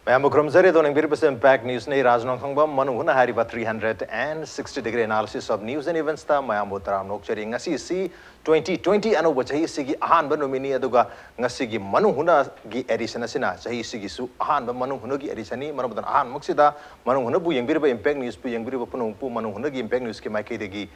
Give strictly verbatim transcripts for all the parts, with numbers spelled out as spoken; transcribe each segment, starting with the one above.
ꯃꯌꯥꯝꯕꯨ ꯈꯨꯔꯨꯝꯖꯔꯤ꯫ ꯑꯗꯣ ꯌꯦꯡꯕꯤꯔꯤꯕꯁꯦ Impact News ꯅꯤ, ꯔꯥꯖ ꯅꯣꯡꯊꯣꯡꯕꯝ꯫ ꯃꯅꯨꯡ ꯍꯨꯠꯅ ꯍꯥꯏꯔꯤꯕ three hundred and sixty degree analysis of news and events ꯇ ꯃꯌꯥꯝꯕꯨ ꯇꯔꯥꯝꯅ ꯑꯣꯛꯆꯔꯤ꯫ ꯉꯁꯤꯁꯤ twenty twenty ꯑꯅꯧꯕ ꯆꯍꯤꯁꯤꯒꯤ ꯑꯍꯥꯟꯕ ꯅꯨꯃꯤꯠꯅꯤ, ꯑꯗꯨꯒ ꯉꯁꯤꯒꯤ ꯃꯅꯨꯡ ꯍꯨꯠꯅꯒꯤ edition ꯑꯁꯤꯅ ꯆꯍꯤꯁꯤꯒꯤꯁꯨ ꯑꯍꯥꯟꯕ ꯃꯅꯨꯡ ꯍꯨꯠꯅꯒꯤ edition ꯅꯤ꯫ ꯃꯔꯝ ꯑꯗꯨꯅ ꯑꯍꯥꯟꯕꯃꯛꯁꯤꯗ ꯃꯅꯨꯡ ꯍꯨꯠꯅꯕꯨ ꯌꯦꯡꯕꯤꯔꯤꯕ, Impact News ꯄꯨ ꯌꯦꯡꯕꯤꯔꯤꯕ ꯄꯨꯝꯅꯃꯛꯄꯨ ꯃꯅꯨꯡ ꯍꯨꯠꯅꯒꯤ Impact News ꯀꯤ ꯃꯥꯏꯀꯩꯗꯒꯤ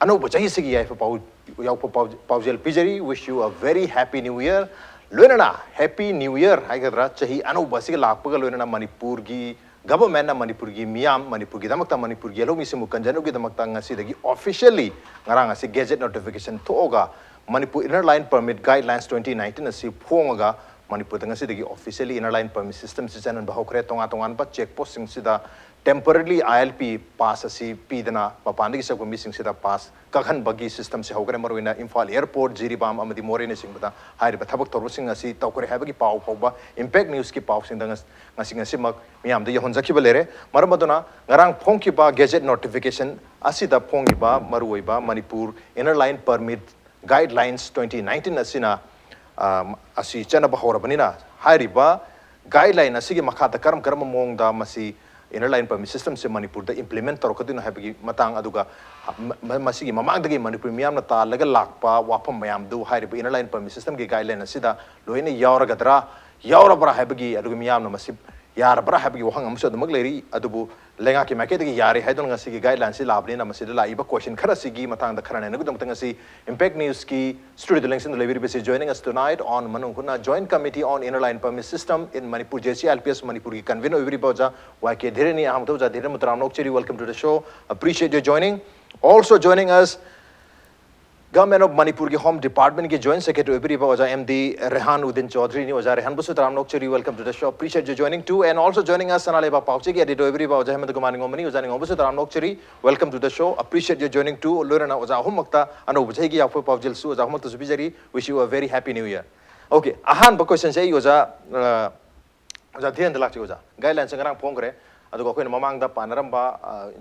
ꯑꯅꯧꯕ ꯆꯍꯤꯁꯤꯒꯤ ꯌꯥꯏꯐ ꯄꯥꯎ-, ꯌꯥꯎꯐ ꯄꯥꯎ-, ꯄꯥꯎꯖꯦꯜ ꯄꯤꯖꯔꯤ꯫ Wish you a very happy new year꯫ ꯂꯣꯏꯅꯅ Happy New Year ꯍꯥꯏꯒꯗ꯭ꯔꯥ, ꯆꯍꯤ ꯑꯅꯧꯕ ꯑꯁꯤꯒ ꯂꯥꯛꯄꯒ ꯂꯣꯏꯅꯅ ꯃꯅꯤꯄꯨꯔꯒꯤ government ꯅ ꯃꯅꯤꯄꯨꯔꯒꯤ ꯃꯤꯌꯥꯝ, ꯃꯅꯤꯄꯨꯔꯒꯤꯗꯃꯛꯇ, ꯃꯅꯤꯄꯨꯔꯒꯤ ꯂꯧꯃꯤꯁꯤꯡꯕꯨ ꯀꯟꯖꯅꯕꯒꯤꯗꯃꯛꯇ ꯉꯁꯤꯗꯒꯤ officially ꯉꯔꯥꯡ ꯑꯁꯤ gazette notification ꯊꯣꯛꯑꯒ Manipur Inner Line Permit Guidelines twenty nineteen ꯑꯁꯤ ꯐꯣꯡꯉꯒ ꯃꯅꯤꯄꯨꯔꯗ ꯉꯁꯤꯗꯒꯤ officially Inner Line Permit System ꯁꯤ ꯆꯠꯅꯍꯟꯕ ꯍꯧꯈ꯭ꯔꯦ꯫ ꯇꯣꯉꯥꯟ ꯇꯣꯉꯥꯟꯕ check post ꯁꯤꯡꯁꯤꯗ temporarily I L P pass ꯑꯁꯤ ꯄꯤꯗꯅ ꯃꯄꯥꯟꯗꯒꯤ ꯆꯠꯄ ꯃꯤꯁꯤꯡꯁꯤꯗ pass ꯀꯛꯍꯟꯕꯒꯤ system ꯁꯤ ꯍꯧꯈ꯭ꯔꯦ꯫ ꯃꯔꯨꯑꯣꯏꯅ ꯏꯝꯐꯥꯜ airport, ꯖꯤꯔꯤꯕꯥꯝ ꯑꯃꯗꯤ ꯃꯣꯔꯦꯅꯆꯤꯡꯕꯗ ꯍꯥꯏꯔꯤꯕ ꯊꯕꯛ ꯊꯧꯔꯝꯁꯤꯡ ꯑꯁꯤ ꯇꯧꯈ꯭ꯔꯦ ꯍꯥꯏꯕꯒꯤ ꯄꯥꯎ ꯐꯥꯎꯕ Impact News ꯀꯤ ꯄꯥꯎꯁꯤꯡꯗ ꯉꯁ-, ꯉꯁꯤ, ꯉꯁꯤꯃꯛ ꯃꯤꯌꯥꯝꯗ ꯌꯧꯍꯟꯖꯈꯤꯕ ꯂꯩꯔꯦ꯫ ꯃꯔꯝ ꯑꯗꯨꯅ ꯉꯔꯥꯡ ꯐꯣꯡꯈꯤꯕ gazette notification ꯑꯁꯤꯗ ꯐꯣꯡꯉꯤꯕ ꯃꯔꯨꯑꯣꯏꯕ Manipur Inner Line Permit Guidelines twenty nineteen ꯑꯁꯤꯅ, ꯑ, ꯑꯁꯤ ꯆꯠꯅꯕ ꯍꯧꯔꯕꯅꯤꯅ, ꯍꯥꯏꯔꯤꯕ guideline ꯑꯁꯤꯒꯤ ꯃꯈꯥꯗ ꯀꯔꯝ ꯀꯔꯝꯕ ꯃꯑꯣꯡꯗ ꯃꯁꯤ Inner Line Permit System ꯁꯦ ꯃꯅꯤꯄꯨꯔꯗ implement ꯇꯧꯔꯛꯀꯗꯣꯏꯅꯣ ꯍꯥꯏꯕꯒꯤ ꯃꯇꯥꯡ, ꯑꯗꯨꯒ ꯃ-, ꯃ-, ꯃꯁꯤꯒꯤ ꯃꯃꯥꯡꯗꯒꯤ ꯃꯅꯤꯄꯨꯔ ꯃꯤꯌꯥꯝꯅ ꯇꯥꯜꯂꯒ ꯂꯥꯛꯄ ꯋꯥꯐꯝ ꯃꯌꯥꯝꯗꯨ ꯍꯥꯏꯔꯤꯕ Inner Line Permit System ꯒꯤ guideline ꯑꯁꯤꯗ ꯂꯣꯏꯅ ꯌꯥꯎꯔꯒꯗ꯭ꯔꯥ, ꯌꯥꯎꯔꯕ꯭ꯔꯥ ꯍꯥꯏꯕꯒꯤ, ꯑꯗꯨꯒ ꯃꯤꯌꯥꯝꯅ ꯃꯁꯤ ꯌꯥꯔꯕ꯭ꯔꯥ ꯍꯥꯏꯕꯒꯤ ꯋꯥꯍꯪ ꯑꯃꯁꯨ ꯑꯗꯨꯃꯛ ꯂꯩꯔꯤ꯫ ꯑꯗꯨꯕꯨ ꯂꯩꯉꯥꯛꯀꯤ ꯃꯥꯏꯀꯩꯗꯒꯤ ꯌꯥꯔꯦ ꯍꯥꯏꯗꯨꯅ ꯉꯁꯤꯒꯤ guideline ꯁꯤ ꯂꯥꯛꯑꯕꯅꯤꯅ, ꯃꯁꯤꯗ ꯂꯥꯛꯏꯕ question ꯈꯔꯁꯤꯒꯤ ꯃꯇꯥꯡꯗ ꯈꯔ ꯅꯩꯅꯕꯒꯤꯗꯃꯛꯇ ꯉꯁꯤ Impact News ꯀꯤ studio the ꯂꯦꯡꯁꯤꯟꯗꯨꯅ ꯂꯩꯕꯤꯔꯤꯕꯁꯤ, joining us tonight on ꯃꯅꯨꯡ ꯍꯨꯠꯅ Joint Committee on Inner Line Permit System in Manipur, J C I L P S ꯃꯅꯤꯄꯨꯔꯒꯤ convener ꯑꯣꯏꯕꯤꯔꯤꯕ ꯑꯣꯖꯥ ꯋꯥꯏ ꯀꯦ ꯙꯤꯔꯦꯟꯅꯤ꯫ ꯑꯍꯥꯟꯕꯗ ꯑꯣꯖꯥ ꯙꯤꯔꯦꯟ ꯃꯨꯇꯔꯥꯝꯅ ꯑꯣꯛꯆꯔꯤ, welcome to the show, appreciate your joining. Also joining us, Government of ꯃꯅꯤꯄꯨꯔꯒꯤ Home Department ꯀꯤ Joint Secretary ꯑꯣꯏꯕꯤꯔꯤꯕ ꯑꯣꯖꯥ M D ꯔꯦꯍꯥꯟ Uddin ꯆꯧꯙꯔꯤꯅꯤ꯫ ꯑꯣꯖꯥ ꯔꯦꯍꯥꯟꯕꯨꯁꯨ ꯇꯔꯥꯝꯅ ꯑꯣꯛꯆꯔꯤ, welcome to the show, appreciate your joining too. And also joining us, ꯁꯅꯥ ꯂꯩꯕꯥꯛ ꯄꯥꯎꯆꯦꯒꯤ editor ꯑꯣꯏꯕꯤꯔꯤꯕ ꯑꯣꯖꯥ ꯍꯦꯃꯟꯇ ꯀꯨꯃꯥꯔ ꯅꯤꯉꯣꯝꯕꯅꯤ꯫ ꯑꯣꯖꯥ ꯅꯤꯉꯣꯝꯕꯁꯨ ꯇꯔꯥꯝꯅ ꯑꯣꯛꯆꯔꯤ, welcome to the show, appreciate your joining too. ꯂꯣꯏꯅꯅ ꯑꯣꯖꯥ ꯑꯍꯨꯝꯃꯛꯇ ꯑꯅꯧꯕ ꯆꯍꯤꯒꯤ ꯌꯥꯎꯐ ꯄꯥꯎꯖꯦꯜꯁꯨ ꯑꯣꯖꯥ ꯑꯍꯨꯝꯃꯛꯇꯁꯨ ꯄꯤꯖꯔꯤ꯫ Wish you a very happy new year. Okay, ꯑꯍꯥꯟꯕ question ꯁꯦ ꯑꯩ ꯑꯣꯖꯥ, ꯑ, ꯑꯣꯖꯥ ꯙꯤꯔꯦꯟꯗ ꯂꯥꯛꯆꯒꯦ ꯑꯣꯖꯥ꯫ Guideline ꯁꯦ ꯉꯔꯥꯡ ꯐꯣꯡꯈ꯭ꯔꯦ, ꯑꯗꯨꯒ ꯑꯩꯈꯣꯏꯅ ꯃꯃꯥꯡꯗ ꯄꯥꯟꯅꯔꯝꯕ, ꯑ,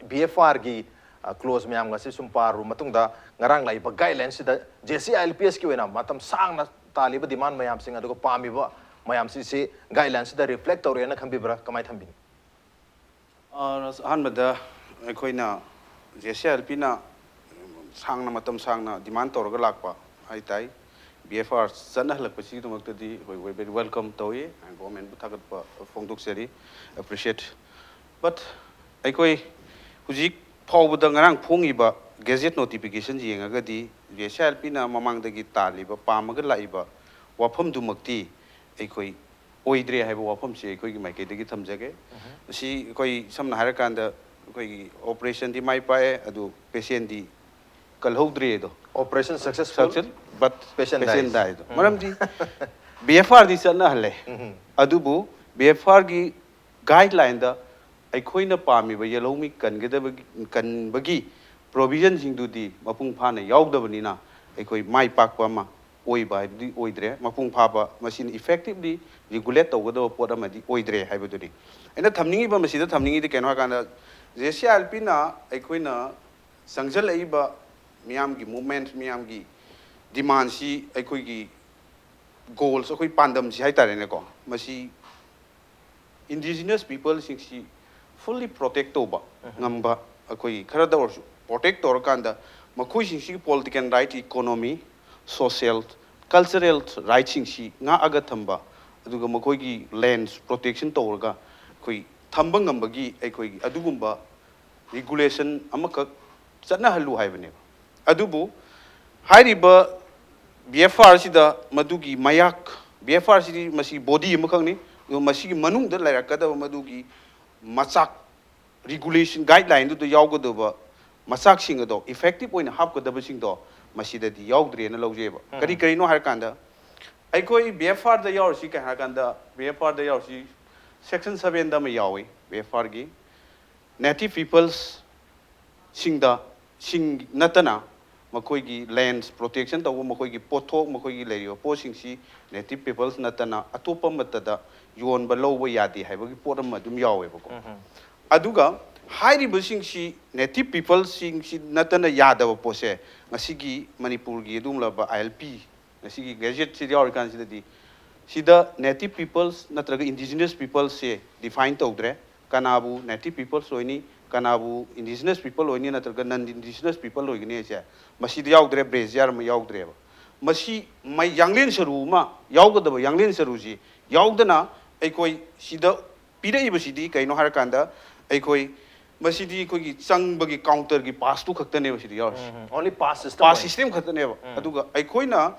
ꯕꯤ ꯑꯦꯐ ꯑꯥꯔ ꯒꯤ, ꯑ, clause ꯃꯌꯥꯝꯒꯁꯤ ꯁꯨꯝ ꯄꯥꯔꯨꯔꯕ ꯃꯇꯨꯡꯗ, ꯉꯔꯥꯡ ꯂꯥꯛꯏꯕ guideline ꯁꯤꯗ J C I L P S ꯀꯤ ꯑꯣꯏꯅ ꯃꯇꯝ ꯁꯥꯡꯅ ꯇꯥꯜꯂꯤꯕ demand ꯃꯌꯥꯝꯁꯤꯡ, ꯑꯗꯨꯒ ꯄꯥꯝꯃꯤꯕ ꯃꯌꯥꯝꯁꯤꯁꯤ ꯒꯥꯏꯗꯂꯥꯏꯟꯁꯤꯗ ꯔꯤꯐ꯭ꯂꯦꯛ ꯇꯧꯔꯦꯅ ꯈꯟꯕꯤꯕ꯭ꯔꯥ? ꯀꯃꯥꯏꯅ ꯊꯝꯕꯤꯅꯤ? ꯑ, ꯔꯥꯖ, ꯑꯍꯥꯟꯕꯗ ꯑꯩꯈꯣꯏꯅ ꯖꯦ ꯁꯤ ꯑꯥꯏ ꯑꯦꯜ ꯄꯤꯅ ꯁꯥꯡꯅ, ꯃꯇꯝ ꯁꯥꯡꯅ ꯗꯤꯃꯥꯟ ꯇꯧꯔꯒ ꯂꯥꯛꯄ ꯍꯥꯏ ꯇꯥꯏ꯫ ꯕꯤ ꯑꯦꯐ ꯑꯥꯔ ꯆꯠꯅꯍꯜꯂꯛꯄꯁꯤꯒꯤꯗꯃꯛꯇꯗꯤ ꯑꯩꯈꯣꯏ ꯋꯦ ꯕꯦꯔꯤ ꯋꯦꯜꯀꯝ ꯇꯧꯏ꯫ ꯒꯣꯔꯃꯦꯟꯕꯨ ꯊꯥꯒꯠꯄ ꯐꯣꯡꯗꯣꯛꯆꯔꯤ, ꯑꯦꯄ꯭ꯔꯤꯁꯤꯌꯦꯠ꯫ ꯕꯠ ꯑꯩꯈꯣꯏ ꯍꯧꯖꯤꯛ ꯐꯥꯎꯕꯗ ꯉꯔꯥꯡ ꯐꯣꯡꯉꯤꯕ ꯒꯦꯖꯦꯠ ꯅꯣꯇꯤꯐꯤꯀꯦꯁꯟ ꯌꯦꯡꯉꯒꯗꯤ ꯖꯦ ꯁꯤ ꯑꯥꯏ ꯑꯦꯜ ꯄꯤꯅ ꯃꯃꯥꯡꯗꯒꯤ ꯇꯥꯜꯂꯤꯕ, ꯄꯥꯝꯃꯒ ꯂꯥꯛꯏꯕ ꯋꯥꯐꯝꯗꯨꯃꯛꯇꯤ ꯑꯩꯈꯣꯏ ꯑꯣꯏꯗ꯭ꯔꯦ ꯍꯥꯏꯕ ꯋꯥꯐꯝꯁꯤ ꯑꯩꯈꯣꯏꯒꯤ ꯃꯥꯏꯀꯩꯗꯒꯤ ꯊꯝꯖꯒꯦ꯫ ꯃꯁꯤ ꯑꯩꯈꯣꯏ ꯁꯝꯅ ꯍꯥꯏꯔꯀꯥꯟꯗ ꯑꯩꯈꯣꯏꯒꯤ ꯑꯣꯄꯔꯦꯁꯟꯗꯤ ꯃꯥꯏ ꯄꯥꯛꯑꯦ, ꯑꯗꯨ ꯄꯦꯁꯦꯟꯗꯤ ꯀꯜꯍꯧꯗ꯭ꯔꯦꯗꯣ꯫ Operation successful, Success, but patient patient dies. died. ꯃꯔꯝꯗꯤ ꯕꯤ ꯑꯦꯐ ꯑꯥꯔꯗꯤ ꯆꯠꯅꯍꯜꯂꯦ, ꯑꯗꯨꯕꯨ ꯕꯤ ꯑꯦꯐ ꯑꯥꯔꯒꯤ ꯒꯥꯏꯗꯂꯥꯏꯟꯗ ꯑꯩꯈꯣꯏꯅ ꯄꯥꯝꯃꯤꯕ ꯌꯦꯜꯍꯧꯃꯤ ꯀꯟꯒꯗꯕꯒꯤ, ꯀꯟꯕꯒꯤ ꯄ꯭ꯔꯣꯚꯤꯖꯟꯁꯤꯡꯗꯨꯗꯤ ꯃꯄꯨꯡ ꯐꯥꯅ ꯌꯥꯎꯗꯕꯅꯤꯅ ꯑꯩꯈꯣꯏ ꯃꯥꯏ ꯄꯥꯛꯄ ꯑꯃ ꯑꯣꯏꯕ ꯍꯥꯏꯕꯗꯤ ꯑꯣꯏꯗ꯭ꯔꯦ꯫ ꯃꯄꯨꯡ ꯐꯥꯕ ꯃꯁꯤꯅ ꯏꯐꯦꯛꯇꯤꯚꯂꯤ ꯔꯤꯒꯨꯂꯦꯠ ꯇꯧꯒꯗꯕ ꯄꯣꯠ ꯑꯃꯗꯤ ꯑꯣꯏꯗ꯭ꯔꯦ ꯍꯥꯏꯕꯗꯨꯅꯤ꯫ ꯑꯩꯅ ꯊꯝꯅꯤꯡꯉꯤꯕ, ꯃꯁꯤꯗ ꯊꯝꯅꯤꯡꯉꯤꯗꯤ ꯀꯩꯅꯣ ꯍꯥꯏꯀꯥꯟꯗ, ꯖꯦ ꯁꯤ ꯑꯥꯏ ꯑꯦꯜ ꯄꯤꯅ ꯑꯩꯈꯣꯏꯅ ꯆꯪꯁꯤꯜꯂꯛꯏꯕ ꯃꯤꯌꯥꯝꯒꯤ ꯃꯨꯞꯃꯦꯟ, ꯃꯤꯌꯥꯝꯒꯤ ꯗꯤꯃꯥꯟꯁꯤ, ꯑꯩꯈꯣꯏꯒꯤ ꯒꯣꯜꯁ, ꯑꯩꯈꯣꯏ ꯄꯥꯟꯗꯝꯁꯤ ꯍꯥꯏ ꯇꯥꯔꯦꯅꯦꯀꯣ, ꯃꯁꯤ ꯏꯟꯗꯤꯖꯤꯅꯁ ꯄꯤꯄꯜꯁꯤꯡꯁꯤ ꯐꯨꯜꯂꯤ ꯄ꯭ꯔꯣꯇꯦꯛ ꯇꯧꯕ ꯉꯝꯕ, ꯑꯩꯈꯣꯏꯒꯤ ꯈꯔꯗ ꯑꯣꯏꯔꯁꯨ ꯄ꯭ꯔꯣꯇꯦꯛ ꯇꯧꯔꯀꯥꯟꯗ ꯃꯈꯣꯏꯁꯤꯡꯁꯤꯒꯤ political right, economy, social, cultural ꯔꯥꯏꯠꯁꯤꯡꯁꯤ ꯉꯥꯛꯑꯒ ꯊꯝꯕ, ꯑꯗꯨꯒ ꯃꯈꯣꯏꯒꯤ ꯂꯦꯟꯁ ꯄ꯭ꯔꯣꯇꯦꯛꯁꯟ ꯇꯧꯔꯒ ꯑꯩꯈꯣꯏ ꯊꯝꯕ ꯉꯝꯕꯒꯤ ꯑꯩꯈꯣꯏꯒꯤ ꯑꯗꯨꯒꯨꯝꯕ ꯔꯤꯒꯨꯂꯦꯁꯟ ꯑꯃꯈꯛ ꯆꯠꯅꯍꯜꯂꯨ ꯍꯥꯏꯕꯅꯦꯕ꯫ ꯑꯗꯨꯕꯨ ꯍꯥꯏꯔꯤꯕ ꯕꯤ ꯑꯦꯐ ꯑꯥꯔꯁꯤꯗ ꯃꯗꯨꯒꯤ ꯃꯌꯥꯛ, ꯕꯤ ꯑꯦꯐ ꯑꯥꯔꯁꯤꯗꯤ ꯃꯁꯤ ꯕꯣꯗꯤ ꯑꯃꯈꯛꯅꯤ, ꯑꯗꯨꯒ ꯃꯁꯤꯒꯤ ꯃꯅꯨꯡꯗ ꯂꯩꯔꯛꯀꯗꯕ ꯃꯗꯨꯒꯤ ꯃꯆꯥꯛ, ꯔꯤꯒꯨꯂꯦꯁꯟ ꯒꯥꯏꯗꯂꯥꯏꯟꯗꯨꯗ ꯌꯥꯎꯒꯗꯕ ꯃꯆꯥꯛꯁꯤꯡ ꯑꯗꯣ, ꯏꯐꯦꯛꯇꯤꯞ ꯑꯣꯏꯅ ꯍꯥꯞꯀꯗꯕꯁꯤꯡꯗꯣ ꯃꯁꯤꯗꯗꯤ ꯌꯥꯎꯗ꯭ꯔꯦꯅ ꯂꯧꯖꯩꯑꯕ꯫ ꯀꯔꯤ ꯀꯔꯤꯅꯣ ꯍꯥꯏꯔꯀꯥꯟꯗ, ꯑꯩꯈꯣꯏ ꯕꯤ ꯑꯦꯐ ꯑꯥꯔꯗ ꯌꯥꯎꯔꯤꯁꯤ ꯀꯩ ꯍꯥꯏꯔꯀꯥꯟꯗ, ꯕꯤ ꯑꯦꯐ ꯑꯥꯔꯗ ꯌꯥꯎꯔꯤꯁꯤ ꯁꯦꯛꯁꯟ ꯁꯚꯦꯟꯗ ꯑꯃ ꯌꯥꯎꯏ ꯕꯤ ꯑꯦꯐ ꯑꯥꯔꯒꯤ, ꯅꯦꯇꯤꯚ ꯄꯤꯄꯜꯁꯁꯤꯡꯗ, ꯁꯤꯡ ꯅꯠꯇꯅ ꯃꯈꯣꯏꯒꯤ ꯂꯦꯟꯁ ꯄ꯭ꯔꯣꯇꯦꯛꯁꯟ ꯇꯧꯕ, ꯃꯈꯣꯏꯒꯤ ꯄꯣꯠꯊꯣꯛ, ꯃꯈꯣꯏꯒꯤ ꯂꯩꯔꯤꯕ ꯄꯣꯠꯁꯤꯡꯁꯤ ꯅꯦꯇꯤꯚ ꯄꯤꯄꯜꯁ ꯅꯠꯇꯅ ꯑꯇꯣꯞꯄ ꯑꯃꯠꯇꯗ ꯌꯣꯟꯕ, ꯂꯧꯕ ꯌꯥꯗꯦ ꯍꯥꯏꯕꯒꯤ ꯄꯣꯠ ꯑꯃ ꯑꯗꯨꯝ ꯌꯥꯎꯋꯦꯕꯀꯣ꯫ ꯑꯗꯨꯒ ꯍꯥꯏꯔꯤꯕꯁꯤꯡꯁꯤ, ꯅꯦꯇꯤꯚ ꯄꯤꯄꯜꯁꯤꯡꯁꯤ ꯅꯠꯇꯅ ꯌꯥꯗꯕ ꯄꯣꯠꯁꯦ, ꯉꯁꯤꯒꯤ ꯃꯅꯤꯄꯨꯔꯒꯤ ꯑꯗꯨꯒꯨꯝꯂꯕ ꯑꯥꯏ ꯑꯦꯜ ꯄꯤ, ꯉꯁꯤꯒꯤ ꯒꯦꯖꯦꯠꯁꯤꯗ ꯌꯥꯎꯔꯤꯀꯥꯟꯁꯤꯗꯗꯤ ꯁꯤꯗ native peoples ꯅꯠꯇ꯭ꯔꯒ indigenous peoplesꯁꯦ define ꯇꯧꯗ꯭ꯔꯦ꯫ ꯀꯅꯥꯕꯨ native peoples ꯑꯣꯏꯅꯤ, ꯀꯅꯥꯕꯨ indigenous people ꯑꯣꯏꯅꯤ ꯅꯠꯇ꯭ꯔꯒ non indigenous people ꯑꯣꯏꯒꯅꯤ ꯍꯥꯏꯁꯦ ꯃꯁꯤꯗ ꯌꯥꯎꯗ꯭ꯔꯦ, brazier ꯑꯃ ꯌꯥꯎꯗ꯭ꯔꯦꯕ꯫ ꯃꯁꯤ ꯃꯩ ꯌꯥꯡꯂꯦꯟ ꯁꯔꯨ ꯑꯃ ꯌꯥꯎꯒꯗꯕ, ꯌꯥꯡꯂꯦꯟ ꯁꯔꯨꯁꯤ ꯌꯥꯎꯗꯅ ꯑꯩꯈꯣꯏ ꯁꯤꯗ ꯄꯤꯔꯛꯏꯕꯁꯤꯗꯤ ꯀꯩꯅꯣ ꯍꯥꯏꯔꯀꯥꯟꯗ ꯑꯩꯈꯣꯏ ꯃꯁꯤꯗꯤ ꯑꯩꯈꯣꯏꯒꯤ ꯆꯪꯕꯒꯤ counterꯒꯤ passꯇꯨ ꯈꯛꯇꯅꯦꯕ ꯁꯤꯗ ꯌꯥꯎꯔꯤꯁꯤ꯫ ꯎꯝ, ꯎꯝ. Only pass system Pass ꯑꯣꯏ. system ꯈꯛꯇꯅꯦꯕ꯫ ꯎꯝ. ꯑꯗꯨꯒ ꯑꯩꯈꯣꯏꯅ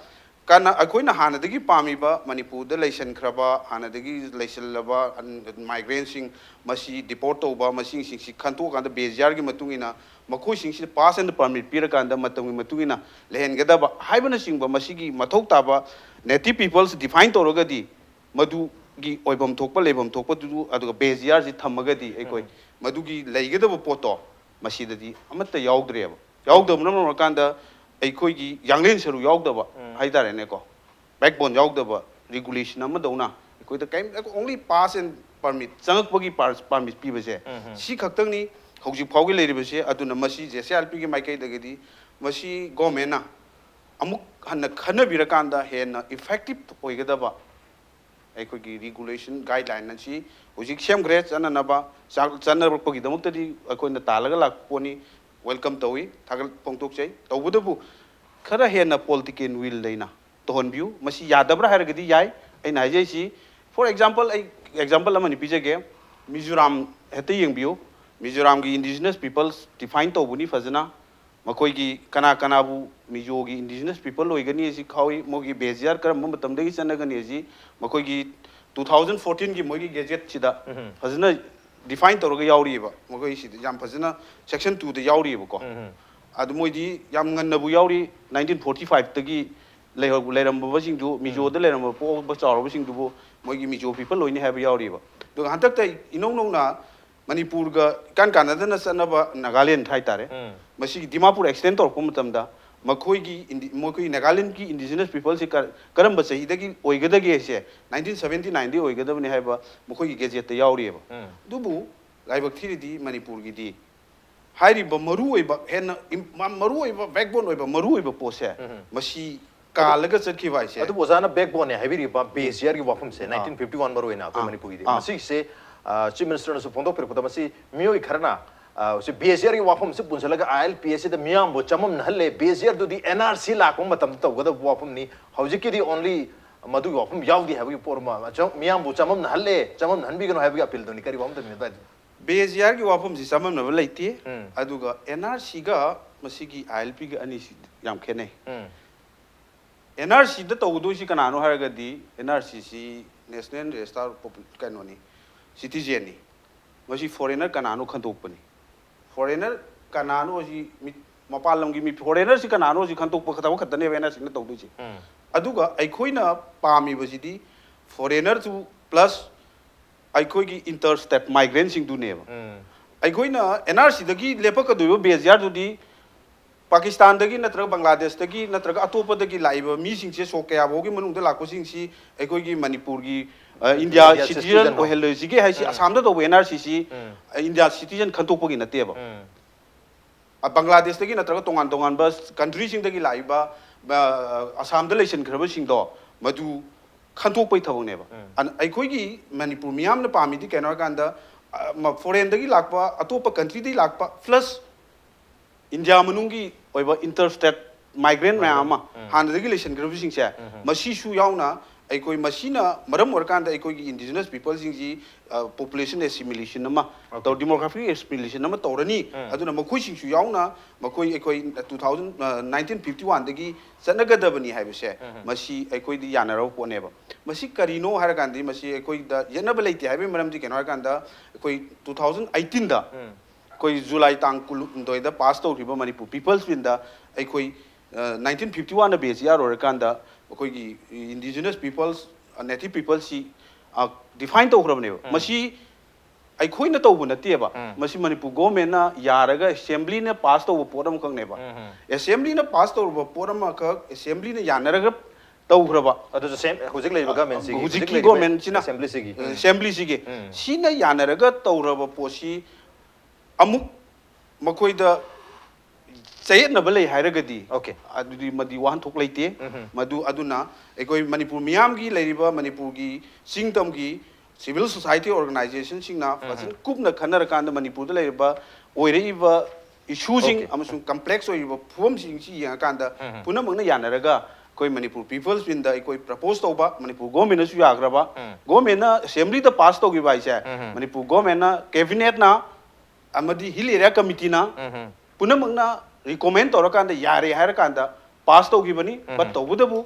ꯀꯅꯥ ꯑꯩꯈꯣꯏꯅ ꯍꯥꯟꯅꯗꯒꯤ ꯄꯥꯝꯃꯤꯕ ꯃꯅꯤꯄꯨꯔꯗ ꯂꯩꯁꯟꯈ꯭ꯔꯕ, ꯍꯥꯟꯅꯗꯒꯤ ꯂꯩꯁꯜꯂꯕ migrantꯁꯤꯡ, ꯃꯁꯤ deport ꯇꯧꯕ, ꯃꯁꯤꯁꯤꯡꯁꯤ ꯈꯟꯇꯣꯛꯑꯀꯥꯟꯗ brazier ꯒꯤ ꯃꯇꯨꯡ ꯏꯟꯅ ꯃꯈꯣꯏꯁꯤꯡꯁꯤꯗ pass and permit ꯄꯤꯔꯀꯥꯟꯗ ꯃꯇꯝꯒꯤ ꯃꯇꯨꯡ ꯏꯟꯅ ꯂꯩꯍꯟꯒꯗꯕ ꯍꯥꯏꯕꯅꯆꯤꯡꯕ ꯃꯁꯤꯒꯤ ꯃꯊꯧ ꯇꯥꯕ native peoples define ꯇꯧꯔꯒꯗꯤ ꯃꯗꯨꯒꯤ ꯑꯣꯏꯐꯝ ꯊꯣꯛꯄ, ꯂꯩꯐꯝ ꯊꯣꯛꯄꯗꯨ, ꯑꯗꯨꯒ brazier ꯁꯤ ꯊꯝꯃꯒꯗꯤ ꯑꯩꯈꯣꯏ ꯃꯗꯨꯒꯤ ꯂꯩꯒꯗꯕ ꯄꯣꯠꯇꯣ ꯃꯁꯤꯗꯗꯤ ꯑꯃꯠꯇ ꯌꯥꯎꯗ꯭ꯔꯦꯕ꯫ ꯌꯥꯎꯗꯕꯅ ꯃꯔꯝ ꯑꯣꯏꯔꯀꯥꯟꯗ ꯑꯩꯈꯣꯏꯒꯤ ꯌꯥꯡꯂꯦꯟ ꯁꯔꯨ ꯌꯥꯎꯗꯕ ꯍꯥꯏꯇꯥꯔꯦꯅꯦꯀꯣ, backbone ꯌꯥꯎꯗꯕ regulation ꯑꯃꯗꯧꯅ ꯑꯩꯈꯣꯏꯗ ꯀꯔꯤꯝ, only pass and permit, ꯆꯪꯉꯛꯄꯒꯤ permit ꯄꯤꯕꯁꯦ ꯁꯤ ꯈꯛꯇꯪꯅꯤ ꯍꯧꯖꯤꯛ ꯐꯥꯎꯒꯤ ꯂꯩꯔꯤꯕꯁꯦ꯫ ꯑꯗꯨꯅ ꯃꯁꯤ JCRLP ꯒꯤ ꯃꯥꯏꯀꯩꯗꯒꯤꯗꯤ ꯃꯁꯤ government ꯅ ꯑꯃꯨꯛ ꯍꯟꯅ ꯈꯟꯅꯕꯤꯔꯀꯥꯟꯗ ꯍꯦꯟꯅ effective ꯑꯣꯏꯒꯗꯕ ꯑꯩꯈꯣꯏꯒꯤ regulation guideline ꯑꯁꯤ ꯍꯧꯖꯤꯛ ꯁꯦꯝꯈ꯭ꯔꯦ꯫ ꯆꯠꯅꯅꯕ, ꯆꯥꯛ ꯆꯠꯅꯔꯛꯄꯒꯤꯗꯃꯛꯇꯗꯤ ꯑꯩꯈꯣꯏꯅ ꯇꯥꯜꯂꯒ ꯂꯥꯛꯄ ꯄꯣꯠꯅꯤ, welcome ꯇꯧꯏ, ꯊꯥꯒꯠ ꯐꯣꯡꯗꯣꯛꯆꯩ꯫ ꯇꯧꯕꯇꯕꯨ ꯈꯔ ꯍꯦꯟꯅ political will ꯂꯩꯅ ꯇꯧꯍꯟꯕꯤꯌꯨ꯫ ꯃꯁꯤ ꯌꯥꯗꯕ꯭ꯔꯥ ꯍꯥꯏꯔꯒꯗꯤ ꯌꯥꯏ꯫ ꯑꯩꯅ ꯍꯥꯏꯖꯔꯤꯁꯤ, for example, ꯑꯩ example ꯑꯃꯅꯤ ꯄꯤꯖꯒꯦ꯫ ꯃꯤꯖꯣꯔꯥꯝ ꯍꯦꯛꯇ ꯌꯦꯡꯕꯤꯌꯨ꯫ ꯃꯤꯖꯣꯔꯥꯝꯒꯤ indigenous peoples define ꯇꯧꯕꯅꯤ ꯐꯖꯅ꯫ ꯃꯈꯣꯏꯒꯤ ꯀꯅꯥ ꯀꯅꯥꯕꯨ ꯃꯤꯖꯣꯒꯤ indigenous people ꯑꯣꯏꯒꯅꯤ ꯑꯁꯤ ꯈꯥꯎꯏ, ꯃꯣꯏꯒꯤ brazier ꯀꯔꯝꯕ ꯃꯇꯝꯗꯒꯤ ꯆꯠꯅꯒꯅꯤ ꯑꯁꯤ ꯃꯈꯣꯏꯒꯤ two thousand fourteen ꯒꯤ ꯃꯣꯏꯒꯤ gazette ꯁꯤꯗ ꯐꯖꯅ define ꯇꯧꯔꯒ ꯌꯥꯎꯔꯤꯑꯕ꯫ ꯃꯈꯣꯏ ꯁꯤꯗ ꯌꯥꯝ ꯐꯖꯅ section two ꯗ ꯌꯥꯎꯔꯤꯑꯕꯀꯣ꯫ ꯑꯗꯨ ꯃꯣꯏꯗꯤ ꯌꯥꯝ ꯉꯟꯅꯕꯨ ꯌꯥꯎꯔꯤ, nineteen forty five ꯇꯒꯤ ꯂꯩꯍꯧ-, ꯂꯩꯔꯝꯕꯕꯁꯤꯡꯗꯨ, ꯃꯤꯖꯣꯗ ꯂꯩꯔꯝꯕ, ꯄꯣꯛꯄ ꯆꯥꯎꯔꯕꯁꯤꯡꯗꯨꯕꯨ ꯃꯣꯏꯒꯤ ꯃꯤꯖꯣ people ꯑꯣꯏꯅꯤ ꯍꯥꯏꯕ ꯌꯥꯎꯔꯤꯑꯕ꯫ ꯑꯗꯨꯒ ꯍꯟꯗꯛꯇ ꯏꯅꯧ ꯅꯧꯅ ꯃꯅꯤꯄꯨꯔꯒ ꯏꯀꯥꯟ ꯀꯥꯟꯅꯗꯅ ꯆꯠꯅꯕ ꯅꯥꯒꯥꯂꯦꯟ ꯍꯥꯏꯇꯥꯔꯦ꯫ ꯃꯁꯤꯒꯤ ꯗꯤꯃꯥꯄꯨꯔ extend ꯇꯧꯔꯛꯄ ꯃꯇꯝꯗ ꯃꯈꯣꯏꯒꯤ indi-, ꯃꯈꯣꯏꯒꯤ ꯅꯥꯒꯥꯂꯦꯟꯒꯤ indigenous people ꯁꯤ ꯀ-, ꯀꯔꯝꯕ ꯆꯍꯤꯗꯒꯤ ꯑꯣꯏꯒꯗꯒꯦ ꯍꯥꯏꯁꯦ nineteen seventy nine ꯗꯒꯤ ꯑꯣꯏꯒꯗꯕꯅꯤ ꯍꯥꯏꯕ ꯃꯈꯣꯏꯒꯤ gazette ꯇ ꯌꯥꯎꯔꯤꯑꯕ꯫ ꯑꯗꯨꯕꯨ ꯂꯥꯏꯕꯛ ꯊꯤꯔꯤꯗꯤ ꯃꯅꯤꯄꯨꯔꯒꯤꯗꯤ ꯍꯥꯏꯔꯤꯕ ꯃꯔꯨꯑꯣꯏꯕ, ꯍꯦꯟꯅ ꯏꯝ-, ꯃ-, ꯃꯔꯨꯑꯣꯏꯕ, backbone ꯑꯣꯏꯕ ꯃꯔꯨꯑꯣꯏꯕ ꯄꯣꯠꯁꯦ ꯃꯁꯤ ꯀꯥꯜꯂꯒ ꯆꯠꯈꯤꯕ ꯍꯥꯏꯁꯦ꯫ ꯑꯗꯨꯕꯨ ꯑꯣꯖꯥꯅ ꯕꯦꯛꯕꯣꯟꯅꯦ ꯍꯥꯏꯕꯤꯔꯤꯕ B S G ꯑꯥꯔꯒꯤ ꯋꯥꯐꯝꯁꯦ, nineteen fifty one ꯃꯔꯨꯑꯣꯏꯅ ꯑꯩꯈꯣꯏ ꯃꯅꯤꯄꯨꯔꯒꯤꯗꯤ, ꯃꯁꯤꯒꯤꯁꯦ ꯆꯤꯐ ꯃꯤꯅꯤꯁꯇꯔꯅꯁꯨ ꯐꯣꯡꯗꯣꯛꯄꯤꯔꯛꯄꯗ, ꯃꯁꯤ ꯃꯤꯑꯣꯏ ꯈꯔꯅ ꯁꯤ ꯕꯤ ꯑꯦꯁ ꯖꯤ ꯑꯥꯔꯒꯤ ꯋꯥꯐꯝꯁꯤ ꯄꯨꯟꯁꯤꯜꯂꯒ ꯑꯥꯏ ꯑꯦꯜ ꯄꯤ ꯑꯦꯁ ꯁꯤꯗ ꯃꯤꯌꯥꯝꯕꯨ ꯆꯃꯝꯅꯍꯜꯂꯦ, ꯕꯤ ꯑꯦꯁ ꯖꯤ ꯑꯥꯔꯗꯨꯗꯤ ꯑꯦꯟ ꯑꯥꯔ ꯁꯤ ꯂꯥꯛꯄ ꯃꯇꯝꯗ ꯇꯧꯒꯗꯕ ꯋꯥꯐꯝꯅꯤ, ꯍꯧꯖꯤꯛꯀꯤꯗꯤ ꯑꯣꯟꯂꯤ ꯃꯗꯨꯒꯤ ꯋꯥꯐꯝ ꯌꯥꯎꯗꯦ ꯍꯥꯏꯕꯒꯤ ꯄꯣꯠ ꯑꯃ, ꯆ- ꯃꯤꯌꯥꯝꯕꯨ ꯆꯃꯝꯅꯍꯜꯂꯦ, ꯆꯃꯝꯅꯍꯟꯕꯤꯒꯅꯨ ꯍꯥꯏꯕꯒꯤ ꯑꯄꯤꯜꯗꯨꯅꯤ꯫ ꯀꯔꯤ ꯋꯥꯐꯝꯗꯅꯤ ꯑꯗꯨꯋꯥꯏꯗꯨ? ꯕꯤ ꯑꯦꯁ ꯖꯤ ꯑꯥꯔꯒꯤ ꯋꯥꯐꯝꯁꯤ ꯆꯃꯝꯅꯕ ꯂꯩꯇꯦ꯫ ꯎꯝ꯫ ꯑꯗꯨꯒ ꯑꯦꯟ ꯑꯥꯔ ꯁꯤꯒ ꯃꯁꯤꯒꯤ ꯑꯥꯏ ꯑꯦꯜ ꯄꯤꯒ ꯑꯅꯤꯁꯤ ꯌꯥꯝ ꯈꯦꯠꯅꯩ꯫ ꯎꯝ꯫ ꯑꯦꯟ ꯑꯥꯔ ꯁꯤꯗ ꯇꯧꯒꯗꯣꯏꯁꯤ ꯀꯅꯥꯅꯣ ꯍꯥꯏꯔꯒꯗꯤ, ꯑꯦꯟ ꯑꯥꯔ ꯁꯤꯁꯤ ꯅꯦꯁꯅꯦꯜ ꯔꯦꯖꯤꯁꯇꯥꯔ ꯄꯣꯄꯨ- ꯀꯩꯅꯣꯅꯤ, ꯁꯤꯇꯤꯖꯦꯟꯅꯤ꯫ ꯃꯁꯤ ꯐꯣꯔꯦꯅꯔ ꯀꯅꯥꯅꯣ ꯈꯟꯗꯣꯛꯄꯅꯤ꯫ ꯐꯣꯔꯦꯅꯔ ꯀꯅꯥꯅꯣ ꯁꯤ ꯃꯤ, ꯃꯄꯥꯟ ꯂꯝꯒꯤ ꯃꯤ, ꯐꯣꯔꯦꯅꯔꯁꯤ ꯀꯅꯥꯅꯣ ꯁꯤ ꯈꯟꯗꯣꯛꯄ ꯊꯕꯛ ꯈꯛꯇꯅꯦꯕ ꯑꯦꯟ ꯑꯥꯔ ꯁꯤꯅ ꯇꯧꯗꯣꯏꯁꯦ꯫ ꯎꯝ꯫ ꯑꯗꯨꯒ ꯑꯩꯈꯣꯏꯅ ꯄꯥꯝꯃꯤꯕꯁꯤꯗꯤ ꯐꯣꯔꯦꯅꯔꯁꯨ ꯄ꯭ꯂꯁ ꯑꯩꯈꯣꯏꯒꯤ ꯏꯟꯇꯔ ꯁ꯭ꯇꯦꯠ ꯃꯥꯏꯒ꯭ꯔꯦꯟꯁꯤꯡꯗꯨꯅꯦꯕ꯫ ꯎꯝ꯫ ꯑꯩꯈꯣꯏꯅ ꯑꯦꯟ ꯑꯥꯔ ꯁꯤꯗꯒꯤ ꯂꯦꯞꯄꯛꯀꯗꯣꯏꯕ ꯕꯤ ꯑꯦꯁ ꯖꯤ ꯑꯥꯔꯗꯨꯗꯤ ꯄꯥꯀꯤꯁꯇꯥꯟꯗꯒꯤ ꯅꯠꯇ꯭ꯔꯒ ꯕꯪꯒ꯭ꯂꯥꯗꯦꯁꯇꯒꯤ ꯅꯠꯇ꯭ꯔꯒ ꯑꯇꯣꯞꯄꯗꯒꯤ ꯂꯥꯛꯏꯕ ꯃꯤꯁꯤꯡꯁꯦ, ꯁꯣꯛ ꯀꯌꯥ ꯐꯥꯎꯒꯤ ꯃꯅꯨꯡꯗ ꯂꯥꯛꯄꯁꯤꯡꯁꯤ ꯑꯩꯈꯣꯏꯒꯤ ꯃꯅꯤꯄꯨꯔꯒꯤ, ꯑ, ꯏꯟꯗꯤꯌꯥ ꯏꯟꯗꯤꯌꯥ ꯁꯤꯇꯤꯖꯟ ꯁꯤꯇꯤꯖꯟ ꯑꯣꯏꯍꯜꯂꯣꯏꯁꯤꯒꯦ ꯍꯥꯏꯁꯤ꯫ ꯎꯝ꯫ ꯑꯁꯥꯝꯗ ꯇꯧꯕ ꯑꯦꯟ ꯑꯥꯔ ꯁꯤꯁꯤ, ꯎꯝ꯫ ꯑ, ꯏꯟꯗꯤꯌꯥ ꯁꯤꯇꯤꯖꯟ ꯈꯟꯗꯣꯛꯄꯒꯤ ꯅꯠꯇꯦꯕ꯫ ꯎꯝ꯫ ꯑ, ꯕꯪꯒ꯭ꯂꯥꯗꯦꯁꯇꯒꯤ ꯅꯠꯇ꯭ꯔꯒ ꯇꯣꯉꯥꯟ ꯇꯣꯉꯥꯟꯕ ꯀꯟꯇ꯭ꯔꯤꯁꯤꯡꯗꯒꯤ ꯂꯥꯛꯏꯕ, ꯑ, ꯑꯁꯥꯝꯗ ꯂꯩꯁꯤꯟꯈ꯭ꯔꯕꯁꯤꯡꯗꯣ ꯃꯗꯨ ꯈꯟꯗꯣꯛꯄꯒꯤ ꯊꯕꯛꯅꯦꯕ꯫ ꯎꯝ꯫ ꯑꯟ-, ꯑꯩꯈꯣꯏꯒꯤ ꯃꯅꯤꯄꯨꯔ ꯃꯤꯌꯥꯝꯅ ꯄꯥꯝꯃꯤꯗꯤ ꯀꯩꯅꯣ ꯍꯥꯏꯀꯥꯟꯗ, ꯑ, ꯃ-, ꯐꯣꯔꯦꯟꯗꯒꯤ ꯂꯥꯛꯄ, ꯑꯇꯣꯞꯄ ꯀꯟꯇ꯭ꯔꯤꯗꯒꯤ ꯂꯥꯛꯄ, ꯄ꯭ꯂꯁ ꯏꯟꯗꯤꯌꯥ ꯃꯅꯨꯡꯒꯤ ꯑꯣꯏꯕ ꯏꯟꯇꯔ ꯁ꯭ꯇꯦꯠ ꯃꯥꯏꯒ꯭ꯔꯦꯟ ꯃꯌꯥꯝ ꯑꯃ, ꯎꯝ꯫ ꯍꯥꯟꯅꯗꯒꯤ ꯂꯩꯁꯤꯟꯈ꯭ꯔꯕꯁꯤꯡꯁꯦ, ꯎꯝ꯫ ꯃꯁꯤꯁꯨ ꯌꯥꯎꯅ ꯑꯩꯈꯣꯏ, ꯃꯁꯤꯅ ꯃꯔꯝ ꯑꯣꯏꯔꯀꯥꯟꯗ ꯑꯩꯈꯣꯏꯒꯤ ꯏꯟꯗꯤꯖꯤꯅꯁ ꯄꯤꯄꯜꯁꯤꯡꯁꯤ, ꯑ, ꯄꯣꯄꯨꯂꯦꯁꯟ ꯑꯦꯁꯤꯃꯤꯂꯦꯁꯟ ꯑꯃ ꯑꯣꯀꯦ꯫ ꯇꯧ-, ꯗꯤꯃꯣꯒ꯭ꯔꯥꯐꯤꯛ ꯑꯦꯁꯤꯃꯤꯂꯦꯁꯟ ꯑꯃ ꯇꯧꯔꯅꯤ꯫ ꯎꯝ꯫ ꯑꯗꯨꯅ ꯃꯈꯣꯏꯁꯤꯡꯁꯨ ꯌꯥꯎꯅ ꯃꯈꯣꯏ, ꯑꯩꯈꯣꯏ ꯇꯨ ꯊꯥꯎꯖꯟ, ꯑ, ꯅꯥꯏꯟꯇꯤꯟ ꯐꯤꯐꯇꯤ ꯋꯥꯟꯗꯒꯤ ꯆꯠꯅꯒꯗꯕꯅꯤ ꯍꯥꯏꯕꯁꯦ, ꯎꯝ꯫ ꯃꯁꯤ ꯑꯩꯈꯣꯏꯗꯤ ꯌꯥꯅꯔꯕ ꯄꯣꯠꯅꯦꯕ꯫ ꯃꯁꯤ ꯀꯔꯤꯅꯣ ꯍꯥꯏꯔꯀꯥꯟꯗꯗꯤ, ꯃꯁꯤ ꯑꯩꯈꯣꯏꯗ ꯌꯦꯠꯅꯕ ꯂꯩꯇꯦ ꯍꯥꯏꯕꯒꯤ ꯃꯔꯝꯗꯤ ꯀꯩꯅꯣ ꯍꯥꯏꯔꯀꯥꯟꯗ, ꯑꯩꯈꯣꯏ ꯇꯨ ꯊꯥꯎꯖꯟ ꯑꯩꯠꯇꯤꯟꯗ ꯎꯝ꯫ ꯑꯩꯈꯣꯏ ꯖꯨꯂꯥꯏ ꯇꯥꯡ ꯀꯨꯟꯍꯨꯝꯗꯣꯏꯗ ꯄꯥꯁ ꯇꯧꯈꯤꯕ ꯃꯅꯤꯄꯨꯔ ꯄꯤꯄꯜꯁ ꯕꯤꯜꯗ ꯑꯩꯈꯣꯏ, ꯑ, ꯅꯥꯏꯟꯇꯤꯟ ꯐꯤꯐꯇꯤ ꯋꯥꯟꯗ ꯕꯤ ꯑꯦꯁ ꯖꯤ ꯑꯥꯔ ꯑꯣꯏꯔꯀꯥꯟꯗ ꯑꯩꯈꯣꯏꯒꯤ ꯏꯟꯗꯤꯖꯤꯅꯁ ꯄꯤꯄꯜꯁ, ꯅꯦꯇꯤꯚ ꯄꯤꯄꯜꯁꯁꯤ, ꯑ, ꯗꯤꯐꯥꯏꯟ ꯇꯧꯈ꯭ꯔꯕꯅꯦꯕ꯫ ꯎꯝ꯫ ꯃꯁꯤ ꯑꯩꯈꯣꯏꯅ ꯇꯧꯕ ꯅꯠꯇꯦꯕ꯫ ꯎꯝ꯫ ꯃꯁꯤ ꯃꯅꯤꯄꯨꯔ ꯒꯣꯔꯃꯦꯟꯅ ꯌꯥꯔꯒ ꯑꯦꯁꯦꯝꯕ꯭ꯂꯤꯅ ꯄꯥꯁ ꯇꯧꯕ ꯄꯣꯠ ꯑꯃꯈꯛꯅꯦꯕ꯫ ꯎꯝ, ꯎꯝ꯫ ꯑꯦꯁꯦꯝꯕ꯭ꯂꯤꯅ ꯄꯥꯁ ꯇꯧꯔꯕ ꯄꯣꯠ ꯑꯃꯈꯛ ꯑꯦꯁꯦꯝꯕ꯭ꯂꯤꯅ ꯌꯥꯅꯔꯒ ꯇꯧꯈ꯭ꯔꯕ꯫ ꯑꯗꯨꯁꯨ ꯁꯦꯝ-, ꯍꯧꯖꯤꯛ ꯂꯩꯔꯤꯕ ꯒꯃꯦꯟꯁꯤꯒꯤ, ꯍꯧꯖꯤꯛꯀꯤ ꯍꯧꯖꯤꯛ ꯂꯩꯔꯤꯕ ꯒꯣꯔꯃꯦꯟꯁꯤꯅ, ꯑꯦꯁꯦꯝꯕ꯭ꯂꯤꯁꯤꯒꯤ꯫ ꯑꯦꯁꯦꯝꯕ꯭ꯂꯤꯁꯤꯒꯤ꯫ ꯎꯝ꯫ ꯁꯤꯅ ꯌꯥꯅꯔꯒ ꯇꯧꯔꯕ ꯄꯣꯠꯁꯤ ꯑꯃꯨꯛ ꯃꯈꯣꯏꯗ ꯆꯌꯦꯠꯅꯕ ꯂꯩ ꯍꯥꯏꯔꯒꯗꯤ, Okay. ꯑꯗꯨꯗꯤ ꯃꯗꯤ ꯋꯥꯍꯟꯊꯣꯛ ꯂꯩꯇꯦ꯫ ꯃꯗꯨ ꯑꯗꯨꯅ ꯑꯩꯈꯣꯏ ꯃꯅꯤꯄꯨꯔ ꯃꯤꯌꯥꯝꯒꯤ ꯂꯩꯔꯤꯕ ꯃꯅꯤꯄꯨꯔꯒꯤ ꯆꯤꯡ ꯇꯝꯒꯤ civil society organization ꯁꯤꯡꯅ ꯐꯖꯅ ꯀꯨꯞꯅ ꯈꯟꯅꯔꯀꯥꯟꯗ ꯃꯅꯤꯄꯨꯔꯗ ꯂꯩꯔꯤꯕ ꯑꯣꯏꯔꯛꯏꯕ issue ꯁꯤꯡ Okay. ꯑꯃꯁꯨꯡ complex ꯑꯣꯏꯔꯤꯕ ꯐꯤꯕꯝꯁꯤꯡꯁꯤ ꯌꯦꯡꯉꯀꯥꯟꯗ ꯄꯨꯝꯅꯃꯛꯅ ꯌꯥꯅꯔꯒ ꯑꯩꯈꯣꯏ ꯃꯅꯤꯄꯨꯔ People's Bill ꯗ ꯑꯩꯈꯣꯏ propose ꯇꯧꯕ, ꯃꯅꯤꯄꯨꯔ government ꯅꯁꯨ ꯌꯥꯈ꯭ꯔꯕ, government ꯅ assembly ꯗ pass ꯇꯧꯈꯤꯕ ꯍꯥꯏꯁꯦ, ꯃꯅꯤꯄꯨꯔ government ꯅ, cabinet ꯅ ꯑꯃꯗꯤ Hill Area Committee ꯅ ꯄꯨꯝꯅꯃꯛꯅ recommend ꯇꯧꯔꯀꯥꯟꯗ ꯌꯥꯔꯦ ꯍꯥꯏꯔꯀꯥꯟꯗ pass ꯇꯧꯈꯤꯕꯅꯤ꯫ But ꯇꯧꯕꯇꯕꯨ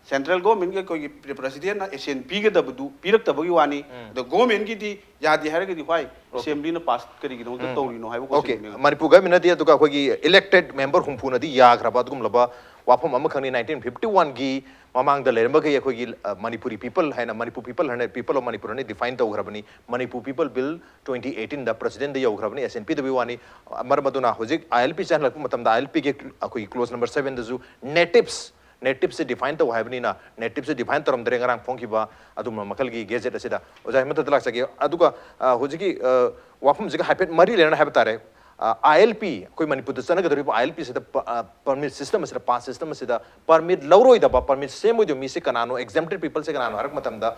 central government ꯀꯤ ꯑꯩꯈꯣꯏꯒꯤ president ꯅ assent ꯄꯤꯒꯗꯕꯗꯨ ꯄꯤꯔꯛꯇꯕꯒꯤ ꯋꯥꯅꯤ꯫ ꯑꯗꯣ government ꯀꯤꯗꯤ ꯌꯥꯗꯦ ꯍꯥꯏꯔꯒꯗꯤ why assembly ꯅ pass ꯀꯔꯤꯒꯤꯗꯃꯛꯇ ꯇꯧꯔꯤꯅꯣ ꯍꯥꯏꯕ Okay. question ꯅꯦꯕ꯫ ꯃꯅꯤꯄꯨꯔ government ꯅꯗꯤ ꯑꯗꯨꯒ ꯑꯩꯈꯣꯏꯒꯤ elected member ꯍꯨꯝꯐꯨꯅꯗꯤ ꯌꯥꯈ꯭ꯔꯕ ꯑꯗꯨꯒꯨꯝꯂꯕ ꯋꯥꯐꯝ ꯑꯃꯈꯛꯅꯤ꯫ Nineteen fifty one ꯒꯤ ꯃꯃꯥꯡꯗ ꯂꯩꯔꯝꯕꯈꯩ ꯑꯩꯈꯣꯏꯒꯤ, ꯑ, ꯃꯅꯤꯄꯨꯔꯤ people ꯍꯥꯏꯅ, ꯃꯅꯤꯄꯨꯔ people ꯍꯥꯏꯅ, people of ꯃꯅꯤꯄꯨꯔ ꯍꯥꯏꯅ define ꯇꯧꯈ꯭ꯔꯕꯅꯤ꯫ Manipur People Bill twenty eighteen ꯗ president ꯗ ꯌꯧꯈ꯭ꯔꯕꯅꯤ, assent ꯄꯤꯗꯕꯒꯤ ꯋꯥꯅꯤ꯫ ꯑ, ꯃꯔꯝ ꯑꯗꯨꯅ ꯍꯧꯖꯤꯛ I L P ꯆꯠꯍꯜꯂꯛꯄ ꯃꯇꯝꯗ I L P ꯒꯤ ꯑꯩꯈꯣꯏꯒꯤ clause number seven ꯗꯁꯨ natives, natives ꯁꯦ define ꯇꯧ ꯍꯥꯏꯕꯅꯤꯅ, natives ꯁꯦ define ꯇꯧꯔꯝꯗ꯭ꯔꯦ ꯉꯔꯥꯡ ꯐꯣꯡꯈꯤꯕ ꯑꯗꯨꯒꯨꯝꯕ ꯃꯈꯜꯒꯤ gazette ꯑꯁꯤꯗ꯫ ꯑꯣꯖꯥ ꯍꯦꯃꯟꯇꯗ ꯂꯥꯛꯆꯒꯦ꯫ ꯑꯗꯨꯒ, ꯑ, ꯍꯧꯖꯤꯛꯀꯤ, ꯑ, ꯋꯥꯐꯝꯁꯤꯒ ꯍꯥꯏꯐꯦꯠ ꯃꯔꯤ ꯂꯩꯅꯅ ꯍꯥꯏꯕ ꯇꯥꯔꯦ꯫ ꯑ, I L P, ꯑꯩꯈꯣꯏ ꯃꯅꯤꯄꯨꯔꯗ ꯆꯠꯅꯒꯗꯧꯔꯤꯕ I L P ꯁꯤꯗ ꯄ-, ꯑ, permit system ꯑꯁꯤꯗ, pass system ꯑꯁꯤꯗ permit ꯂꯧꯔꯣꯏꯗꯕ, permit ꯁꯦꯝꯃꯣꯏꯗꯕ ꯃꯤꯁꯦ ꯀꯅꯥꯅꯣ, exempted people ꯁꯦ ꯀꯅꯥꯅꯣ ꯍꯥꯏꯔꯛꯄ ꯃꯇꯝꯗ,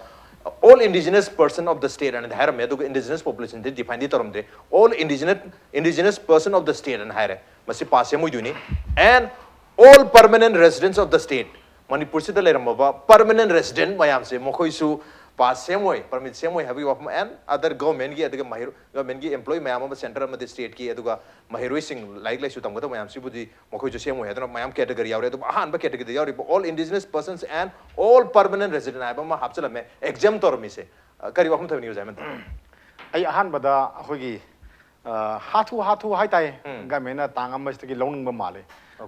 all indigenous person of the state ꯑꯅꯗꯤ ꯍꯥꯏꯔꯝꯃꯦ, ꯑꯗꯨꯒ indigenous population D define D ꯇꯧꯔꯝꯗꯦ꯫ All indigenous, indigenous person of the state ꯑꯅ ꯍꯥꯏꯔꯦ꯫ ꯃꯁꯤ pass ꯁꯦꯝꯃꯣꯏꯗꯣꯏꯅꯤ꯫ And all permanent residents of the state, ꯃꯅꯤꯄꯨꯔꯁꯤꯗ ꯂꯩꯔꯝꯃꯕ permanent resident ꯃꯌꯥꯝꯁꯦ ꯃꯈꯣꯏꯁꯨ pass ꯁꯦꯝꯃꯣꯏ, permit ꯁꯦꯝꯃꯣꯏ ꯍꯥꯏꯕꯒꯤ ꯋꯥꯐꯝ, and other government ꯒꯤ, ꯑꯗꯨꯒ ꯃꯍꯩꯔꯣ-, government ꯒꯤ employee ꯃꯌꯥꯝ ꯑꯃ centre ꯑꯃꯗꯤ state ꯀꯤ, ꯑꯗꯨꯒ ꯃꯍꯩꯔꯣꯏꯁꯤꯡ, ꯂꯥꯏꯔꯤꯛ ꯂꯥꯏꯁꯨ ꯇꯝꯒꯗꯕ ꯃꯌꯥꯝꯁꯤꯕꯨꯗꯤ ꯃꯈꯣꯏꯁꯨ ꯁꯦꯝꯃꯣꯏ ꯍꯥꯏꯗꯨꯅ ꯃꯌꯥꯝ category ꯌꯥꯎꯔꯦ꯫ ꯑꯗꯨꯕꯨ ꯑꯍꯥꯟꯕ category ꯗ ꯌꯥꯎꯔꯤꯕ all indigenous persons and all permanent resident ꯍꯥꯏꯕ ꯑꯃ ꯍꯥꯞꯆꯤꯜꯂꯝꯃꯦ, exempt ꯇꯧꯔꯝꯃꯤꯁꯦ꯫ ꯑ, ꯀꯔꯤ ꯋꯥꯐꯝ ꯊꯝꯕꯤꯅꯤ, ꯑꯣꯖꯥ ꯍꯦꯃꯟꯇ? ꯑꯩ ꯑꯍꯥꯟꯕꯗ ꯑꯩꯈꯣꯏꯒꯤ, ꯑ, ꯍꯥꯊꯨ ꯍꯥꯊꯨ ꯍꯥꯏꯇꯥꯏ, government ꯅ ꯇꯥꯡ ꯑꯃꯁꯤꯗꯒꯤ ꯂꯧꯅꯤꯡꯕ ꯃꯥꯜꯂꯦ꯫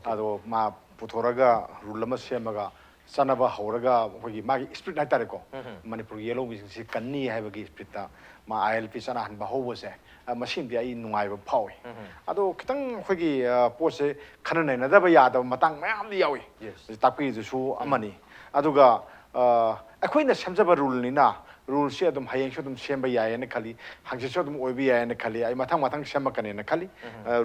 ꯑꯗꯣ ꯃꯥ ꯄꯨꯊꯣꯔꯒ rule ꯑꯃ ꯁꯦꯝꯃꯒ ꯆꯠꯅꯕ ꯍꯧꯔꯒ ꯑꯩꯈꯣꯏꯒꯤ ꯃꯥꯒꯤ spirit ꯍꯥꯏꯇꯥꯔꯦꯀꯣ, ꯃꯅꯤꯄꯨꯔꯒꯤ ꯌꯦꯜꯍꯧꯃꯤꯁꯤꯡꯁꯤ ꯀꯟꯅꯤ ꯍꯥꯏꯕꯒꯤ spirit ꯇ ꯃꯥ I L P ꯆꯠꯅꯍꯟꯕ ꯍꯧꯕꯁꯦ, ꯑ, ꯃꯁꯤꯃꯗꯤ ꯑꯩ ꯅꯨꯡꯉꯥꯏꯕ ꯐꯥꯎꯏ꯫ ꯑꯗꯣ ꯈꯤꯇꯪ ꯑꯩꯈꯣꯏꯒꯤ, ꯑ, ꯄꯣꯠꯁꯦ ꯈꯟꯅ ꯅꯩꯅꯗꯕ ꯌꯥꯗꯕ ꯃꯇꯥꯡ ꯃꯌꯥꯝꯗꯤ ꯌꯥꯎꯏ꯫ Yes. ꯍꯧꯖꯤꯛ ꯇꯥꯛꯄꯤꯔꯤꯗꯨꯁꯨ ꯑꯃꯅꯤ꯫ ꯑꯗꯨꯒ, ꯑ, ꯑꯩꯈꯣꯏꯅ ꯁꯦꯝꯖꯕ rule ꯅꯤꯅ ꯔꯨꯜꯁꯤ ꯑꯗꯨꯝ ꯍꯌꯦꯡꯁꯨ ꯑꯗꯨꯝ ꯁꯦꯝꯕ ꯌꯥꯏꯌꯦꯅ ꯈꯜꯂꯤ, ꯍꯪꯆꯤꯠꯁꯨ ꯑꯗꯨꯝ ꯑꯣꯏꯕ ꯌꯥꯏꯌꯦꯅ ꯈꯜꯂꯤ꯫ ꯑꯩ ꯃꯊꯪ ꯃꯊꯪ ꯁꯦꯝꯃꯛꯀꯅꯦꯅ ꯈꯜꯂꯤ꯫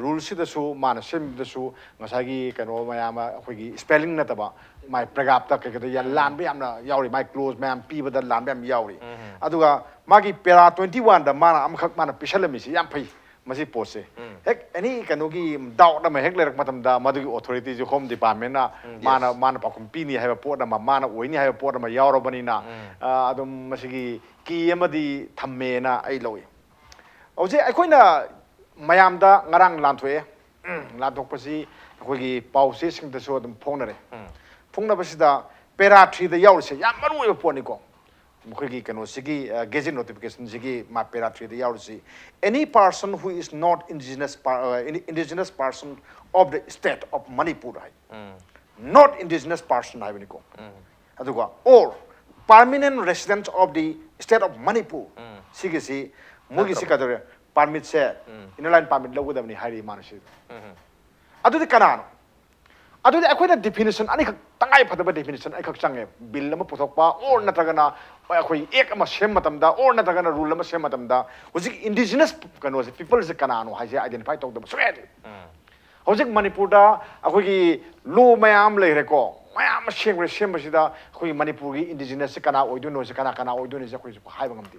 ꯔꯨꯜꯁꯤꯗꯁꯨ ꯃꯥꯅ ꯁꯦꯝꯕꯗꯁꯨ ꯉꯁꯥꯏꯒꯤ ꯀꯩꯅꯣ ꯃꯌꯥꯝ ꯑꯃ ꯑꯩꯈꯣꯏꯒꯤ ꯁ꯭ꯄꯦꯂꯤꯡ ꯅꯠꯇꯕ ꯃꯥꯏ ꯄꯦꯔꯥꯒ꯭ꯔꯥꯐꯇ ꯀꯩꯀꯩꯗ ꯌꯥ- ꯂꯥꯟꯕ ꯌꯥꯝꯅ ꯌꯥꯎꯔꯤ, ꯃꯥꯏ ꯀ꯭ꯂꯣꯖ ꯃꯌꯥꯝ ꯄꯤꯕꯗ ꯂꯥꯟꯕ ꯌꯥꯝ ꯌꯥꯎꯔꯤ꯫ ꯑꯗꯨꯒ ꯃꯥꯒꯤ ꯄꯦꯔꯥ ꯇ꯭ꯋꯦꯟꯇꯤ ꯋꯥꯟꯗ ꯃꯥꯅ ꯑꯃꯈꯛ ꯃꯥꯅ ꯄꯤꯁꯜꯂꯝꯃꯤꯁꯤ ꯌꯥꯝ ꯐꯩ꯫ ꯃꯁꯤ ꯄꯣꯠꯁꯦ ꯍꯦꯛ ꯑꯦꯅꯤ ꯀꯩꯅꯣꯒꯤ ꯗꯥꯎꯠ ꯑꯃ ꯍꯦꯛ ꯂꯩꯔꯛꯄ ꯃꯇꯝꯗ ꯃꯗꯨꯒꯤ ꯑꯣꯊꯣꯔꯤꯇꯤꯁꯦ ꯍꯣꯝ ꯗꯤꯄꯥꯔꯠꯃꯦꯟꯅ ꯃꯥꯅ ꯃꯥꯅ ꯄꯥꯎꯈꯨꯝ ꯄꯤꯅꯤ ꯍꯥꯏꯕ ꯄꯣꯠ ꯑꯃ, ꯃꯥꯅ ꯑꯣꯏꯅꯤ ꯍꯥꯏꯕ ꯄꯣꯠ ꯑꯃ ꯌꯥꯎꯔꯕꯅꯤꯅ, ꯑ, ꯑꯗꯨꯝ ꯃꯁꯤꯒꯤ ꯀꯤ ꯑꯃꯗꯤ ꯊꯝꯃꯦꯅ ꯑꯩ ꯂꯧꯏ꯫ ꯍꯧꯖꯤꯛ ꯑꯩꯈꯣꯏꯅ ꯃꯌꯥꯝꯗ ꯉꯔꯥꯡ ꯂꯥꯟꯊꯣꯛꯑꯦ꯫ ꯂꯥꯟꯊꯣꯛꯄꯁꯤ ꯑꯩꯈꯣꯏꯒꯤ ꯄꯥꯎꯆꯦꯁꯤꯡꯗꯁꯨ ꯑꯗꯨꯝ ꯐꯣꯡꯅꯔꯦ꯫ ꯐꯣꯡꯅꯕꯁꯤꯗ ꯄꯦꯔꯥ ꯊ꯭ꯔꯤꯗ ꯌꯥꯎꯔꯤꯁꯦ ꯌꯥꯝ ꯃꯔꯨ ꯑꯣꯏꯕ ꯄꯣꯠꯅꯤꯀꯣ꯫ ꯃꯈꯣꯏꯒꯤ ꯀꯩꯅꯣꯁꯤꯒꯤ, ꯑ, ꯒꯦꯖꯦꯠ ꯅꯣꯇꯤꯐꯤꯀꯦꯁꯟꯁꯤꯒꯤ ꯃꯥ ꯄꯦꯔꯥ ꯊ꯭ꯔꯤꯗ ꯌꯥꯎꯔꯤꯁꯤ, "Any person who is not indigenous per-, uh, in- indigenous person of the state of Manipur" high. Not indigenous person ꯍꯥꯏꯕꯅꯤꯀꯣ꯫ ꯑꯗꯨꯒ "or permanent resident of the state of Manipur" ꯁꯤꯒꯤꯁꯤ ꯃꯣꯏꯒꯤꯁꯤ ꯅꯠꯇ꯭ꯔꯕ? ꯀꯩꯗꯧꯔꯦ? ꯄꯥꯔꯃꯤꯠꯁꯦ, ꯏꯅꯔ ꯂꯥꯏꯟ ꯄꯥꯔꯃꯤꯠ ꯂꯧꯒꯗꯕꯅꯤ ꯍꯥꯏꯔꯤ ꯃꯥꯅ ꯁꯤꯗ꯫ ꯑꯗꯨꯗꯤ ꯀꯅꯥꯅꯣ? ꯑꯗꯨꯗꯤ ꯑꯩꯈꯣꯏꯅ ꯗꯤꯐꯤꯅꯤꯁꯟ ꯑꯅꯤꯈꯛ, ꯇꯉꯥꯏ ꯐꯗꯕ ꯗꯤꯐꯤꯅꯤꯁꯟ ꯑꯅꯤꯈꯛ ꯆꯪꯉꯦ꯫ ꯕꯤꯜ ꯑꯃ ꯄꯨꯊꯣꯛꯄ, ꯑꯣꯔ ꯅꯠꯇ꯭ꯔꯒꯅ ꯑꯩꯈꯣꯏ ꯑꯦꯛ ꯑꯃ ꯁꯦꯝꯕ ꯃꯇꯝꯗ, ꯑꯣꯔ ꯅꯠꯇ꯭ꯔꯒꯅ ꯔꯨꯜ ꯑꯃ ꯁꯦꯝꯕ ꯃꯇꯝꯗ, ꯍꯧꯖꯤꯛ ꯏꯟꯗꯤꯖꯤꯅꯁ ꯀꯩꯅꯣꯁꯦ, ꯄꯤꯄꯜꯁꯦ ꯀꯅꯥꯅꯣ ꯍꯥꯏꯁꯦ ꯑꯥꯏꯗꯦꯟꯇꯤꯐꯥꯏ ꯇꯧꯗꯕ ꯁꯨꯡꯌꯥ ꯌꯥꯗꯦ꯫ ꯍꯧꯖꯤꯛ ꯃꯅꯤꯄꯨꯔꯗ ꯑꯩꯈꯣꯏꯒꯤ ꯂꯣ ꯃꯌꯥꯝ ꯑꯃ ꯂꯩꯈ꯭ꯔꯦꯀꯣ, ꯃꯌꯥꯝ ꯑꯃ ꯁꯦꯝꯈ꯭ꯔꯦ꯫ ꯁꯦꯝꯕꯁꯤꯗ ꯑꯩꯈꯣꯏꯒꯤ ꯃꯅꯤꯄꯨꯔꯒꯤ ꯏꯟꯗꯤꯖꯤꯅꯁꯁꯦ ꯀꯅꯥ ꯑꯣꯏꯗꯣꯏꯅꯣꯁꯦ, ꯀꯅꯥ ꯀꯅꯥ ꯑꯣꯏꯗꯣꯏꯅꯣꯁꯦ ꯑꯩꯈꯣꯏ ꯍꯧꯖꯤꯛ ꯍꯥꯏꯕ ꯉꯝꯗꯦ꯫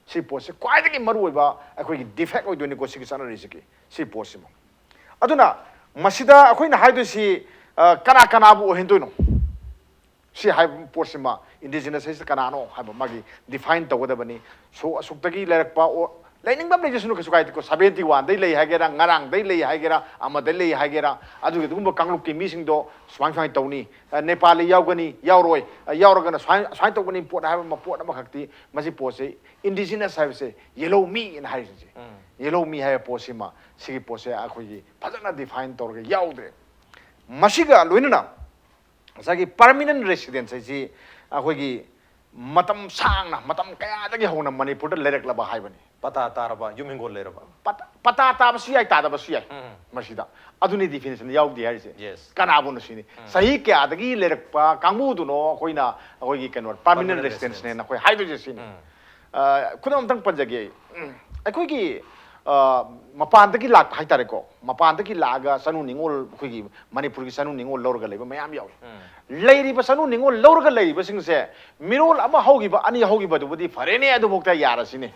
ꯁꯤ ꯄꯣꯠꯁꯦ ꯈ꯭ꯋꯥꯏꯗꯒꯤ ꯃꯔꯨꯑꯣꯏꯕ ꯑꯩꯈꯣꯏꯒꯤ ꯗꯤꯐꯦꯛ ꯑꯣꯏꯗꯣꯏꯅꯤꯀꯣ, ꯁꯤꯒꯤ ꯆꯠꯅꯔꯤꯁꯤꯒꯤ, ꯁꯤ ꯄꯣꯠꯁꯤꯃ꯫ ꯑꯗꯨꯅ ꯃꯁꯤꯗ ꯑꯩꯈꯣꯏꯅ ꯍꯥꯏꯗꯣꯏꯁꯤ, ꯑ, ꯀꯅꯥ ꯀꯅꯥꯕꯨ ꯑꯣꯏꯍꯟꯗꯣꯏꯅꯣ? ꯁꯤ ꯍꯥꯏꯕ ꯄꯣꯠꯁꯤꯃ, ꯏꯟꯗꯤꯖꯤꯅꯁ ꯍꯥꯏꯁꯤ ꯀꯅꯥꯅꯣ ꯍꯥꯏꯕ ꯃꯥꯒꯤ ꯗꯤꯐꯥꯏꯟ ꯇꯧꯒꯗꯕꯅꯤ꯫ ꯁꯣ ꯑꯁꯨꯛꯇꯒꯤ ꯂꯩꯔꯛꯄ, ꯑꯣ, ꯂꯩꯅꯤꯡꯕ ꯑꯃ ꯂꯩꯖꯁꯅꯨ, ꯀꯩꯁꯨ ꯀꯥꯏꯗꯦꯀꯣ꯫ ꯁꯕꯦꯟꯇꯤ ꯋꯥꯟꯗꯩ ꯂꯩ ꯍꯥꯏꯒꯦꯔꯥ, ꯉꯔꯥꯡꯗꯩ ꯂꯩ ꯍꯥꯏꯒꯦꯔꯥ, ꯑꯃꯗꯩ ꯂꯩ ꯍꯥꯏꯒꯦꯔꯥ, ꯑꯗꯨꯒꯤ ꯑꯗꯨꯒꯨꯝꯕ ꯀꯥꯡꯂꯨꯞꯀꯤ ꯃꯤꯁꯤꯡꯗꯣ ꯁꯨꯃꯥꯏ ꯁꯨꯃꯥꯏꯅ ꯇꯧꯅꯤ, ꯑ, ꯅꯦꯄꯥꯂꯤ ꯌꯥꯎꯒꯅꯤ, ꯌꯥꯎꯔꯣꯏ, ꯑ, ꯌꯥꯎꯔꯒꯅ ꯁꯨꯃꯥꯏ, ꯁꯨꯃꯥꯏꯅ ꯇꯧꯒꯅꯤ ꯄꯣꯠ ꯍꯥꯏꯕ ꯑꯃ, ꯄꯣꯠ ꯑꯃꯈꯛꯇꯤ ꯃꯁꯤ ꯄꯣꯠꯁꯤ ꯏꯟꯗꯤꯖꯤꯅꯁ ꯍꯥꯏꯕꯁꯦ ꯌꯦꯜꯍꯧ ꯃꯤ ꯑꯅ ꯍꯥꯏꯔꯤꯁꯦ꯫ ꯌꯦꯜꯍꯧ ꯃꯤ ꯍꯥꯏꯕ ꯄꯣꯠꯁꯤꯃ, ꯁꯤꯒꯤ ꯄꯣꯠꯁꯦ ꯑꯩꯈꯣꯏꯒꯤ ꯐꯖꯅ ꯗꯤꯐꯥꯏꯟ ꯇꯧꯔꯒ ꯌꯥꯎꯗ꯭ꯔꯦ꯫ ꯃꯁꯤꯒ ꯂꯣꯏꯅꯅ ꯉꯁꯥꯏꯒꯤ ꯄꯔꯃꯤꯅꯦꯟ ꯔꯦꯁꯤꯗꯦꯟꯁ ꯍꯥꯏꯁꯤ ꯑꯩꯈꯣꯏꯒꯤ ꯃꯇꯝ ꯁꯥꯡꯅ, ꯃꯇꯝ ꯀꯌꯥꯗꯒꯤ ꯍꯧꯅ ꯃꯅꯤꯄꯨꯔꯗ ꯂꯩꯔꯛꯂꯕ ꯍꯥꯏꯕꯅꯤ꯫ ꯄꯇꯥ ꯇꯥꯔꯕ ꯌꯨꯝ ꯍꯤꯡꯒꯣꯜ ꯂꯩꯔꯕ꯫ ꯄꯇꯥ ꯇꯥꯕꯁꯨ ꯌꯥꯏ, ꯇꯥꯗꯕꯁꯨ ꯌꯥꯏ꯫ ꯎꯝ. ꯃꯁꯤꯗ ꯑꯗꯨꯅꯤ definition ꯌꯥꯎꯗꯦ ꯍꯥꯏꯔꯤꯁꯦ꯫ Yes. ꯀꯅꯥꯕꯨꯅꯣ ꯁꯤꯅꯤ? ꯆꯍꯤ ꯀꯌꯥꯗꯒꯤ ꯂꯩꯔꯛꯄ ꯀꯥꯡꯕꯨꯗꯨꯅꯣ ꯑꯩꯈꯣꯏꯅ ꯑꯩꯈꯣꯏꯒꯤ ꯀꯩꯅꯣ permanent Permanent residenceꯅꯦꯅ residence. ꯑꯩꯈꯣꯏ ꯍꯥꯏꯗꯣꯏꯁꯦ ꯁꯤꯅꯤ꯫ ꯎꯝ. ꯑ, ꯈꯨꯗꯝ ꯑꯝꯇꯪ ꯄꯟꯖꯒꯦ ꯑꯩ꯫ ꯎꯝ, ꯑꯩꯈꯣꯏꯒꯤ ꯑ, ꯃꯄꯥꯟꯗꯒꯤ ꯂꯥꯛꯄ ꯍꯥꯏꯇꯥꯔꯦꯀꯣ, ꯃꯄꯥꯟꯗꯒꯤ ꯂꯥꯛꯑꯒ ꯆꯅꯨ ꯅꯤꯉꯣꯜ, ꯑꯩꯈꯣꯏꯒꯤ ꯃꯅꯤꯄꯨꯔꯒꯤ ꯆꯅꯨ ꯅꯤꯉꯣꯜ ꯂꯧꯔꯒ ꯂꯩꯕ ꯃꯌꯥꯝ ꯌꯥꯎꯏ꯫ ꯂꯩꯔꯤꯕ ꯆꯅꯨ ꯅꯤꯉꯣꯜ ꯂꯧꯔꯒ ꯂꯩꯔꯤꯕꯁꯤꯡꯁꯦ ꯃꯤꯔꯣꯜ ꯑꯃ ꯍꯧꯈꯤꯕ, ꯑꯅꯤ ꯍꯧꯈꯤꯕꯗꯨꯕꯨꯗꯤ ꯐꯔꯦꯅꯦ, ꯑꯗꯨꯐꯥꯎꯗ ꯌꯥꯔꯁꯤꯅꯦ꯫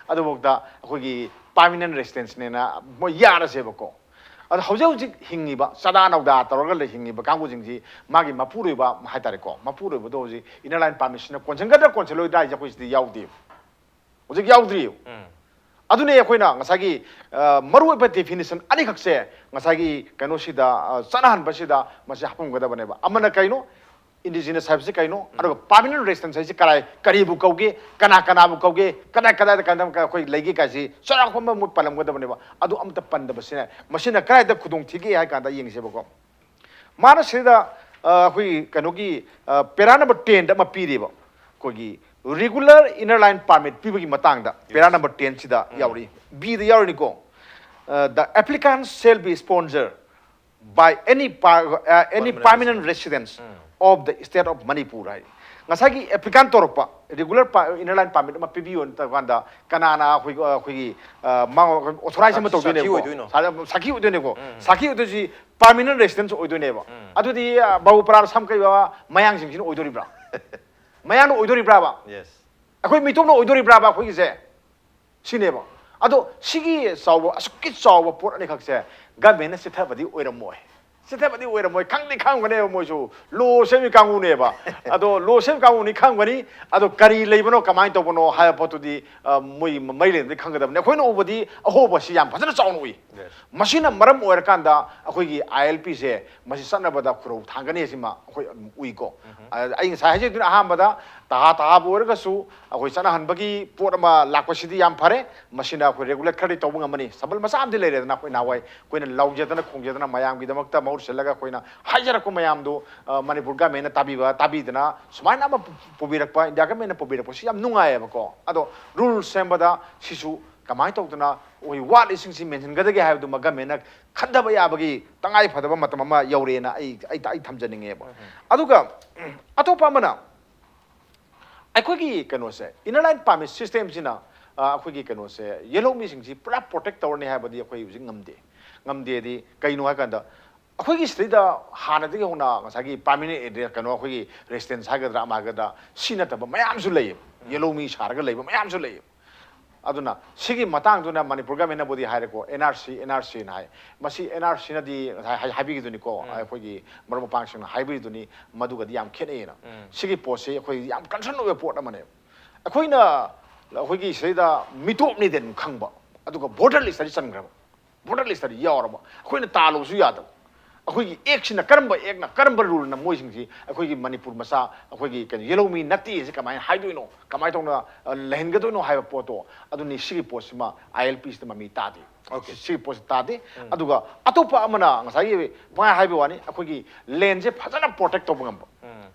ꯑꯗꯨꯐꯥꯎꯗ ꯑꯩꯈꯣꯏꯒꯤ permanent residenceꯅꯦꯅ ꯃꯣꯏ ꯌꯥꯔꯁꯦꯕꯀꯣ꯫ ꯑꯗꯣ ꯍꯧꯖꯤꯛ ꯍꯧꯖꯤꯛ ꯍꯤꯡꯉꯤꯕ, ꯆꯥꯗꯥ ꯅꯧꯗꯥ ꯇꯧꯔꯒ ꯂꯩ ꯍꯤꯡꯉꯤꯕ ꯀꯥꯡꯕꯨꯁꯤꯡꯁꯤ, ꯃꯥꯒꯤ ꯃꯄꯨꯔꯣꯏꯕ ꯍꯥꯏꯇꯥꯔꯦꯀꯣ, ꯃꯄꯨꯔꯣꯏꯕꯗꯣ ꯍꯧꯖꯤꯛ inner line permitꯁꯤꯅ ꯀꯣꯟꯁꯤꯟꯒꯗ꯭ꯔꯥ ꯀꯣꯟꯁꯤꯜꯂꯣꯏꯗ꯭ꯔꯥ ꯍꯥꯏꯁꯦ ꯑꯩꯈꯣꯏ ꯁꯤꯗꯤ ꯌꯥꯎꯗꯦꯕ꯫ ꯍꯧꯖꯤꯛ ꯌꯥꯎꯗ꯭ꯔꯤꯕ꯫ ꯎꯝ. ꯑꯗꯨꯅꯦ ꯑꯩꯈꯣꯏꯅ ꯉꯁꯥꯏꯒꯤ ꯑ, ꯃꯔꯨꯑꯣꯏꯕ definition ꯑꯅꯤꯈꯛꯁꯦ ꯉꯁꯥꯏꯒꯤ ꯀꯩꯅꯣꯁꯤꯗ, ꯑ, ꯆꯠꯅꯍꯟꯕꯁꯤꯗ ꯃꯁꯤ ꯍꯥꯞꯄꯝꯒꯗꯕꯅꯦꯕ꯫ ꯑꯃꯅ ꯀꯩꯅꯣ? Indigenous ꯍꯥꯏꯕꯁꯤ ꯀꯩꯅꯣ? ꯑꯗꯨꯒ permanent residence ꯍꯥꯏꯁꯤ ꯀꯔꯥꯏ, ꯀꯔꯤꯕꯨ ꯀꯧꯒꯦ? ꯀꯅꯥ ꯀꯅꯥꯕꯨ ꯀꯧꯒꯦ? ꯀꯗꯥꯏ ꯀꯗꯥꯏꯗ, ꯀꯗꯥꯏꯗ ꯑꯩꯈꯣꯏ ꯂꯩꯒꯦ ꯀꯥꯏꯁꯤ ꯆꯥꯎꯔꯥꯛꯄ ꯑꯃ ꯃꯣꯏ ꯄꯜꯂꯝꯒꯗꯕꯅꯦꯕ꯫ ꯑꯗꯨ ꯑꯝꯇ ꯄꯟꯗꯕꯁꯤꯅ ꯃꯁꯤꯅ ꯀꯗꯥꯏꯗ ꯈꯨꯗꯣꯡ ꯊꯤꯒꯦ ꯍꯥꯏ ꯀꯥꯟꯗ ꯌꯦꯡꯁꯦꯕꯀꯣ꯫ ꯃꯥꯅ ꯁꯤꯗ, ꯑ, ꯑꯩꯈꯣꯏꯒꯤ ꯀꯩꯅꯣꯒꯤ, ꯑ, para number tenꯗ ꯑꯃ ꯄꯤꯔꯤꯕ, ꯑꯩꯈꯣꯏꯒꯤ regular inner line permit ꯄꯤꯕꯒꯤ ꯃꯇꯥꯡꯗ para number tenꯁꯤꯗ ꯌꯥꯎꯔꯤ, Bꯗ ꯌꯥꯎꯔꯤꯅꯤꯀꯣ꯫ ꯑ, "The applicant shall be sponsored by any par-, uh, any Permanent permanent residents of the state of Manipur" ꯍꯥꯏ꯫ ꯉꯁꯥꯏꯒꯤ applicant ꯇꯧꯔꯛꯄ, regular pa-, inner line permit ꯑꯃ ꯄꯤꯕꯤꯌꯣꯅ ꯇꯧꯔꯀꯥꯟꯗ ꯀꯅꯥꯅ ꯑꯩꯈꯣꯏ, ꯑꯩꯈꯣꯏꯒꯤ, ꯑ, ꯃꯥ authorize ꯑꯃ ꯁꯥ-, ꯁꯥꯈꯤ ꯇꯧꯗꯣꯏꯅꯦꯕꯀꯣ? ꯑꯣꯏꯗꯣꯏꯅꯣ? ꯁꯥ-, ꯁꯥꯈꯤ ꯑꯣꯏꯗꯣꯏꯅꯦꯀꯣ? ꯁꯥꯈꯤ ꯑꯣꯏꯗꯣꯏꯁꯤ permanent residence ꯑꯣꯏꯗꯣꯏꯅꯦꯕ꯫ ꯑꯗꯨꯗꯤ, ꯑ, ꯕꯥꯕꯨ ꯄꯔꯥ ꯁꯝ ꯀꯛꯏꯕ ꯃꯌꯥꯡꯁꯤꯡꯁꯤꯅ ꯑꯣꯏꯗꯣꯔꯤꯕ꯭ꯔꯥ? ꯃꯌꯥꯡꯅ ꯑꯣꯏꯗꯣꯔꯤꯕ꯭ꯔꯥꯕ? Yes. ꯑꯩꯈꯣꯏ ꯃꯤꯇꯣꯞꯅ ꯑꯣꯏꯗꯣꯔꯤꯕ꯭ꯔꯥꯕ ꯑꯩꯈꯣꯏꯒꯤꯁꯦ? ꯁꯤꯅꯦꯕ꯫ ꯑꯗꯣ ꯁꯤꯒꯤ ꯆꯥꯎꯕ, ꯑꯁꯨꯛꯀꯤ ꯆꯥꯎꯕ ꯄꯣꯠ ꯑꯅꯤꯈꯛꯁꯦ governmentꯅ ꯆꯤꯊꯕꯗꯤ ꯑꯣꯏꯔꯝꯃꯣꯏ꯫ ꯆꯤꯊꯕꯗꯤ ꯑꯣꯏꯔꯝꯃꯣꯏ꯫ ꯈꯪꯗꯤ ꯈꯪꯒꯅꯦꯕ ꯃꯣꯏꯁꯨ꯫ Law ꯁꯦꯝꯃꯤ ꯀꯥꯡꯕꯨꯅꯦꯕ꯫ ꯑꯗꯣ law ꯁꯦꯝꯃꯤ ꯀꯥꯡꯕꯨꯅꯤ ꯈꯪꯒꯅꯤ꯫ ꯑꯗꯣ ꯀꯔꯤ ꯂꯩꯕꯅꯣ, ꯀꯃꯥꯏꯅ ꯇꯧꯕꯅꯣ ꯍꯥꯏꯕ ꯄꯣꯠꯇꯨꯗꯤ, ꯑ, ꯃꯣꯏ ꯃꯔꯤ ꯂꯩꯅꯕꯗꯤ ꯈꯪꯒꯗꯕꯅꯤ꯫ ꯑꯩꯈꯣꯏꯅ ꯎꯕꯗꯤ ꯑꯍꯣꯕꯁꯤ ꯌꯥꯝ ꯐꯖꯅ ꯆꯥꯎꯅ ꯎꯏ꯫ Yes. ꯃꯁꯤꯅ ꯃꯔꯝ ꯑꯣꯏꯔꯀꯥꯟꯗ ꯑꯩꯈꯣꯏꯒꯤ ILPꯁꯦ ꯃꯁꯤ ꯆꯠꯅꯕꯗ ꯈꯨꯔꯧ ꯊꯥꯡꯒꯅꯤ ꯁꯤꯃ ꯑꯩꯈꯣꯏ ꯑꯗꯨꯝ ꯎꯏꯀꯣ꯫ ꯑ, ꯑꯩ ꯉꯁꯥꯏ ꯍꯥꯏꯖꯈꯤꯗꯨꯅ ꯑꯍꯥꯟꯕꯗ ꯇꯍꯥ ꯇꯍꯥꯕꯨ ꯑꯣꯏꯔꯒꯁꯨ ꯑꯩꯈꯣꯏ ꯆꯠꯅꯍꯟꯕꯒꯤ ꯄꯣꯠ ꯑꯃ ꯂꯥꯛꯄꯁꯤꯗꯤ ꯌꯥꯝ ꯐꯔꯦ꯫ ꯃꯁꯤꯅ ꯑꯩꯈꯣꯏ regulate ꯈꯔꯗꯤ ꯇꯧꯕ ꯉꯝꯃꯅꯤ꯫ ꯁꯝꯕꯜ ꯃꯆꯥ ꯑꯃꯗꯤ ꯂꯩꯔꯦꯗꯅ, ꯑꯩꯈꯣꯏ ꯅꯍꯥꯟꯋꯥꯏ ꯑꯩꯈꯣꯏꯅ ꯂꯥꯎꯖꯗꯅ ꯈꯣꯡꯖꯗꯅ ꯃꯍꯨꯠ ꯁꯤꯜꯂꯒ ꯑꯩꯈꯣꯏꯅ ꯍꯥꯏꯖꯔꯛꯄ ꯃꯌꯥꯝꯗꯣ, ꯑ, ꯃꯅꯤꯄꯨꯔ government ꯅ ꯇꯥꯕꯤꯕ, ꯇꯥꯕꯤꯗꯅ ꯁꯨꯃꯥꯏꯅ ꯑꯃ ꯄꯨ-, ꯄꯨꯕꯤꯔꯛꯄ, India government ꯅ ꯄꯨꯕꯤꯔꯛꯄꯁꯤ ꯌꯥꯝ ꯅꯨꯡꯉꯥꯏꯌꯦꯕꯀꯣ꯫ ꯑꯗꯣ rule ꯁꯦꯝꯕꯗ ꯁꯤꯁꯨ ꯀꯃꯥꯏꯅ ꯇꯧꯗꯅ ꯑꯩꯈꯣꯏ ꯋꯥꯠꯂꯤꯁꯤꯡꯁꯤ ꯃꯦꯟꯁꯤꯟꯒꯗꯒꯦ ꯍꯥꯏꯕꯗꯨꯃ government ꯅ ꯈꯟꯊꯕ ꯌꯥꯕꯒꯤ ꯇꯉꯥꯏ ꯐꯗꯕ ꯃꯇꯝ ꯑꯃ ꯌꯧꯔꯦꯅ ꯑꯩ, ꯑꯩ, ꯑꯩ ꯊꯝꯖꯅꯤꯡꯉꯦꯕ꯫ ꯑꯗꯨꯒ ꯑꯇꯣꯞꯄ ꯑꯃꯅ ꯑꯩꯈꯣꯏꯒꯤ ꯀꯩꯅꯣꯁꯦ, inner line permit system ꯁꯤꯅ, ꯑ, ꯑꯩꯈꯣꯏꯒꯤ ꯀꯩꯅꯣꯁꯦ, ꯌꯦꯜꯍꯧꯃꯤꯁꯤꯡꯁꯤ ꯄꯨꯔꯥ protect ꯇꯧꯔꯅꯤ ꯍꯥꯏꯕꯗꯤ ꯑꯩꯈꯣꯏ ꯍꯧꯖꯤꯛ ꯉꯝꯗꯦ꯫ ꯉꯝꯗꯦꯗꯤ ꯀꯩꯅꯣ ꯍꯥꯏ ꯀꯥꯟꯗ, ꯑꯩꯈꯣꯏꯒꯤ ꯁꯤꯗꯩꯗ ꯍꯥꯟꯅꯗꯒꯤ ꯍꯧꯅ ꯉꯁꯥꯏꯒꯤ permanent address, ꯀꯩꯅꯣ, ꯑꯩꯈꯣꯏꯒꯤ residence ꯍꯥꯏꯒꯗ꯭ꯔꯥ ꯑꯃ ꯍꯥꯏꯒꯗ꯭ꯔꯥ, ꯁꯤ ꯅꯠꯇꯕ ꯃꯌꯥꯝꯁꯨ ꯂꯩꯌꯦꯕ꯫ ꯌꯦꯜꯍꯧꯃꯤ ꯁꯥꯔꯒ ꯂꯩꯕ ꯃꯌꯥꯝꯁꯨ ꯂꯩꯌꯦꯕ꯫ ꯑꯗꯨꯅ ꯁꯤꯒꯤ ꯃꯇꯥꯡꯗꯨꯅ ꯃꯅꯤꯄꯨꯔ government ꯅꯕꯨꯗꯤ ꯍꯥꯏꯔꯦꯀꯣ, NRC, NRC ꯅ ꯍꯥꯏ꯫ ꯃꯁꯤ NRC ꯅꯗꯤ ꯉꯁꯥꯏ ꯍꯥꯏ-, ꯍꯥꯏꯕꯤꯈꯤꯗꯨꯅꯤꯀꯣ, ꯑꯩꯈꯣꯏꯒꯤ ꯃꯔꯨꯞ ꯃꯄꯥꯡꯁꯤꯡꯅ ꯍꯥꯏꯕꯤꯗꯨꯅꯤ, ꯃꯗꯨꯒꯗꯤ ꯌꯥꯝ ꯈꯦꯠꯅꯩꯌꯦꯅ꯫ ꯁꯤꯒꯤ ꯄꯣꯠꯁꯤ ꯑꯩꯈꯣꯏ ꯌꯥꯝ concern ꯑꯣꯏꯕ ꯄꯣꯠ ꯑꯃꯅꯦꯕ꯫ ꯑꯩꯈꯣꯏꯅ, ꯑꯩꯈꯣꯏꯒꯤ ꯁꯤꯗꯩꯗ ꯃꯤꯇꯣꯞꯅꯤꯗꯤ ꯑꯗꯨꯝ ꯈꯪꯕ, ꯑꯗꯨꯒ voter list ꯇꯗꯤ ꯆꯟꯈ꯭ꯔꯕ, voter list ꯇꯗꯤ ꯌꯥꯎꯔꯕ, ꯑꯩꯈꯣꯏꯅ ꯇꯥꯜꯂꯨꯕꯁꯨ ꯌꯥꯗꯕ꯫ ꯑꯩꯈꯣꯏꯒꯤ act ꯁꯤꯅ ꯀꯔꯝꯕ act ꯅ, ꯀꯔꯝꯕ rule ꯅ ꯃꯣꯏꯁꯤꯡꯁꯤ ꯑꯩꯈꯣꯏꯒꯤ ꯃꯅꯤꯄꯨꯔ ꯃꯆꯥ, ꯑꯩꯈꯣꯏꯒꯤ ꯀꯩꯅꯣ, ꯌꯦꯜꯍꯧꯃꯤ ꯅꯠꯇꯦ ꯍꯥꯏꯁꯦ ꯀꯃꯥꯏꯅ ꯍꯥꯏꯗꯣꯏꯅꯣ, ꯀꯃꯥꯏꯅ ꯇꯧꯅ, ꯑ, ꯂꯩꯍꯟꯒꯗꯣꯏꯅꯣ ꯍꯥꯏꯕ ꯄꯣꯠꯇꯣ, ꯑꯗꯨꯅꯤ ꯁꯤꯒꯤ ꯄꯣꯠꯁꯤꯃ ILP ꯁꯤꯗ ꯃꯃꯤ ꯇꯥꯗꯦ꯫ Okay. ꯁꯤꯒꯤ ꯄꯣꯠꯁꯤ ꯇꯥꯗꯦ꯫ ꯑꯗꯨꯒ ꯑꯇꯣꯞꯄ ꯑꯃꯅ ꯉꯁꯥꯏꯒꯤ ꯄꯨꯡꯍꯥꯏ ꯍꯥꯏꯕ ꯋꯥꯅꯤ, ꯑꯩꯈꯣꯏꯒꯤ land ꯁꯦ ꯐꯖꯅ protect ꯇꯧꯕ ꯉꯝꯕ꯫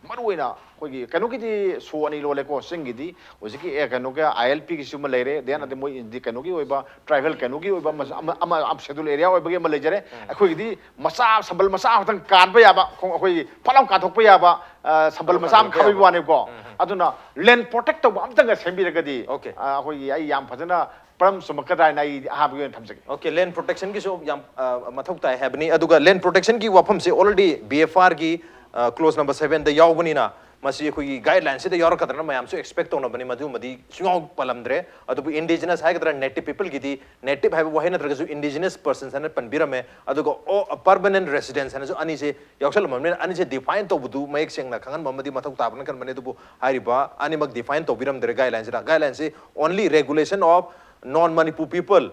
ꯃꯔꯨꯑꯣꯏꯅ ꯑꯩꯈꯣꯏꯒꯤ ꯀꯩꯅꯣꯒꯤꯗꯤ ꯁꯨ ꯑꯅꯤ ꯂꯣꯜꯂꯦꯀꯣ, ꯆꯤꯡꯒꯤꯗꯤ ꯍꯧꯖꯤꯛꯀꯤ, ꯑꯦ, ꯀꯩꯅꯣꯒꯤ ILP ꯒꯤꯁꯨ ꯑꯃ ꯂꯩꯔꯦ, then ꯑꯗꯩ ꯃꯣꯏ ꯏꯟꯗꯤ-, ꯀꯩꯅꯣꯒꯤ ꯑꯣꯏꯕ, tribal ꯀꯩꯅꯣꯒꯤ ꯑꯣꯏꯕ ꯑꯃ, ꯑꯃ, ꯑꯃ, ꯑꯃ schedule area ꯑꯣꯏꯕꯒꯤ ꯑꯃ ꯂꯩꯖꯔꯦ꯫ ꯑꯩꯈꯣꯏꯒꯤꯗꯤ ꯃꯆꯥ, ꯁꯝꯕꯜ ꯃꯆꯥ ꯑꯃꯇꯪ ꯀꯥꯟꯕ ꯌꯥꯕ, ꯈꯣꯡ-, ꯑꯩꯈꯣꯏꯒꯤ ꯐꯠ ꯂꯥꯎ ꯀꯥꯟꯊꯣꯛꯄ ꯌꯥꯕ, ꯑ, ꯁꯝꯕꯜ ꯃꯆꯥ ꯑꯃ ꯀꯥꯟꯊꯣꯛꯄ ꯈꯥꯕꯩ ꯌꯥꯕ꯫ ꯋꯥꯅꯦꯕꯀꯣ꯫ ꯑꯗꯨꯅ land protect ꯇꯧꯕ ꯑꯝꯇꯪꯒ ꯁꯦꯝꯕꯤꯔꯒꯗꯤ, Okay. ꯑ, ꯑꯩꯈꯣꯏꯒꯤ ꯑꯩ ꯌꯥꯝ ꯐꯖꯅ ꯄ꯭ꯔꯝ ꯆꯨꯝꯃꯛꯀꯗ꯭ꯔꯥ ꯍꯥꯏꯅ ꯑꯩ ꯑꯍꯥꯟꯕꯒꯤ ꯑꯣꯏꯅ ꯊꯝꯖꯒꯦ꯫ Okay, land protection ꯒꯤꯁꯨ ꯌꯥꯝ, ꯑ, ꯃꯊꯧ ꯇꯥꯏ ꯍꯥꯏꯕꯅꯤ꯫ ꯑꯗꯨꯒ land protection ꯒꯤ ꯋꯥꯐꯝꯁꯦ already BFR ꯒꯤ, ꯑ, clause number seven ꯗ ꯌꯥꯎꯕꯅꯤꯅ ꯃꯁꯤ ꯑꯩꯈꯣꯏꯒꯤ guideline ꯁꯤꯗ ꯌꯥꯎꯔꯛꯀꯗ꯭ꯔꯅ ꯃꯌꯥꯝꯁꯨ expect ꯇꯧꯅꯕꯅꯤ, ꯃꯗꯨꯃꯗꯤ ꯁꯨꯡꯌꯥꯎ ꯄꯜꯂꯝꯗ꯭ꯔꯦ꯫ ꯑꯗꯨꯕꯨ indigenous ꯍꯥꯏꯒꯗ꯭ꯔꯥ, native people ꯒꯤꯗꯤ, native ꯍꯥꯏꯕ ꯋꯥꯍꯩ ꯅꯠꯇ꯭ꯔꯒꯁꯨ indigenous persons ꯍꯥꯏꯅ ꯄꯟꯕꯤꯔꯝꯃꯦ꯫ ꯑꯗꯨꯒ ꯑꯣ, permanent residence ꯍꯥꯏꯅꯁꯨ ꯑꯅꯤꯁꯦ ꯌꯥꯎꯁꯜꯂꯝꯃꯕꯅꯤꯅ ꯑꯅꯤꯁꯦ define ꯇꯧꯕꯗꯨ ꯃꯌꯦꯛ ꯁꯦꯡꯅ ꯈꯪꯍꯟꯕ ꯑꯃꯗꯤ ꯃꯊꯧ ꯇꯥꯕꯅ ꯈꯟꯕꯅꯦ꯫ ꯑꯗꯨꯕꯨ ꯍꯥꯏꯔꯤꯕ ꯑꯅꯤꯃꯛ define ꯇꯧꯕꯤꯔꯝꯗ꯭ꯔꯦ guideline ꯁꯤꯗ꯫ Guideline ꯁꯤ only regulation of non Manipur people,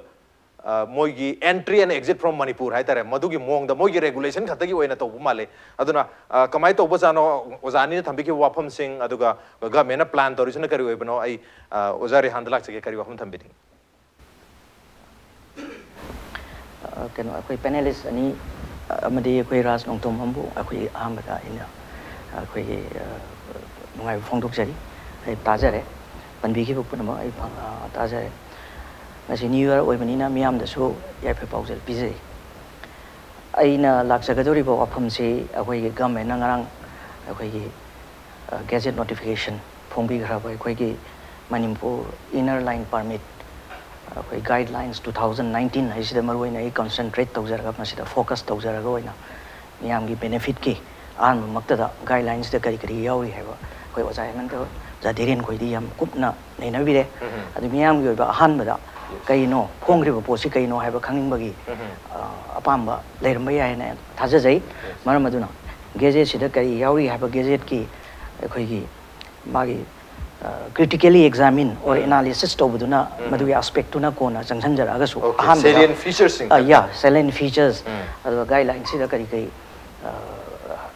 ꯑ, ꯃꯣꯏꯒꯤ entry and exit from Manipur ꯍꯥꯏꯇꯥꯔꯦ, ꯃꯗꯨꯒꯤ ꯃꯑꯣꯡꯗ ꯃꯣꯏꯒꯤ regulation ꯈꯛꯇꯒꯤ ꯑꯣꯏꯅ ꯇꯧꯕ ꯃꯥꯜꯂꯦ꯫ ꯑꯗꯨꯅ, ꯑ, ꯀꯃꯥꯏꯅ ꯇꯧꯕꯖꯥꯠꯅꯣ, ꯑꯣꯖꯥ ꯑꯅꯤꯅ ꯊꯝꯕꯤꯈꯤꯕ ꯋꯥꯐꯝꯁꯤꯡ, ꯑꯗꯨꯒ government ꯅ plan ꯇꯧꯔꯤꯁꯤꯅ ꯀꯔꯤ ꯑꯣꯏꯕꯅꯣ? ꯑꯩ, ꯑ, ꯑꯣꯖꯥ ꯔꯦꯍꯥꯟꯗ ꯂꯥꯛꯆꯒꯦ, ꯀꯔꯤ ꯋꯥꯐꯝ ꯊꯝꯕꯤꯅꯤꯡꯉꯤ? ꯑ, ꯀꯩꯅꯣ, ꯑꯩꯈꯣꯏ panelist ꯑꯅꯤ, ꯑ, ꯑꯃꯗꯤ ꯑꯩꯈꯣꯏ ꯔꯥꯖ ꯅꯣꯡꯊꯣꯝꯕꯝꯕꯨ ꯑꯩꯈꯣꯏ ꯑꯍꯥꯟꯕꯗ ꯑꯩꯅ, ꯑ, ꯑꯩꯈꯣꯏꯒꯤ, ꯑ, ꯅꯨꯡꯉꯥꯏꯕ ꯐꯣꯡꯗꯣꯛꯆꯔꯤ꯫ ꯑꯩ ꯇꯥꯖꯔꯦ, ꯄꯟꯕꯤꯈꯤꯕ ꯄꯨꯝꯅꯃꯛ ꯑꯩ ꯐꯪ-, ꯑ, ꯇꯥꯖꯔꯦ꯫ ꯉꯁꯤ New Year ꯑꯣꯏꯕꯅꯤꯅ ꯃꯤꯌꯥꯝꯗꯁꯨ ꯌꯥꯏꯐ ꯄꯥꯎꯖꯦꯜ ꯄꯤꯖꯔꯤ꯫ ꯑꯩꯅ ꯂꯥꯛꯆꯒꯗꯧꯔꯤꯕ ꯋꯥꯐꯝꯁꯤ ꯑꯩꯈꯣꯏꯒꯤ government ꯅ ꯉꯔꯥꯡ ꯑꯩꯈꯣꯏꯒꯤ, ꯑ, gazette notification ꯐꯣꯡꯕꯤꯈ꯭ꯔꯕ ꯑꯩꯈꯣꯏꯒꯤ ꯃꯅꯤꯄꯨꯔ inner line permit, ꯑꯩꯈꯣꯏ guidelines two thousand nineteen ꯍꯥꯏꯁꯤꯗ ꯃꯔꯨꯑꯣꯏꯅ ꯑꯩ concentrate ꯇꯧꯖꯔꯒ, ꯃꯁꯤꯗ focus ꯇꯧꯖꯔꯒ ꯑꯣꯏꯅ ꯃꯤꯌꯥꯝꯒꯤ benefit ꯀꯤ ꯑꯍꯥꯟꯕꯃꯛꯇꯗ guidelines ꯇ ꯀꯔꯤ ꯀꯔꯤ ꯌꯥꯎꯔꯤ ꯍꯥꯏꯕ ꯑꯩꯈꯣꯏ ꯑꯣꯖꯥ ꯍꯦꯃꯟꯇ, ꯑꯣꯖꯥ ꯙꯤꯔꯦꯟ ꯈꯣꯏꯗꯤ ꯌꯥꯝ ꯀꯨꯞꯅ ꯅꯩꯅꯕꯤꯔꯦ꯫ ꯎꯝ꯫ ꯑꯗꯨ ꯃꯤꯌꯥꯝꯒꯤ ꯑꯣꯏꯕ ꯑꯍꯥꯟꯕꯗ ꯀꯩꯅꯣ, ꯐꯣꯡꯈ꯭ꯔꯤꯕ ꯄꯣꯠꯁꯤ ꯀꯩꯅꯣ ꯍꯥꯏꯕ ꯈꯪꯅꯤꯡꯕꯒꯤ, ꯎꯝ꯫ ꯑ, ꯑꯄꯥꯝꯕ ꯂꯩꯔꯝꯕ ꯌꯥꯏ ꯍꯥꯏꯅ ꯊꯥꯖꯖꯩ꯫ ꯃꯔꯝ ꯑꯗꯨꯅ gazette ꯁꯤꯗ ꯀꯔꯤ ꯌꯥꯎꯔꯤ ꯍꯥꯏꯕ gazette ꯀꯤ ꯑꯩꯈꯣꯏꯒꯤ ꯃꯥꯒꯤ, ꯑ, critically examine or um. Analysis ꯇꯧꯕꯗꯨꯅ, ꯎꯝ꯫ ꯃꯗꯨꯒꯤ aspect ꯇꯨꯅ ꯀꯣꯟꯅ ꯆꯪꯁꯤꯟꯖꯔꯛꯑꯒꯁꯨ, okay, ꯑꯍꯥꯟꯕꯗ, salient features ꯁꯤꯡ ꯑ, ꯈꯛꯇ꯫ Yeah, salient features, ꯎꯝ꯫ ꯑꯗꯨꯒ guideline ꯁꯤꯗ ꯀꯔꯤ ꯀꯔꯤ, ꯑ,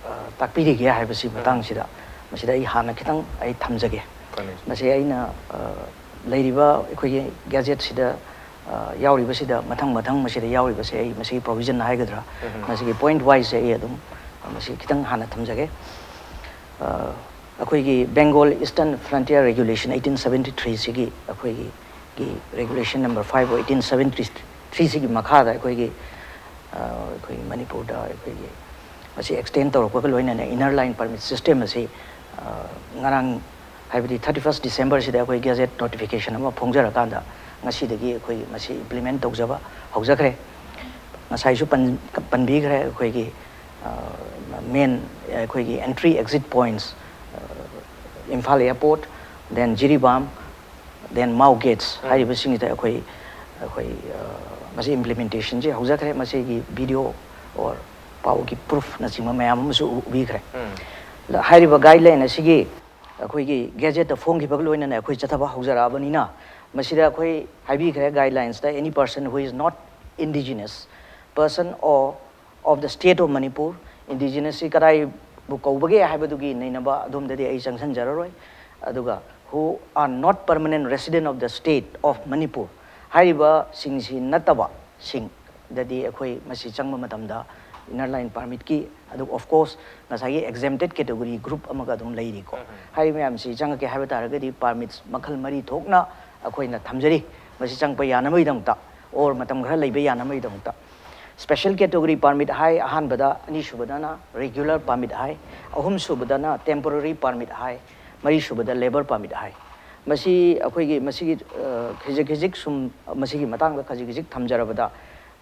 ꯑ, ꯇꯥꯛꯄꯤꯔꯤꯒꯦ ꯍꯥꯏꯕꯁꯤ ꯎꯝ꯫ ꯃꯇꯥꯡꯁꯤꯗ, ꯃꯁꯤꯗ ꯑꯩ ꯍꯥꯟꯅ ꯈꯤꯇꯪ ꯑꯩ ꯊꯝꯖꯒꯦ꯫ ꯐꯅꯤ꯫ ꯃꯁꯤ ꯑꯩꯅ, ꯑ, ꯂꯩꯔꯤꯕ ꯑꯩꯈꯣꯏꯒꯤ gazette ꯁꯤꯗ, ꯑ, ꯌꯥꯎꯔꯤꯕꯁꯤꯗ ꯃꯊꯪ ꯃꯊꯪ ꯃꯁꯤꯗ ꯌꯥꯎꯔꯤꯕꯁꯦ ꯑꯩ ꯃꯁꯤꯒꯤ provision ꯍꯥꯏꯒꯗ꯭ꯔꯥ, ꯎꯝ꯫ ꯃꯁꯤꯒꯤ point wise ꯁꯦ ꯑꯩ ꯑꯗꯨꯝ ꯃꯁꯤ ꯈꯤꯇꯪ ꯍꯥꯟꯅ ꯊꯝꯖꯒꯦ꯫ ꯑ, ꯑꯩꯈꯣꯏꯒꯤ Bengal Eastern Frontier Regulation eighteen seventy three ꯁꯤꯒꯤ ꯑꯩꯈꯣꯏꯒꯤ, ꯒꯤ regulation number five eighteen seventy three ꯁꯤꯒꯤ ꯃꯈꯥꯗ ꯑꯩꯈꯣꯏꯒꯤ, ꯑ, ꯑꯩꯈꯣꯏꯒꯤ ꯃꯅꯤꯄꯨꯔꯗ ꯑꯩꯈꯣꯏꯒꯤ ꯃꯁꯤ extend ꯇꯧꯔꯛꯄꯒ ꯂꯣꯏꯅꯅ inner line permit system ꯑꯁꯤ, ꯑ, ꯉꯔꯥꯡ, ꯍꯥꯏꯕꯗꯤ thirty first December ꯁꯤꯗ ꯑꯩꯈꯣꯏ gazette notification ꯑꯃ ꯐꯣꯡꯖꯔꯀꯥꯟꯗ ꯉꯁꯤꯗꯒꯤ ꯑꯩꯈꯣꯏ ꯃꯁꯤ implement ꯇꯧꯖꯕ ꯍꯧꯖꯈ꯭ꯔꯦ꯫ ꯉꯁꯥꯏꯁꯨ ꯄꯟ-, ꯄꯟꯕꯤꯈ꯭ꯔꯦ ꯑꯩꯈꯣꯏꯒꯤ, ꯑ, main ꯑꯩꯈꯣꯏꯒꯤ entry exit points, ꯑ, Imphal airport, then Jiribam, then ꯃꯥꯎ gates ꯎꯝ꯫ ꯍꯥꯏꯔꯤꯕꯁꯤꯡꯁꯤꯗ ꯑꯩꯈꯣꯏ, ꯑꯩꯈꯣꯏ, ꯑ, ꯃꯁꯤ implementation ꯁꯤ ꯍꯧꯖꯈ꯭ꯔꯦ꯫ ꯃꯁꯤꯒꯤ video or ꯄꯥꯎꯒꯤ proof ꯅꯆꯤꯡꯕ ꯃꯌꯥꯝ ꯑꯃꯁꯨ ꯎ-, ꯎꯕꯤꯈ꯭ꯔꯦ꯫ ꯎꯝ꯫ ꯍꯥꯏꯔꯤꯕ guideline ꯑꯁꯤꯒꯤ ꯑꯩꯈꯣꯏꯒꯤ gazette ꯇ ꯐꯣꯡꯈꯤꯕꯒ ꯂꯣꯏꯅꯅ ꯑꯩꯈꯣꯏ ꯆꯠꯊꯕ ꯍꯧꯖꯔꯛꯑꯕꯅꯤꯅ, ꯃꯁꯤꯗ ꯑꯩꯈꯣꯏ ꯍꯥꯏꯕꯤꯈ꯭ꯔꯦ, guidelines ꯇ, any person who is not indigenous person or of the state of Manipur, indigenous ꯁꯤ ꯀꯗꯥꯏꯕꯨ ꯀꯧꯕꯒꯦ ꯍꯥꯏꯕꯗꯨꯒꯤ ꯅꯩꯅꯕ ꯑꯗꯣꯝꯗꯗꯤ ꯑꯩ ꯆꯪꯁꯤꯟꯖꯔꯔꯣꯏ꯫ ꯑꯗꯨꯒ who are not permanent resident of the state of Manipur ꯍꯥꯏꯔꯤꯕꯁꯤꯡꯁꯤ ꯅꯠꯇꯕꯁꯤꯡꯗꯗꯤ ꯑꯩꯈꯣꯏ ꯃꯁꯤ ꯆꯪꯕ ꯃꯇꯝꯗ inner line permit ꯀꯤ, ꯑꯗꯨ of course ꯉꯁꯥꯏꯒꯤ exempted category group ꯑꯃꯒ ꯑꯗꯨꯝ ꯂꯩꯔꯤꯀꯣ꯫ ꯍꯥꯏꯔꯤꯕ ꯃꯌꯥꯝꯁꯤ ꯆꯪꯉꯛꯀꯦ ꯍꯥꯏꯕ ꯇꯥꯔꯒꯗꯤ permits ꯃꯈꯜ ꯃꯔꯤ ꯊꯣꯛꯅ ꯑꯩꯈꯣꯏꯅ ꯊꯝꯖꯔꯤ꯫ ꯃꯁꯤ ꯆꯪꯉꯛꯄ ꯌꯥꯅꯕꯒꯤꯗꯃꯛꯇ, or ꯃꯇꯝ ꯈꯔ ꯂꯩꯕ ꯌꯥꯅꯕꯒꯤꯗꯃꯛꯇ꯫ Special category permit ꯍꯥꯏ ꯑꯍꯥꯟꯕꯗ, ꯑꯅꯤꯁꯨꯕꯗꯅ regular permit ꯍꯥꯏ, ꯑꯍꯨꯝꯁꯨꯕꯗꯅ temporary permit ꯍꯥꯏ, ꯃꯔꯤꯁꯨꯕꯗ labour permit ꯍꯥꯏ꯫ ꯃꯁꯤ ꯑꯩꯈꯣꯏꯒꯤ ꯃꯁꯤꯒꯤ, ꯑ, ꯈꯖꯤꯛ ꯈꯖꯤꯛ ꯁꯨꯝ ꯃꯁꯤꯒꯤ ꯃꯇꯥꯡꯗ ꯈꯖꯤꯛ ꯈꯖꯤꯛ ꯊꯝꯖꯔꯕꯗ,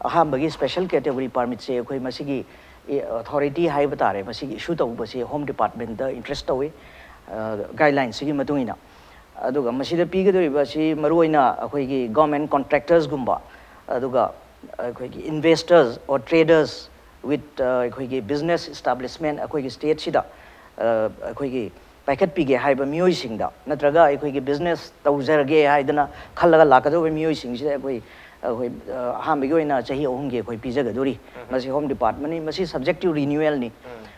ꯑꯍꯥꯟꯕꯒꯤ special category permit ꯁꯦ ꯑꯩꯈꯣꯏ ꯃꯁꯤꯒꯤ, ꯑꯦ, authority ꯍꯥꯏꯕ ꯇꯥꯔꯦ, ꯃꯁꯤꯒꯤ issue ꯇꯧꯕꯁꯤ Home Department ꯇ interest ꯇꯧꯏ, ꯑ, guidelines ꯁꯤꯒꯤ ꯃꯇꯨꯡ ꯏꯟꯅ꯫ ꯑꯗꯨꯒ ꯃꯁꯤꯗ ꯄꯤꯒꯗꯧꯔꯤꯕ ꯑꯁꯤ ꯃꯔꯨꯑꯣꯏꯅ ꯑꯩꯈꯣꯏꯒꯤ government contractors ꯒꯨꯝꯕ, ꯑꯗꯨꯒ ꯑꯩꯈꯣꯏꯒꯤ investors or traders with, ꯑ, ꯑꯩꯈꯣꯏꯒꯤ business establishment ꯑꯩꯈꯣꯏꯒꯤ state ꯁꯤꯗ, ꯑ, ꯑꯩꯈꯣꯏꯒꯤ ꯄꯥꯏꯈꯠꯄꯤꯒꯦ ꯍꯥꯏꯕ ꯃꯤꯑꯣꯏꯁꯤꯡꯗ, ꯅꯠꯇ꯭ꯔꯒ ꯑꯩꯈꯣꯏꯒꯤ business ꯇꯧꯖꯔꯒꯦ ꯍꯥꯏꯗꯅ ꯈꯜꯂꯒ ꯂꯥꯛꯀꯗꯧꯔꯤꯕ ꯃꯤꯑꯣꯏꯁꯤꯡꯁꯤꯗ ꯑꯩꯈꯣꯏ, ꯑꯩꯈꯣꯏ, ꯑ, ꯑꯍꯥꯟꯕꯒꯤ ꯑꯣꯏꯅ ꯆꯍꯤ ꯑꯍꯨꯝꯒꯤ ꯑꯩꯈꯣꯏ ꯄꯤꯖꯒꯗꯧꯔꯤ꯫ ꯃꯁꯤ Home Department ꯅꯤ, ꯃꯁꯤ subject to renewal ꯅꯤ꯫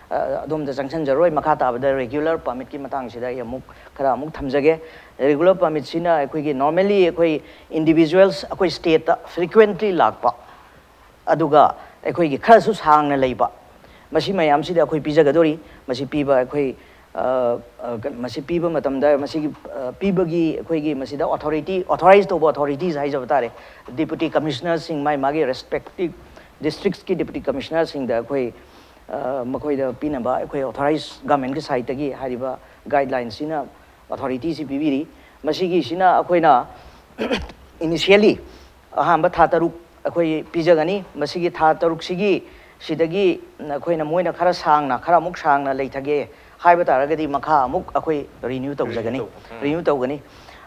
ꯑ, ꯑꯗꯣꯝꯗ ꯆꯪꯁꯤꯟꯖꯔꯣꯏ꯫ ꯃꯈꯥ ꯇꯥꯕꯗ regular permit ꯀꯤ ꯃꯇꯥꯡꯁꯤꯗ ꯑꯩ ꯑꯃꯨꯛ ꯈꯔ ꯑꯃꯨꯛ ꯊꯝꯖꯒꯦ꯫ Regular permit ꯁꯤꯅ ꯑꯩꯈꯣꯏꯒꯤ normally ꯑꯩꯈꯣꯏ individuals ꯑꯩꯈꯣꯏ state ꯇ frequently ꯂꯥꯛꯄ, ꯑꯗꯨꯒ ꯑꯩꯈꯣꯏꯒꯤ ꯈꯔꯁꯨ ꯁꯥꯡꯅ ꯂꯩꯕ, ꯃꯁꯤ ꯃꯌꯥꯝꯁꯤꯗ ꯑꯩꯈꯣꯏ ꯄꯤꯖꯒꯗꯧꯔꯤ꯫ ꯃꯁꯤ ꯄꯤꯕ ꯑꯩꯈꯣꯏ, ꯑ, ꯑ, ꯀ-, ꯃꯁꯤ ꯄꯤꯕ ꯃꯇꯝꯗ ꯃꯁꯤꯒꯤ, ꯑ, ꯄꯤꯕꯒꯤ ꯑꯩꯈꯣꯏꯒꯤ ꯃꯁꯤꯗ authority, authorize ꯇꯧꯕ authorities ꯍꯥꯏꯖꯕ ꯇꯥꯔꯦ, deputy commissioner ꯁꯤꯡ ꯃꯥꯒꯤ ꯃꯥꯒꯤ respective district ꯀꯤ deputy commissioner ꯁꯤꯡꯗ ꯑꯩꯈꯣꯏ, ꯑ, ꯃꯈꯣꯏꯗ ꯄꯤꯅꯕ ꯑꯩꯈꯣꯏ authorize government ꯀꯤ side ꯇꯒꯤ ꯍꯥꯏꯔꯤꯕ guidelines ꯁꯤꯅ authority ꯁꯤ ꯄꯤꯕꯤꯔꯤ꯫ ꯃꯁꯤꯒꯤꯁꯤꯅ ꯑꯩꯈꯣꯏꯅ initially ꯑꯍꯥꯟꯕ ꯊꯥ ꯇꯔꯨꯛ ꯑꯩꯈꯣꯏ ꯄꯤꯖꯒꯅꯤ꯫ ꯃꯁꯤꯒꯤ ꯊꯥ ꯇꯔꯨꯛꯁꯤꯒꯤ ꯁꯤꯗꯒꯤ ꯑꯩꯈꯣꯏꯅ ꯃꯣꯏꯅ ꯈꯔ ꯁꯥꯡꯅ, ꯈꯔ ꯑꯃꯨꯛ ꯁꯥꯡꯅ ꯂꯩꯊꯒꯦ ꯍꯥꯏꯕ ꯇꯥꯔꯒꯗꯤ ꯃꯈꯥ ꯑꯃꯨꯛ ꯑꯩꯈꯣꯏ renew ꯇꯧꯖꯒꯅꯤ, renew ꯇꯧꯒꯅꯤ꯫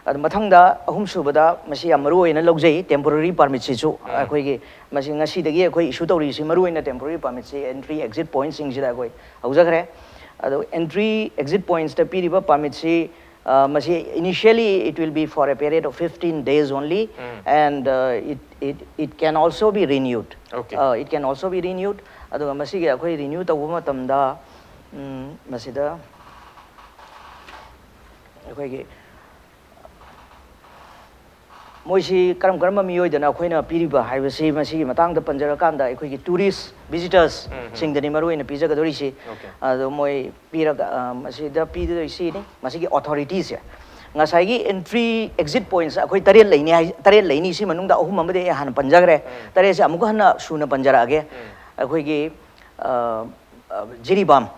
ꯑꯗꯨ ꯃꯊꯪꯗ ꯑꯍꯨꯝꯁꯨꯕꯗ ꯃꯁꯤ ꯌꯥꯝ ꯃꯔꯨ ꯑꯣꯏꯅ ꯂꯧꯖꯩ, temporary permit ꯁꯤꯁꯨ꯫ ꯑꯩꯈꯣꯏꯒꯤ ꯃꯁꯤ ꯉꯁꯤꯗꯒꯤ ꯑꯩꯈꯣꯏ issue ꯇꯧꯔꯤꯁꯤ ꯃꯔꯨ ꯑꯣꯏꯅ temporary permit ꯁꯤ entry exit point ꯁꯤꯡꯁꯤꯗ ꯑꯩꯈꯣꯏ ꯍꯧꯖꯈ꯭ꯔꯦ꯫ ꯑꯗꯣ entry exit points ꯇ ꯄꯤꯔꯤꯕ permit ꯁꯤ Uh, ꯃꯁꯤ initially it will be for a period of fifteen days only, and uh, it, it, it can also be renewed. Okay. Uh, it can also be renewed. ꯑꯗꯨꯒ ꯃꯁꯤꯒꯤ ꯑꯩꯈꯣꯏ renew ꯇꯧꯕ ꯃꯇꯝꯗ, ꯎꯝ, ꯃꯁꯤꯗ ꯑꯩꯈꯣꯏꯒꯤ ꯃꯣꯏꯁꯤ ꯀꯔꯝ ꯀꯔꯝꯕ ꯃꯤꯑꯣꯏꯗꯅ ꯑꯩꯈꯣꯏꯅ ꯄꯤꯔꯤꯕ ꯍꯥꯏꯕꯁꯤ, ꯃꯁꯤꯒꯤ ꯃꯇꯥꯡꯗ ꯄꯟꯖꯔꯀꯥꯟꯗ ꯑꯩꯈꯣꯏꯒꯤ tourist visitors ꯁꯤꯡꯗꯅꯤ ꯃꯔꯨ ꯑꯣꯏꯅ ꯄꯤꯖꯒꯗꯧꯔꯤꯁꯤ꯫ Okay. ꯑꯗꯣ ꯃꯣꯏ ꯄꯤꯔꯒ, ꯑ, ꯃꯁꯤꯗ ꯄꯤꯗꯣꯏꯁꯤꯅꯤ, ꯃꯁꯤꯒꯤ authorityꯁꯦ꯫ ꯉꯁꯥꯏꯒꯤ entry exit points ꯑꯩꯈꯣꯏ ꯇꯔꯦꯠ ꯂꯩꯅꯤ ꯍꯥꯏ, ꯇꯔꯦꯠ ꯂꯩꯅꯤ꯫ ꯁꯤ ꯃꯅꯨꯡꯗ ꯑꯍꯨꯝ ꯑꯃꯗꯤ ꯑꯩ ꯍꯥꯟꯅ ꯄꯟꯖꯈ꯭ꯔꯦ꯫ ꯇꯔꯦꯠꯁꯦ ꯑꯃꯨꯛꯀ ꯍꯟꯅ ꯁꯨꯅ ꯄꯟꯖꯔꯛꯑꯒꯦ꯫ ꯑꯩꯈꯣꯏꯒꯤ, ꯑ, ꯑ, ꯖꯤꯔꯤꯕꯥꯝ,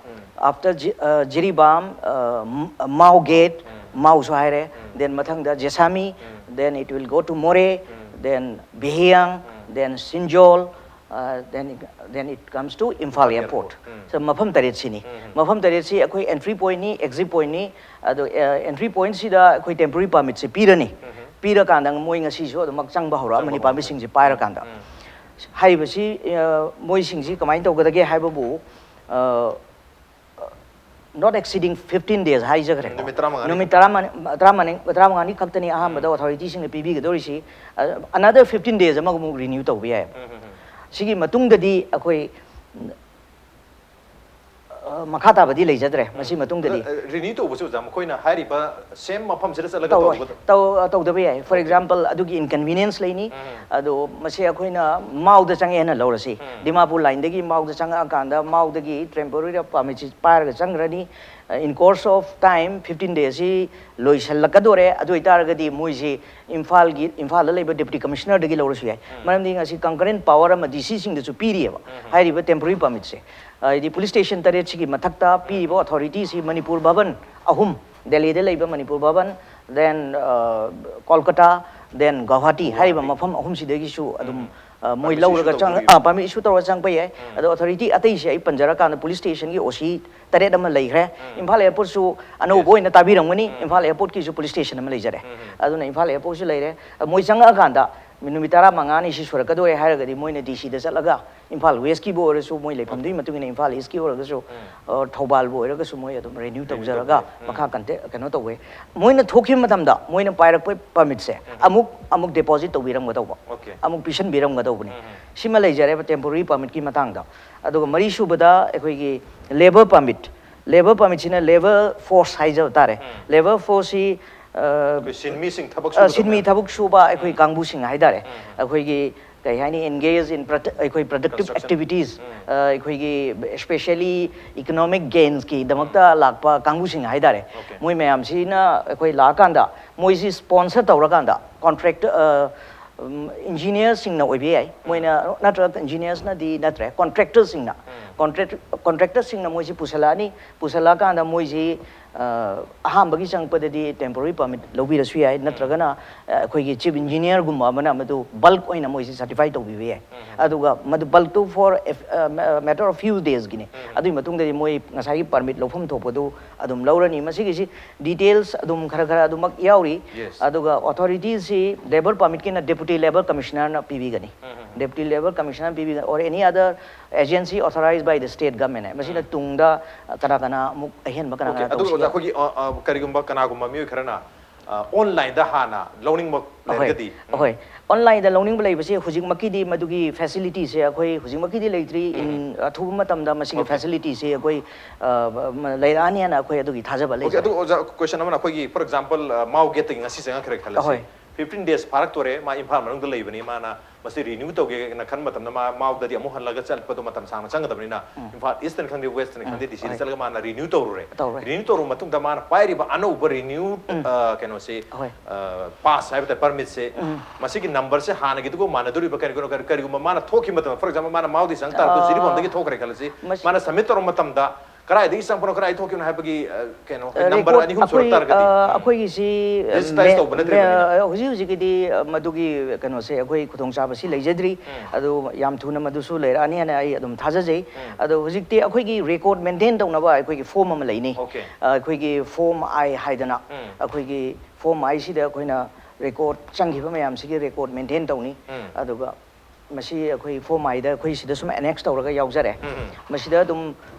after ꯖꯤ-, ꯑ, ꯖꯤꯔꯤꯕꯥꯝ, ꯑ, ꯝ-, ꯃꯥꯎ gate, ꯃꯥꯎꯁꯨ ꯍꯥꯏꯔꯦ, then ꯃꯊꯪꯗ ꯖꯦꯁꯥꯃꯤ, then it will go to ꯃꯣꯔꯦ, then ꯕꯤꯍꯤꯌꯥꯡ, then ꯁꯤꯟꯖꯣꯜ, uh, then, then it comes to Imphal airport. So, ꯃꯐꯝ ꯇꯔꯦꯠꯁꯤꯅꯤ꯫ ꯃꯐꯝ ꯇꯔꯦꯠꯁꯤ ꯑꯩꯈꯣꯏ entry pointꯅꯤ, exit pointꯅꯤ꯫ ꯑꯗꯣ, uh, entry pointꯁꯤꯗ ꯑꯩꯈꯣꯏ temporary permitꯁꯦ ꯄꯤꯔꯅꯤ꯫ ꯄꯤꯔꯀꯥꯟꯗ ꯃꯣꯏ ꯉꯁꯤꯁꯨ ꯑꯗꯨꯃꯛ ꯆꯪꯕ ꯍꯧꯔꯛꯑꯃꯅꯤ, permitꯁꯤꯡꯁꯤ ꯄꯥꯏꯔꯀꯥꯟꯗ꯫ ꯍꯥꯏꯔꯤꯕꯁꯤ, uh, ꯃꯣꯏꯁꯤꯡꯁꯤ ꯀꯃꯥꯏꯅ ꯇꯧꯒꯗꯒꯦ ꯍꯥꯏꯕꯕꯨ, uh, not exceeding fifteen days ꯍꯥꯏꯖꯈ꯭ꯔꯦ꯫ ꯅꯨꯃꯤꯠ ꯇꯔꯥꯃꯉꯥꯅꯤ ꯅꯨꯃꯤꯠ ꯇꯔꯥꯃꯉꯥ, ꯇꯔꯥꯃꯉꯥꯅꯤ, ꯇꯔꯥꯃꯉꯥꯅꯤ ꯈꯛꯇꯅꯤ ꯑꯍꯥꯟꯕꯗ authorityꯁꯤꯡꯅ ꯄꯤꯕꯤꯒꯗꯧꯔꯤꯁꯤ꯫ Uh, another fifteen days ꯑꯃꯒ ꯑꯃꯨꯛ renew ꯇꯧꯕ ꯌꯥꯏ꯫ ꯁꯤꯒꯤ ꯃꯇꯨꯡꯗꯗꯤ ꯑꯩꯈꯣꯏ, uh, ꯃꯈꯥ ꯇꯥꯕꯗꯤ ꯂꯩꯖꯗ꯭ꯔꯦ꯫ ꯃꯁꯤ ꯃꯇꯨꯡꯗꯗꯤ renew ꯇꯧꯕꯁꯦ ꯑꯣꯖꯥ, ꯃꯈꯣꯏꯅ ꯍꯥꯏꯔꯤꯕ same ꯃꯐꯝꯁꯤꯗ ꯆꯠꯂꯒ ꯇꯧꯔꯣꯏ꯫ ꯇꯧꯒꯗ꯭ꯔꯥ? ꯇꯧ-, ꯇꯧꯗꯕ ꯌꯥꯏ꯫ For example, ꯑꯗꯨꯒꯤ inconvenience ꯂꯩꯅꯤ꯫ ꯑꯗꯣ ꯃꯁꯤ ꯑꯩꯈꯣꯏꯅ ꯃꯥꯎꯗ ꯆꯪꯉꯦ ꯍꯥꯏꯅ ꯂꯧꯔꯁꯤ꯫ ꯗꯤꯃꯥꯄꯨꯔ lineꯗꯒꯤ ꯃꯥꯎꯗ ꯆꯪꯉꯛꯑꯀꯥꯟꯗ ꯃꯥꯎꯗꯒꯤ temporary permitꯁꯤ ꯄꯥꯏꯔꯒ ꯆꯪꯈ꯭ꯔꯅꯤ꯫ In course of time, fifteen daysꯁꯤ ꯂꯣꯏꯁꯤꯜꯂꯛꯀꯗꯣꯔꯦ꯫ ꯑꯗꯨ ꯑꯣꯏꯇꯥꯔꯒꯗꯤ ꯃꯣꯏꯁꯤ ꯏꯝꯐꯥꯜꯒꯤ, ꯏꯝꯐꯥꯜꯗ ꯂꯩꯕ deputy commissionerꯗꯒꯤ ꯂꯧꯔꯁꯨ ꯌꯥꯏ꯫ ꯃꯔꯝꯗꯤ ꯉꯁꯤ concurrent power ꯑꯃ DCꯁꯤꯡꯗꯁꯨ ꯄꯤꯔꯤꯑꯕ ꯍꯥꯏꯔꯤꯕ temporary permitꯁꯦ꯫ ꯍꯥꯏꯗꯤ police station ꯇꯔꯦꯠꯁꯤꯒꯤ ꯃꯊꯛꯇ ꯄꯤꯔꯤꯕ authorityꯁꯤ ꯃꯅꯤꯄꯨꯔ ꯚꯕꯟ ꯑꯍꯨꯝ, ꯗꯦꯜꯂꯤꯗ ꯂꯩꯕ Manipur ꯚꯕꯟ, then, uh, Kolkata, then Guwahati ꯍꯥꯏꯔꯤꯕ ꯃꯐꯝ ꯑꯍꯨꯝꯁꯤꯗꯒꯤꯁꯨ ꯑꯗꯨꯝ, uh, ꯃꯣꯏ Permit ꯂꯧꯔꯒ issue ꯆꯪ-, ꯇꯧꯗꯣꯔꯤꯕ꯫ ꯑ, permit issue ꯇꯧꯔꯒ ꯆꯪꯕ ꯌꯥꯏ꯫ ꯑꯗꯣ authority ꯑꯇꯩꯁꯦ ꯑꯩ ꯄꯟꯖꯔꯀꯥꯟꯗ police stationꯒꯤ OC ꯇꯔꯦꯠ ꯑꯃ ꯂꯩꯈ꯭ꯔꯦ꯫ ꯏꯝꯐꯥꯜ airportꯁꯨ ꯑꯅꯧꯕ ꯑꯣꯏꯅ ꯇꯥꯕꯤꯔꯝꯒꯅꯤ꯫ ꯏꯝꯐꯥꯜ airportꯀꯤꯁꯨ police station ꯑꯃ ꯂꯩꯖꯔꯦ꯫ ꯑꯗꯨꯅ ꯏꯝꯐꯥꯜ airportꯁꯨ ꯂꯩꯔꯦ꯫ ꯃꯣꯏ ꯆꯪꯉꯛꯑꯀꯥꯟꯗ ꯅꯨꯃꯤꯠ ꯇꯔꯥꯃꯉꯥꯅꯤ ꯁꯤ ꯁꯨꯔꯛꯀꯗꯣꯔꯦ ꯍꯥꯏꯔꯒꯗꯤ ꯃꯣꯏꯅ ꯗꯤ ꯁꯤꯗ ꯆꯠꯂꯒ ꯏꯝꯐꯥꯜ ꯋꯦꯁꯀꯤꯕꯨ ꯑꯣꯏꯔꯁꯨ ꯃꯣꯏ ꯂꯩꯐꯝꯗꯨꯒꯤ ꯃꯇꯨꯡ ꯏꯟꯅ ꯏꯝꯐꯥꯜ ꯏꯁꯀꯤ ꯑꯣꯏꯔꯒꯁꯨ, ꯑ, ꯊꯧꯕꯥꯜꯕꯨ ꯑꯣꯏꯔꯒꯁꯨ ꯃꯣꯏ ꯑꯗꯨꯝ ꯔꯤꯅ꯭ꯌꯨ ꯇꯧꯖꯔꯒ ꯃꯈꯥ ꯀꯟꯇꯦ ꯀꯩꯅꯣ ꯇꯧꯋꯦ꯫ ꯃꯣꯏꯅ ꯊꯣꯛꯈꯤꯕ ꯃꯇꯝꯗ ꯃꯣꯏꯅ ꯄꯥꯏꯔꯛꯄ ꯄꯔꯃꯤꯠꯁꯦ ꯑꯃꯨꯛ ꯑꯃꯨꯛ ꯗꯤꯄꯣꯖꯤꯠ ꯇꯧꯕꯤꯔꯝꯒꯗꯧꯕ, Okay. ꯑꯃꯨꯛ ꯄꯤꯁꯟꯕꯤꯔꯝꯒꯗꯧꯕꯅꯤ꯫ ꯁꯤꯃ ꯂꯩꯖꯔꯦꯕ ꯇꯦꯝꯄꯣꯔꯔꯤ ꯄꯔꯃꯤꯠꯀꯤ ꯃꯇꯥꯡꯗ꯫ ꯑꯗꯨꯒ ꯃꯔꯤꯁꯨꯕꯗ ꯑꯩꯈꯣꯏꯒꯤ ꯂꯦꯕꯔ ꯄꯔꯃꯤꯠ, ꯂꯦꯕꯔ ꯄꯔꯃꯤꯠꯁꯤꯅ ꯂꯦꯕꯔ ꯐꯣꯔꯁ ꯍꯥꯏꯖꯕ ꯇꯥꯔꯦ꯫ ꯂꯦꯕꯔ ꯐꯣꯔꯁꯁꯤ, ꯑ, ꯑꯩꯈꯣꯏ ꯁꯤꯟꯃꯤꯁꯤꯡ ꯊꯕꯛ ꯑ, ꯁꯨꯕꯗꯣ ꯁꯤꯟꯃꯤ ꯃꯌꯥꯝ꯫ ꯊꯕꯛ ꯁꯨꯕ ꯑꯩꯈꯣꯏ ꯀꯥꯡꯕꯨꯁꯤꯡ ꯍꯥꯏꯇꯥꯔꯦ꯫ ꯑꯩꯈꯣꯏꯒꯤ ꯀꯩ ꯍꯥꯏꯅꯤ, engage in produ- ꯑꯩꯈꯣꯏ productive Construction. activities, ꯑ, ꯑꯩꯈꯣꯏꯒꯤ especially economic gains ꯀꯤꯗꯃꯛꯇ ꯂꯥꯛꯄ ꯀꯥꯡꯕꯨꯁꯤꯡ ꯍꯥꯏꯇꯥꯔꯦ꯫ Okay. ꯃꯣꯏ ꯃꯌꯥꯝꯁꯤꯅ ꯑꯩꯈꯣꯏ ꯂꯥꯛꯑꯀꯥꯟꯗ ꯃꯣꯏꯁꯤ sponsor ꯇꯧꯔꯀꯥꯟꯗ contract, ꯑ, ꯎꯝ, engineerꯁꯤꯡꯅ ꯑꯣꯏꯕ ꯌꯥꯏ꯫ ꯃꯣꯏꯅ ꯅꯠꯇ꯭ꯔꯒ engineersꯅꯗꯤ ꯅꯠꯇ꯭ꯔꯦ, contractorꯁꯤꯡꯅ, contract contractorꯁꯤꯡꯅ ꯃꯣꯏꯁꯤ ꯄꯨꯁꯜꯂꯛꯑꯅꯤ꯫ ꯄꯨꯁꯜꯂꯛꯑꯀꯥꯟꯗ ꯃꯣꯏꯁꯤ, ꯑ, ꯑꯍꯥꯟꯕꯒꯤ ꯆꯪꯉꯛꯄꯗꯗꯤ temporary permit ꯂꯧꯕꯤꯔꯁꯨ ꯌꯥꯏ, ꯅꯠꯇ꯭ꯔꯒꯅ, ꯑ, ꯑꯩꯈꯣꯏꯒꯤ chief engineerꯒꯨꯝꯕ ꯑꯃꯅ ꯃꯗꯨ bulk ꯑꯣꯏꯅ ꯃꯣꯏꯁꯤ certify ꯇꯧꯕꯤꯕ ꯌꯥꯏ꯫ ꯑꯗꯨꯒ ꯃꯗꯨ bulkꯇꯨ for a, ꯑ, matter of few daysꯀꯤꯅꯤ꯫ ꯑꯗꯨꯒꯤ ꯃꯇꯨꯡꯗꯗꯤ ꯃꯣꯏ ꯉꯁꯥꯏꯒꯤ permit ꯂꯧꯐꯝ ꯊꯣꯛꯄꯗꯨ ꯑꯗꯨꯝ ꯂꯧꯔꯅꯤ꯫ ꯃꯁꯤꯒꯤꯁꯤ details ꯑꯗꯨꯝ ꯈꯔ ꯈꯔ ꯑꯗꯨꯃꯛ ꯌꯥꯎꯔꯤ꯫ Yes. ꯑꯗꯨꯒ authorityꯁꯤ labour permitꯀꯤꯅ deputy labour commissionerꯅ ꯄꯤꯕꯤꯒꯅꯤ꯫ Deputy labour commissioner ꯄꯤꯕꯤꯒꯅꯤ, or any other agency authorized by the state government ꯍꯥꯏ꯫ ꯃꯁꯤꯅ ꯇꯨꯡꯗ ꯀꯅꯥ ꯀꯅꯥ ꯑꯃꯨꯛ ꯑꯍꯦꯟꯕ ꯀꯅꯥ Okay, ꯀꯅꯥ ꯑꯗꯨꯒ ꯇꯧꯁꯤ ꯑꯣꯖꯥ, ꯌꯥꯏ? ꯑꯩꯈꯣꯏꯒꯤ, ꯑ, ꯑ, ꯀꯔꯤꯒꯨꯝꯕ ꯀꯅꯥꯒꯨꯝꯕ ꯃꯤꯑꯣꯏ ꯈꯔꯅ, ꯑ, onlineꯗ ꯍꯥꯟꯅ ꯂꯧꯅꯤꯡꯕ ꯑꯍꯣꯏ, ꯂꯩꯔꯒꯗꯤ? ꯑꯍꯣꯏ꯫ Onlineꯗ ꯂꯧꯅꯤꯡꯕ ꯂꯩꯕꯁꯦ ꯍꯧꯖꯤꯛꯃꯛꯀꯤꯗꯤ ꯃꯗꯨꯒꯤ facilityꯁꯦ ꯑꯩꯈꯣꯏ ꯍꯧꯖꯤꯛꯃꯛꯀꯤꯗꯤ ꯂꯩꯇ꯭ꯔꯤ꯫ In ꯑꯊꯨꯕ ꯃꯇꯝꯗ ꯃꯁꯤꯒꯤ Okay. facilityꯁꯦ ꯑꯩꯈꯣꯏ, ꯑ, ꯂꯩꯔꯛꯑꯅꯤ ꯍꯥꯏꯅ ꯑꯩꯈꯣꯏ ꯑꯗꯨꯒꯤ ꯊꯥꯖꯕ Okay, ꯂꯩꯖꯩ꯫ ꯑꯗꯨ ꯑꯣꯖꯥ, question ꯑꯃꯅ ꯑꯩꯈꯣꯏꯒꯤ, for example, ꯑ, ꯃꯥꯎ gateꯇꯒꯤ ꯉꯁꯤ ꯆꯪꯉꯛꯈ꯭ꯔꯦ ꯈꯜꯂꯁꯤ꯫ ꯑꯍꯣꯏ. Fifteen days ꯐꯥꯔꯛꯇꯣꯔꯦ, ꯃꯥ ꯏꯝꯐꯥꯜ ꯃꯅꯨꯡꯗ ꯂꯩꯕꯅꯤ, ꯃꯥꯅ ꯃꯁꯤ renew ꯇꯧꯒꯦꯅ ꯈꯟꯕ ꯃꯇꯝꯗ ꯃꯥ ꯃꯥꯎꯗꯗꯤ ꯑꯃꯨꯛ ꯍꯜꯂꯒ ꯆꯠꯄꯗꯣ ꯃꯇꯝ ꯁꯥꯡꯅ ꯆꯪꯒꯗꯕꯅꯤꯅ ꯏꯝꯐꯥꯜ Eastꯇꯅꯤ ꯈꯪꯗꯦ, Westꯇꯅꯤ ꯈꯪꯗꯦ, DCꯗ ꯍꯣꯏ. ꯆꯠꯂꯒ ꯃꯥꯅ renew ꯇꯧꯔꯨꯔꯦ꯫ ꯇꯧꯔꯦ. Renew ꯇꯧꯔꯨꯕ ꯃꯇꯨꯡꯗ ꯃꯥꯅ ꯄꯥꯏꯔꯤꯕ ꯑꯅꯧꯕ renew, ꯑ, ꯀꯩꯅꯣꯁꯤ, ꯍꯣꯏ. ꯑ, pass ꯍꯥꯏꯕ ꯇꯥꯔꯦ, permitꯁꯦ, ꯃꯁꯤꯒꯤ numberꯁꯦ ꯍꯥꯟꯅꯒꯤꯗꯨꯒ ꯃꯥꯟꯅꯗꯣꯔꯤꯕ? ꯀꯔꯤꯒꯨꯝꯕ, ꯀꯔꯤꯒꯨꯝꯕ ꯃꯥꯅ ꯊꯣꯛꯈꯤꯕ ꯃꯇꯝꯗ, for example, ꯃꯥꯅ ꯃꯥꯎꯗꯤ ꯆꯪ ꯇꯥꯔꯒꯁꯨ, ꯑ, ꯖꯤꯔꯤꯕꯥꯝꯗꯒꯤ ꯊꯣꯛꯈ꯭ꯔꯦ ꯈꯜꯂꯁꯤ, ꯃꯁꯤ- ꯃꯥꯅ submit ꯇꯧꯔꯕ ꯃꯇꯝꯗ ꯀꯗꯥꯏꯗꯒꯤ ꯆꯪꯕꯅꯣ, ꯀꯗꯥꯏꯗꯒꯤ ꯊꯣꯛꯈꯤꯕꯅꯣ ꯍꯥꯏꯕꯒꯤ, ꯑ, ꯀꯩꯅꯣ, ꯑ, number record ꯑꯅꯤ ꯑꯍꯨꯝ ꯑꯩꯈꯣꯏ, ꯁꯨꯔꯛ ꯇꯥꯔꯒꯗꯤ, ꯑ, ꯑꯩꯈꯣꯏꯒꯤꯁꯤ, digitize ꯃꯦ-, ꯇꯧꯕ ꯅꯠꯇ꯭ꯔꯤꯕꯅꯤꯅ꯫ ꯃꯦ-, ꯍꯧꯖꯤꯛ ꯍꯧꯖꯤꯛꯀꯤꯗꯤ, ꯑ, ꯃꯗꯨꯒꯤ ꯀꯩꯅꯣꯁꯦ ꯑꯩꯈꯣꯏ ꯈꯨꯗꯣꯡꯆꯥꯕꯁꯤ ꯂꯩꯖꯗ꯭ꯔꯤ꯫ ꯑꯗꯨ ꯌꯥꯝ ꯊꯨꯅ ꯃꯗꯨꯁꯨ ꯂꯩꯔꯛꯑꯅꯤ ꯍꯥꯏꯅ ꯑꯩ ꯑꯗꯨꯝ ꯊꯥꯖꯖꯩ꯫ ꯑꯗꯣ ꯍꯧꯖꯤꯛꯇꯤ ꯑꯩꯈꯣꯏꯒꯤ record maintain ꯇꯧꯅꯕ ꯑꯩꯈꯣꯏꯒꯤ form ꯑꯃ ꯂꯩꯅꯤ꯫ Okay. ꯑ, ꯑꯩꯈꯣꯏꯒꯤ Form I ꯍꯥꯏꯗꯅ, ꯑꯩꯈꯣꯏꯒꯤ Form Iꯁꯤꯗ ꯑꯩꯈꯣꯏꯅ ꯔꯦꯀꯣꯔꯠ ꯆꯪꯈꯤꯕ ꯃꯌꯥꯝꯁꯤꯒꯤ ꯔꯦꯀꯣꯔꯠ ꯃꯦꯟꯇꯦꯟ ꯇꯧꯅꯤ꯫ ꯎꯝ. ꯑꯗꯨꯒ ꯃꯁꯤ ꯑꯩꯈꯣꯏ ꯐꯣꯔꯝ ꯑꯥꯏꯗ ꯑꯩꯈꯣꯏ ꯁꯤꯗ ꯁꯨꯝ ꯑꯦꯅꯦꯛꯁ ꯇꯧꯔꯒ ꯌꯥꯎꯖꯔꯦ꯫ ꯎꯝ. ꯃꯁꯤꯗ ꯑꯗꯨꯝ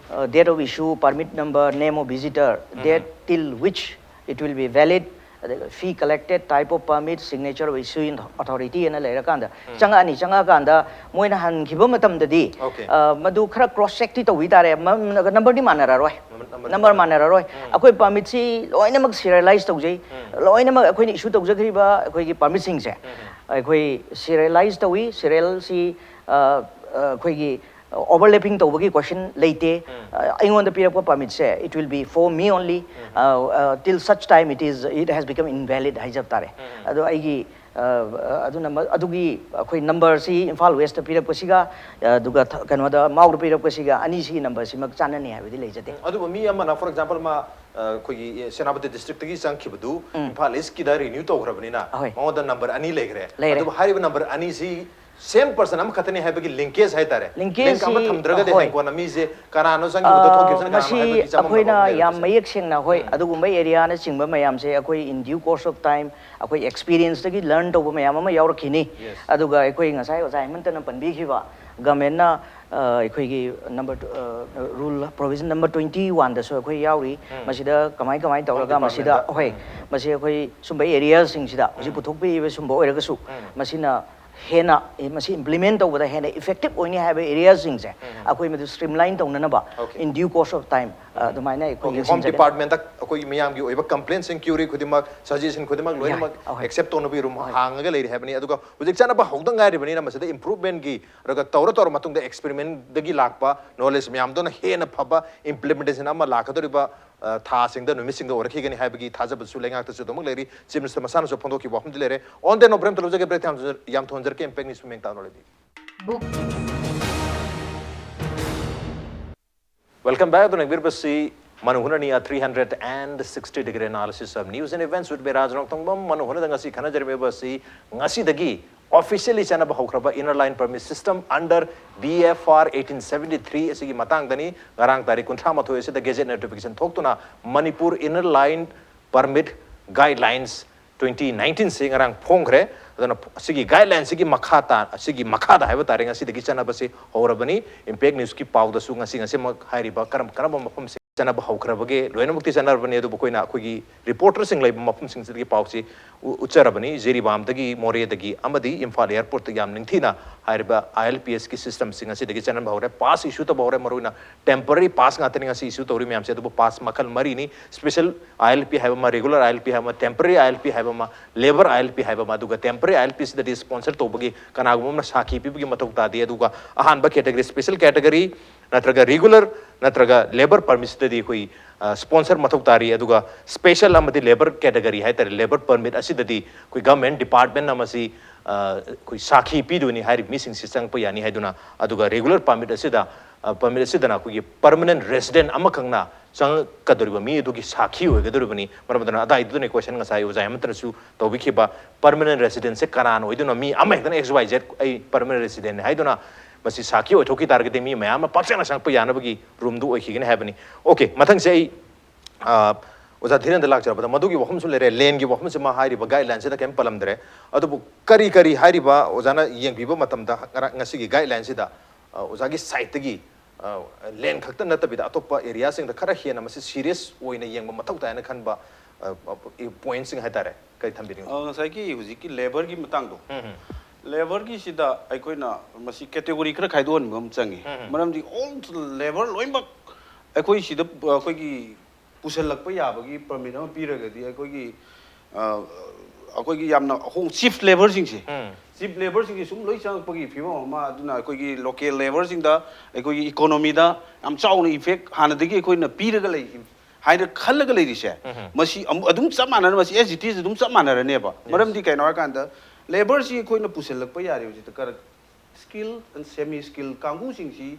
date of issue, permit number, name of visitor, date till which it will be valid, ꯑꯗꯨꯒ fee collected, type of permit, signature of issuing authority ꯑꯅ ꯂꯩꯔꯀꯥꯟꯗ ꯆꯪꯉꯛꯑꯅꯤ꯫ ꯆꯪꯉꯛꯑꯀꯥꯟꯗ ꯃꯣꯏꯅ ꯍꯟꯈꯤꯕ ꯃꯇꯝꯗꯗꯤ Okay. ꯑ, ꯃꯗꯨ ꯈꯔ ꯀ꯭ꯔꯣꯁ ꯆꯦꯛꯇꯤ ꯇꯧꯕꯤ ꯇꯥꯔꯦ꯫ ꯅꯝꯕꯔꯗꯤ ꯃꯥꯟꯅꯔꯔꯣꯏ꯫ Number ꯅꯝꯕꯔ ꯃꯥꯟꯅꯔꯔꯣꯏ꯫ ꯑꯩꯈꯣꯏ ꯄꯥꯔꯃꯤꯠꯁꯤ ꯂꯣꯏꯅꯃꯛ ꯁꯤꯔꯤꯌꯦꯂꯥꯏꯁ ꯇꯧꯖꯩ꯫ ꯂꯣꯏꯅꯃꯛ ꯑꯩꯈꯣꯏꯅ ꯏꯁꯨ ꯇꯧꯖꯈ꯭ꯔꯤꯕ ꯑꯩꯈꯣꯏꯒꯤ ꯄꯥꯔꯃꯤꯠꯁꯤꯡꯁꯦ ꯑꯩꯈꯣꯏ ꯁꯤꯔꯤꯌꯦꯂꯥꯏꯁ ꯇꯧꯏ꯫ ꯁꯤꯔꯤꯌꯦꯜꯁꯤ ꯑꯩꯈꯣꯏꯒꯤ ꯑꯣꯚꯔꯂꯦꯄꯤꯡ ꯇꯧꯕꯒꯤ ꯀꯣꯏꯁꯟ ꯂꯩꯇꯦ꯫ ꯑꯩꯉꯣꯟꯗ ꯄꯤꯔꯛꯄ ꯄꯥꯔꯃꯤꯠꯁꯦ, it will be for me only, till such time it is, it has become invalid ꯍꯥꯏꯖꯕ ꯇꯥꯔꯦ꯫ ꯑꯗꯣ ꯑꯩꯒꯤ ꯑ, ꯑꯗꯨꯅ ꯃ- ꯑꯗꯨꯒꯤ ꯑꯩꯈꯣꯏ ꯅꯝꯕꯔꯁꯤ ꯏꯝꯐꯥꯜ ꯋꯦꯁꯇ ꯄꯤꯔꯛꯄꯁꯤꯒ, ꯑ, ꯑꯗꯨꯒ ꯊ- ꯀꯩꯅꯣꯗ ꯃꯥꯎꯗ ꯄꯤꯔꯛꯄꯁꯤꯒ ꯑꯅꯤꯁꯤꯒꯤ ꯅꯝꯕꯔꯁꯤꯃꯛ ꯆꯥꯟꯅꯅꯤ ꯍꯥꯏꯕꯗꯤ ꯂꯩꯖꯗꯦ꯫ ꯑꯗꯨꯕꯨ ꯃꯤ ꯑꯃꯅ, for example, ꯃꯥ ꯑ, ꯑꯩꯈꯣꯏꯒꯤ ꯁꯦꯅꯥꯄꯇꯤ ꯗꯤꯁꯇ꯭ꯔꯤꯛꯇꯒꯤ ꯆꯪꯈꯤꯕꯗꯨ ꯏꯝꯐꯥꯜ ꯏꯁꯀꯤꯗ ꯔꯤꯅ꯭ꯌꯨ ꯇꯧꯈ꯭ꯔꯕꯅꯤꯅ ꯑꯍꯣꯏ꯫ ꯃꯉꯣꯟꯗ ꯅꯝꯕꯔ ꯑꯅꯤ ꯂꯩꯈ꯭ꯔꯦ꯫ ꯂꯩꯔꯦ꯫ ꯑꯗꯨꯕꯨ ꯍꯥꯏꯔꯤꯕ ꯅꯝꯕꯔ ꯑꯅꯤꯁꯤ ꯁꯦꯝ ꯄꯔꯁꯟ ꯑꯃꯈꯛꯇꯅꯤ ꯍꯥꯏꯕꯒꯤ ꯂꯤꯡꯀꯦꯖ ꯍꯥꯏꯇꯥꯔꯦ꯫ ꯂꯤꯡꯀꯦꯖꯁꯤ, ꯂꯤꯡꯛ ꯑꯃ ꯊꯝꯗ꯭ꯔꯒꯗꯤ ꯑꯍꯣꯏ꯫ ꯍꯌꯦꯡ ꯀꯣꯟꯅ ꯃꯤꯁꯦ ꯀꯅꯥꯅꯣ ꯆꯪꯈꯤꯕꯗꯣ ꯑ, ꯊꯣꯛꯈꯤꯕꯁꯤꯅ ꯀꯅꯥꯅꯣ ꯃꯁꯤ ꯍꯥꯏꯕꯒꯤ ꯆꯃꯝꯅꯕ ꯑꯩꯈꯣꯏꯅ ꯑꯃ ꯌꯥꯝ ꯂꯩꯕꯁꯦ꯫ ꯃꯌꯦꯛ ꯁꯦꯡꯅ, ꯍꯣꯏ, ꯑꯗꯨꯒꯨꯝꯕ ꯑꯦꯔꯤꯌꯥꯅꯆꯤꯡꯕ ꯃꯌꯥꯝꯁꯦ ꯑꯩꯈꯣꯏ in due course of time ꯑꯩꯈꯣꯏ ꯑꯦꯛꯁꯄꯤꯔꯤꯌꯦꯟꯁꯇꯒꯤ ꯂꯔꯟ ꯇꯧꯕ ꯃꯌꯥꯝ ꯑꯃ ꯌꯥꯎꯔꯛꯈꯤꯅꯤ꯫ Yes. ꯑꯗꯨꯒ ꯑꯩꯈꯣꯏ ꯉꯁꯥꯏ ꯑꯣꯖꯥ ꯍꯦꯃꯟꯇꯅ ꯄꯟꯕꯤꯈꯤꯕ ꯒꯃꯦꯟꯅ ꯑꯩꯈꯣꯏꯒꯤ number rule provision number twenty ꯋꯥꯟꯗꯁꯨ ꯑꯩꯈꯣꯏ ꯌꯥꯎꯔꯤ꯫ ꯃꯁꯤꯗ ꯀꯃꯥꯏ ꯀꯃꯥꯏꯅ ꯇꯧꯔꯒ Home ꯃꯁꯤꯗ, Department-ꯗ꯫ ꯍꯣꯏ, ꯃꯁꯤ ꯑꯩꯈꯣꯏ ꯁꯨꯝꯕ ꯑꯦꯔꯤꯌꯥꯁꯤꯡꯁꯤꯗ ꯍꯧꯖꯤꯛ ꯄꯨꯊꯣꯛꯄꯤꯔꯤꯕ ꯁꯨꯝꯕ ꯑꯣꯏꯔꯒꯁꯨ ꯃꯁꯤꯅ ꯍꯦꯟꯅ, ꯑꯦ, ꯃꯁꯤ ꯏꯝꯄ꯭ꯂꯤꯃꯦꯟ ꯇꯧꯕꯗ ꯍꯦꯟꯅ ꯏꯐꯦꯛꯇꯤꯞ ꯑꯣꯏꯅꯤ ꯍꯥꯏꯕ ꯑꯦꯔꯤꯌꯥꯁꯤꯡꯁꯦ ꯑꯩꯈꯣꯏ ꯃꯗꯨ ꯁ꯭ꯇ꯭ꯔꯤꯝꯂꯥꯏꯟ ꯇꯧꯅꯅꯕ Okay. in due course of time ꯑꯗꯨꯃꯥꯏꯅ ꯑꯩꯈꯣꯏ ꯑꯣꯀꯦ, ꯍꯣꯝ ꯌꯦꯡꯁꯤꯟꯖꯒꯅꯤ꯫ ꯗꯤꯄꯥꯔꯠꯃꯦꯟꯗ ꯑꯩꯈꯣꯏꯒꯤ ꯃꯤꯌꯥꯝꯒꯤ ꯑꯣꯏꯕ ꯀꯝꯄ꯭ꯂꯦꯟꯁ, ꯏꯟꯀ꯭ꯋꯥꯏꯔꯤ ꯈꯨꯗꯤꯡꯃꯛ, ꯁꯖꯦꯁꯟ ꯈꯨꯗꯤꯡꯃꯛ ꯂꯣꯏꯅꯃꯛ ꯑꯍꯣꯏ꯫ ꯑꯦꯛꯁꯦꯞ ꯇꯧꯅꯕꯒꯤ ꯔꯨꯝ ꯍꯥꯡꯉꯒ ꯂꯩꯔꯦ ꯍꯥꯏꯕꯅꯤ꯫ ꯑꯗꯨꯒ ꯍꯧꯖꯤꯛ ꯆꯠꯅꯕ ꯍꯧꯗ ꯉꯥꯏꯔꯤꯕꯅꯤꯅ ꯃꯁꯤꯗ ꯏꯝꯄ꯭ꯔꯨꯚꯃꯦꯟꯒꯤ ꯑꯗꯨꯒ ꯇꯧꯔ ꯇꯧꯔ ꯃꯇꯨꯡꯗ ꯑꯦꯛꯁꯄꯦꯔꯤꯃꯦꯟꯗꯒꯤ ꯂꯥꯛꯄ ꯅꯣꯂꯦꯖ ꯃꯌꯥꯝꯗꯨꯅ ꯍꯦꯟꯅ ꯐꯕ ꯏꯝꯄ꯭ꯂꯤꯃꯦꯟꯇꯦꯁꯟ ꯑꯃ ꯂꯥꯛꯀꯗꯧꯔꯤꯕ, ꯑ, ꯊꯥꯁꯤꯡꯗ, ꯅꯨꯃꯤꯠꯁꯤꯡꯗ ꯑꯣꯏꯔꯛꯈꯤꯒꯅꯤ ꯍꯥꯏꯕꯒꯤ ꯊꯥꯖꯕꯁꯨ ꯂꯩꯉꯥꯛꯇꯁꯨ ꯑꯗꯨꯃꯛ ꯂꯩꯔꯤ꯫ ꯆꯤꯐ ꯃꯤꯅꯤꯁꯇꯔ ꯃꯁꯥꯅꯁꯨ ꯐꯣꯡꯗꯣꯛꯈꯤꯕ ꯋꯥꯐꯝꯗꯤ ꯂꯩꯔꯦ꯫ On that note, ꯕ꯭ꯔꯦꯛ ꯑꯃ ꯂꯧꯖꯒꯦ, ꯕ꯭ꯔꯦꯛ ꯌꯥꯝ ꯊꯨꯅ ꯖꯔꯛꯀꯦ, ꯏꯝꯄꯦꯛ ꯅ꯭ꯌꯨꯁ ꯃꯤꯠꯌꯦꯡ ꯇꯥꯅ ꯂꯩꯕꯤꯌꯨ꯫ Welcome back. ꯑꯗꯨꯅ ꯌꯦꯡꯕꯤꯔꯤꯕꯁꯤ ꯃꯅꯨ ꯍꯨꯅꯅꯤ, a three hundred and sixty degree analysis of news and events with me, ꯔꯥꯖ ꯅꯣꯡꯊꯣꯡꯕꯝ꯫ ꯃꯅꯨ ꯍꯨꯅꯗ ꯉꯁꯤ ꯈꯟꯅꯖꯔꯝꯃꯤꯕ ꯑꯁꯤ ꯉꯁꯤꯗꯒꯤ officially ꯆꯠꯅꯕ ꯍꯧꯈ꯭ꯔꯕ Inner Line Permit System under B F R eighteen seventy three ꯑꯁꯤꯒꯤ ꯃꯇꯥꯡꯗꯅꯤ꯫ ꯉꯔꯥꯡ ꯇꯥꯔꯤꯛ ꯀꯨꯟꯊ꯭ꯔꯥ ꯃꯥꯊꯣꯏ ꯑꯁꯤꯗ ꯒꯦꯖꯦꯠ ꯅꯣꯇꯤꯐꯤꯀꯦꯁꯟ ꯊꯣꯛꯇꯨꯅ Manipur Inner Line Permit Guidelines twenty ꯅꯥꯏꯟꯇꯤꯟꯁꯤ ꯉꯔꯥꯡ ꯐꯣꯡꯈ꯭ꯔꯦ꯫ ꯑꯗꯨꯅ ꯑꯁꯤꯒꯤ ꯒꯥꯏꯗꯂꯥꯏꯟꯁꯤꯒꯤ ꯃꯈꯥ ꯇꯥ ꯑꯁꯤꯒꯤ ꯃꯈꯥꯗ ꯍꯥꯏꯕ ꯇꯥꯔꯦ, ꯉꯁꯤꯗꯒꯤ ꯆꯠꯅꯕꯁꯦ ꯍꯧꯔꯕꯅꯤ꯫ ꯏꯝꯄꯦꯛ ꯅ꯭ꯌꯨꯁꯀꯤ ꯄꯥꯎꯗꯁꯨ ꯉꯁꯤ ꯉꯁꯤꯃꯛ ꯍꯥꯏꯔꯤꯕ ꯀꯔꯝ ꯀꯔꯝꯕ ꯃꯐꯝꯁꯤꯡ ꯆꯠꯅꯕ ꯍꯧꯈ꯭ꯔꯕꯒꯦ, ꯂꯣꯏꯅꯃꯛꯇꯤ ꯆꯠꯅꯔꯕꯅꯤ, ꯑꯗꯨꯕꯨ ꯑꯩꯈꯣꯏꯅ ꯑꯩꯈꯣꯏꯒꯤ ꯔꯤꯄꯣꯔꯇꯔꯁꯤꯡ ꯂꯩꯕ ꯃꯐꯝꯁꯤꯡꯁꯤꯗꯒꯤ ꯄꯥꯎꯁꯤ ꯎ- ꯎꯠꯆꯔꯕꯅꯤ꯫ ꯖꯤꯔꯤꯕꯥꯝꯗꯒꯤ, ꯃꯣꯔꯦꯗꯒꯤ ꯑꯃꯗꯤ ꯏꯝꯐꯥꯜ ꯑꯦꯌꯔꯄꯣꯔꯠꯇ ꯌꯥꯝ ꯅꯤꯡꯊꯤꯅ ꯍꯥꯏꯔꯤꯕ ꯑꯥꯏ ꯑꯦꯜ ꯄꯤ ꯑꯦꯁꯀꯤ ꯁꯤꯁꯇꯝꯁꯤꯡ ꯑꯁꯤꯗꯒꯤ ꯆꯠꯅꯕ ꯍꯧꯔꯦ꯫ ꯄꯥꯁ ꯏꯁꯨ ꯇꯧꯕ ꯍꯧꯔꯦ꯫ ꯃꯔꯨꯑꯣꯏꯅ ꯇꯦꯝꯄꯔꯔꯤ ꯄꯥꯁ ꯉꯥꯛꯇꯅꯤ ꯉꯁꯤ ꯏꯁꯨ ꯇꯧꯔꯤ ꯃꯌꯥꯝꯁꯦ꯫ ꯑꯗꯨꯕꯨ ꯄꯥꯁ ꯃꯈꯜ ꯃꯔꯤꯅꯤ: ꯁ꯭ꯄꯦꯁꯦꯜ ꯑꯥꯏ ꯑꯦꯜ ꯄꯤ ꯍꯥꯏꯕ ꯑꯃ, ꯔꯤꯒꯨꯂꯔ ꯑꯥꯏ ꯑꯦꯜ ꯄꯤ ꯍꯥꯏꯕ ꯑꯃ, ꯇꯦꯝꯄꯔꯔꯤ ꯑꯥꯏ ꯑꯦꯜ ꯄꯤ ꯍꯥꯏꯕ ꯑꯃ, ꯂꯦꯕꯔ ꯑꯥꯏ ꯑꯦꯜ ꯄꯤ ꯍꯥꯏꯕ ꯑꯃ꯫ ꯑꯗꯨꯒ ꯇꯦꯝꯄꯔꯔꯤ ꯑꯥꯏ ꯑꯦꯜ ꯄꯤꯁꯤꯗꯗꯤ ꯁ꯭ꯄꯣꯟꯁꯔ ꯇꯧꯕꯒꯤ ꯀꯅꯥꯒꯨꯝꯕ ꯑꯃꯅ ꯁꯥꯈꯤ ꯄꯤꯕꯒꯤ ꯃꯊꯧ ꯇꯥꯗꯦ꯫ ꯑꯗꯨꯒ ꯑꯍꯥꯟꯕ ꯀꯦꯇꯒꯔꯤ, ꯁ꯭ꯄꯦꯁꯦꯜ ꯀꯦꯇꯒꯔꯤ ꯅꯠꯇ꯭ꯔꯒ ꯔꯤꯒꯨꯂꯔ ꯅꯠꯇ꯭ꯔꯒ ꯂꯦꯕꯔ ꯄꯔꯃꯤꯠꯁꯤꯗꯗꯤ ꯑꯩꯈꯣꯏ ꯁ꯭ꯄꯣꯟꯁꯔ ꯃꯊꯧ ꯇꯥꯔꯤ꯫ ꯑꯗꯨꯒ ꯁ꯭ꯄꯦꯁꯦꯜ ꯑꯃꯗꯤ ꯂꯦꯕꯔ ꯀꯦꯇꯒꯔꯤ ꯍꯥꯏꯇꯥꯔꯦ, ꯂꯦꯕꯔ ꯄꯔꯃꯤꯠ ꯑꯁꯤꯗꯗꯤ ꯑꯩꯈꯣꯏ ꯒꯚꯔꯟꯃꯦꯟꯠ ꯗꯤꯄꯥꯔꯠꯃꯦꯟꯠꯅ ꯃꯁꯤ ꯑ, ꯑꯩꯈꯣꯏ ꯁꯥꯈꯤ ꯄꯤꯗꯣꯏꯅꯤ꯫ ꯍꯥꯏꯔꯤꯕ ꯃꯤꯁꯤꯡꯁꯤ ꯆꯪꯉꯛꯄ ꯌꯥꯅꯤ ꯍꯥꯏꯗꯨꯅ꯫ ꯑꯗꯨꯒ ꯔꯤꯒꯨꯂꯔ ꯄꯔꯃꯤꯠ ꯑꯁꯤꯗ, ꯑ, ꯄꯔꯃꯤꯠ ꯑꯁꯤꯗꯅ ꯑꯩꯈꯣꯏꯒꯤ ꯄꯔꯃꯅꯦꯟꯠ ꯔꯦꯁꯤꯗꯦꯟꯠ ꯑꯃꯈꯛꯅ ꯆꯪꯉꯛꯀꯗꯧꯔꯤꯕ ꯃꯤ ꯑꯗꯨꯒꯤ ꯁꯥꯈꯤ ꯑꯣꯏꯒꯗꯧꯔꯤꯕꯅꯤ꯫ ꯃꯔꯝ ꯑꯗꯨꯅ ꯑꯗꯥꯏꯗꯨꯗꯅ ꯀꯣꯏꯁꯟ ꯉꯁꯥꯏ ꯑꯣꯖꯥ ꯍꯦꯃꯟꯇꯅꯁꯨ ꯇꯧꯕꯤꯈꯤꯕ, ꯄꯔꯃꯅꯦꯟꯠ ꯔꯦꯁꯤꯗꯦꯟꯠꯁꯦ ꯀꯅꯥꯅ ꯑꯣꯏꯗꯣꯏꯅꯣ? ꯃꯤ ꯑꯃ ꯍꯦꯛꯇꯅ ꯑꯦꯛꯁ ꯋꯥꯏ ꯖꯦꯠ ꯑꯩ ꯄꯔꯃꯅꯦꯟꯠ ꯔꯦꯁꯤꯗꯦꯟꯠꯅꯤ ꯍꯥꯏꯗꯨꯅ ꯃꯁꯤ ꯁꯥꯈꯤ ꯑꯣꯏꯊꯣꯛꯈꯤ ꯇꯥꯔꯒꯗꯤ ꯃꯤ ꯃꯌꯥꯝ ꯑꯃ ꯄꯥꯛꯆꯟꯅ ꯆꯪꯉꯛꯄ ꯌꯥꯅꯕꯒꯤ ꯔꯨꯝꯗꯨ ꯑꯣꯏꯈꯤꯒꯅꯤ ꯍꯥꯏꯕꯅꯤ꯫ ꯑꯣꯀꯦ, ꯃꯊꯪꯁꯦ ꯑꯩ ꯑ, ꯑꯣꯖꯥ ꯙꯤꯔꯦꯟꯗ ꯂꯥꯛꯆꯔꯕꯗ ꯃꯗꯨꯒꯤ ꯋꯥꯐꯝꯁꯨ ꯂꯩꯔꯦ, ꯂꯦꯟꯒꯤ ꯋꯥꯐꯝꯁꯤꯃ ꯍꯥꯏꯔꯤꯕ ꯒꯥꯏꯗꯂꯥꯏꯟꯁꯤꯗ ꯀꯔꯤꯝ ꯄꯜꯂꯝꯗ꯭ꯔꯦ꯫ ꯑꯗꯨꯕꯨ ꯀꯔꯤ ꯀꯔꯤ ꯍꯥꯏꯔꯤꯕ ꯑꯣꯖꯥꯅ ꯌꯦꯡꯕꯤꯕ ꯃꯇꯝꯗ ꯉꯔꯥꯡ, ꯉꯁꯤꯒꯤ ꯒꯥꯏꯗꯂꯥꯏꯟꯁꯤꯗ, ꯑ, ꯑꯣꯖꯥꯒꯤ ꯁꯥꯏꯠꯇꯒꯤ, ꯑ, ꯂꯦꯟ ꯈꯛꯇ ꯅꯠꯇꯕꯤꯗ ꯑꯇꯣꯞꯄ ꯑꯦꯔꯤꯌꯥꯁꯤꯡꯗ ꯈꯔ ꯍꯦꯟꯅ ꯃꯁꯤ ꯁꯤꯔꯤꯌꯁ ꯑꯣꯏꯅ ꯌꯦꯡꯕ ꯃꯊꯧ ꯇꯥꯏꯅ ꯈꯟꯕ, ꯑ, ꯑ, ꯄꯣꯏꯟꯠꯁꯤꯡ ꯍꯥꯏꯇꯥꯔꯦ, ꯀꯔꯤ ꯊꯝꯕꯤꯅꯤꯡꯕ? ꯑ, ꯉꯁꯥꯏꯒꯤ ꯍꯧꯖꯤꯛꯀꯤ ꯂꯦꯕꯔꯒꯤ ꯃꯇꯥꯡꯗꯣ, ꯎꯝ, ꯎꯝ꯫ ꯂꯦꯕꯔꯒꯤꯁꯤꯗ ꯑꯩꯈꯣꯏꯅ ꯃꯁꯤ ꯀꯦꯇꯦꯒꯣꯔꯤ ꯈꯔ ꯈꯥꯏꯗꯣꯛꯍꯟꯕ ꯑꯃ ꯆꯪꯉꯤ꯫ ꯎꯝ, ꯎꯝ꯫ ꯃꯔꯝꯗꯤ ꯑꯣꯜ ꯂꯦꯕꯔ ꯂꯣꯏꯅꯃꯛ ꯑꯩꯈꯣꯏ ꯁꯤꯗ, ꯑꯩꯈꯣꯏꯒꯤ ꯄꯨꯁꯜꯂꯛꯄ ꯌꯥꯕꯒꯤ ꯄꯔꯃꯤꯠ ꯑꯃ ꯄꯤꯔꯒꯗꯤ ꯑꯩꯈꯣꯏꯒꯤ, ꯑ, ꯑꯩꯈꯣꯏꯒꯤ ꯌꯥꯝꯅ ꯑꯍꯣꯡ ꯆꯤꯞ ꯂꯦꯕꯔꯁꯤꯡꯁꯦ, ꯎꯝ꯫ ꯆꯤꯞ ꯂꯦꯕꯔꯁꯤꯡꯁꯦ ꯁꯨꯝ ꯂꯣꯏ ꯆꯪꯉꯛꯄꯒꯤ ꯐꯤꯕꯝ ꯑꯃ, ꯑꯗꯨꯅ ꯑꯩꯈꯣꯏꯒꯤ ꯂꯣꯀꯦꯜ ꯂꯦꯕꯔꯁꯤꯡꯗ ꯑꯩꯈꯣꯏꯒꯤ ꯏꯀꯣꯅꯣꯃꯤꯗ ꯌꯥꯝ ꯆꯥꯎꯅ ꯏꯐꯦꯛ ꯍꯥꯟꯅꯗꯒꯤ ꯑꯩꯈꯣꯏꯅ ꯄꯤꯔꯒ ꯂꯩ ꯍꯥꯏꯅ ꯈꯜꯂꯒ ꯂꯩꯔꯤꯁꯦ, ꯎꯝ꯫ ꯃꯁꯤ ꯑꯃꯨꯛ ꯑꯗꯨꯝ ꯆꯞ ꯃꯥꯟꯅꯅ, ꯃꯁꯤ ꯑꯦꯁ ꯏꯠ ꯏꯁ ꯑꯗꯨꯝ ꯆꯞ ꯃꯥꯟꯅꯔꯅꯦꯕ꯫ ꯌꯦꯁ꯫ ꯃꯔꯝꯗꯤ ꯀꯩꯅꯣ ꯍꯥꯏꯀꯥꯟꯗ ꯂꯦꯕꯔꯁꯤ ꯑꯩꯈꯣꯏꯅ ꯄꯨꯁꯜꯂꯛꯄ ꯌꯥꯔꯦ ꯍꯧꯖꯤꯛꯇ ꯈꯔ ꯁ꯭ꯀꯤꯜ ꯑꯦꯟ ꯁꯦꯃꯤ ꯁ꯭ꯀꯤꯜ ꯀꯥꯡꯕꯨꯁꯤꯡꯁꯤ,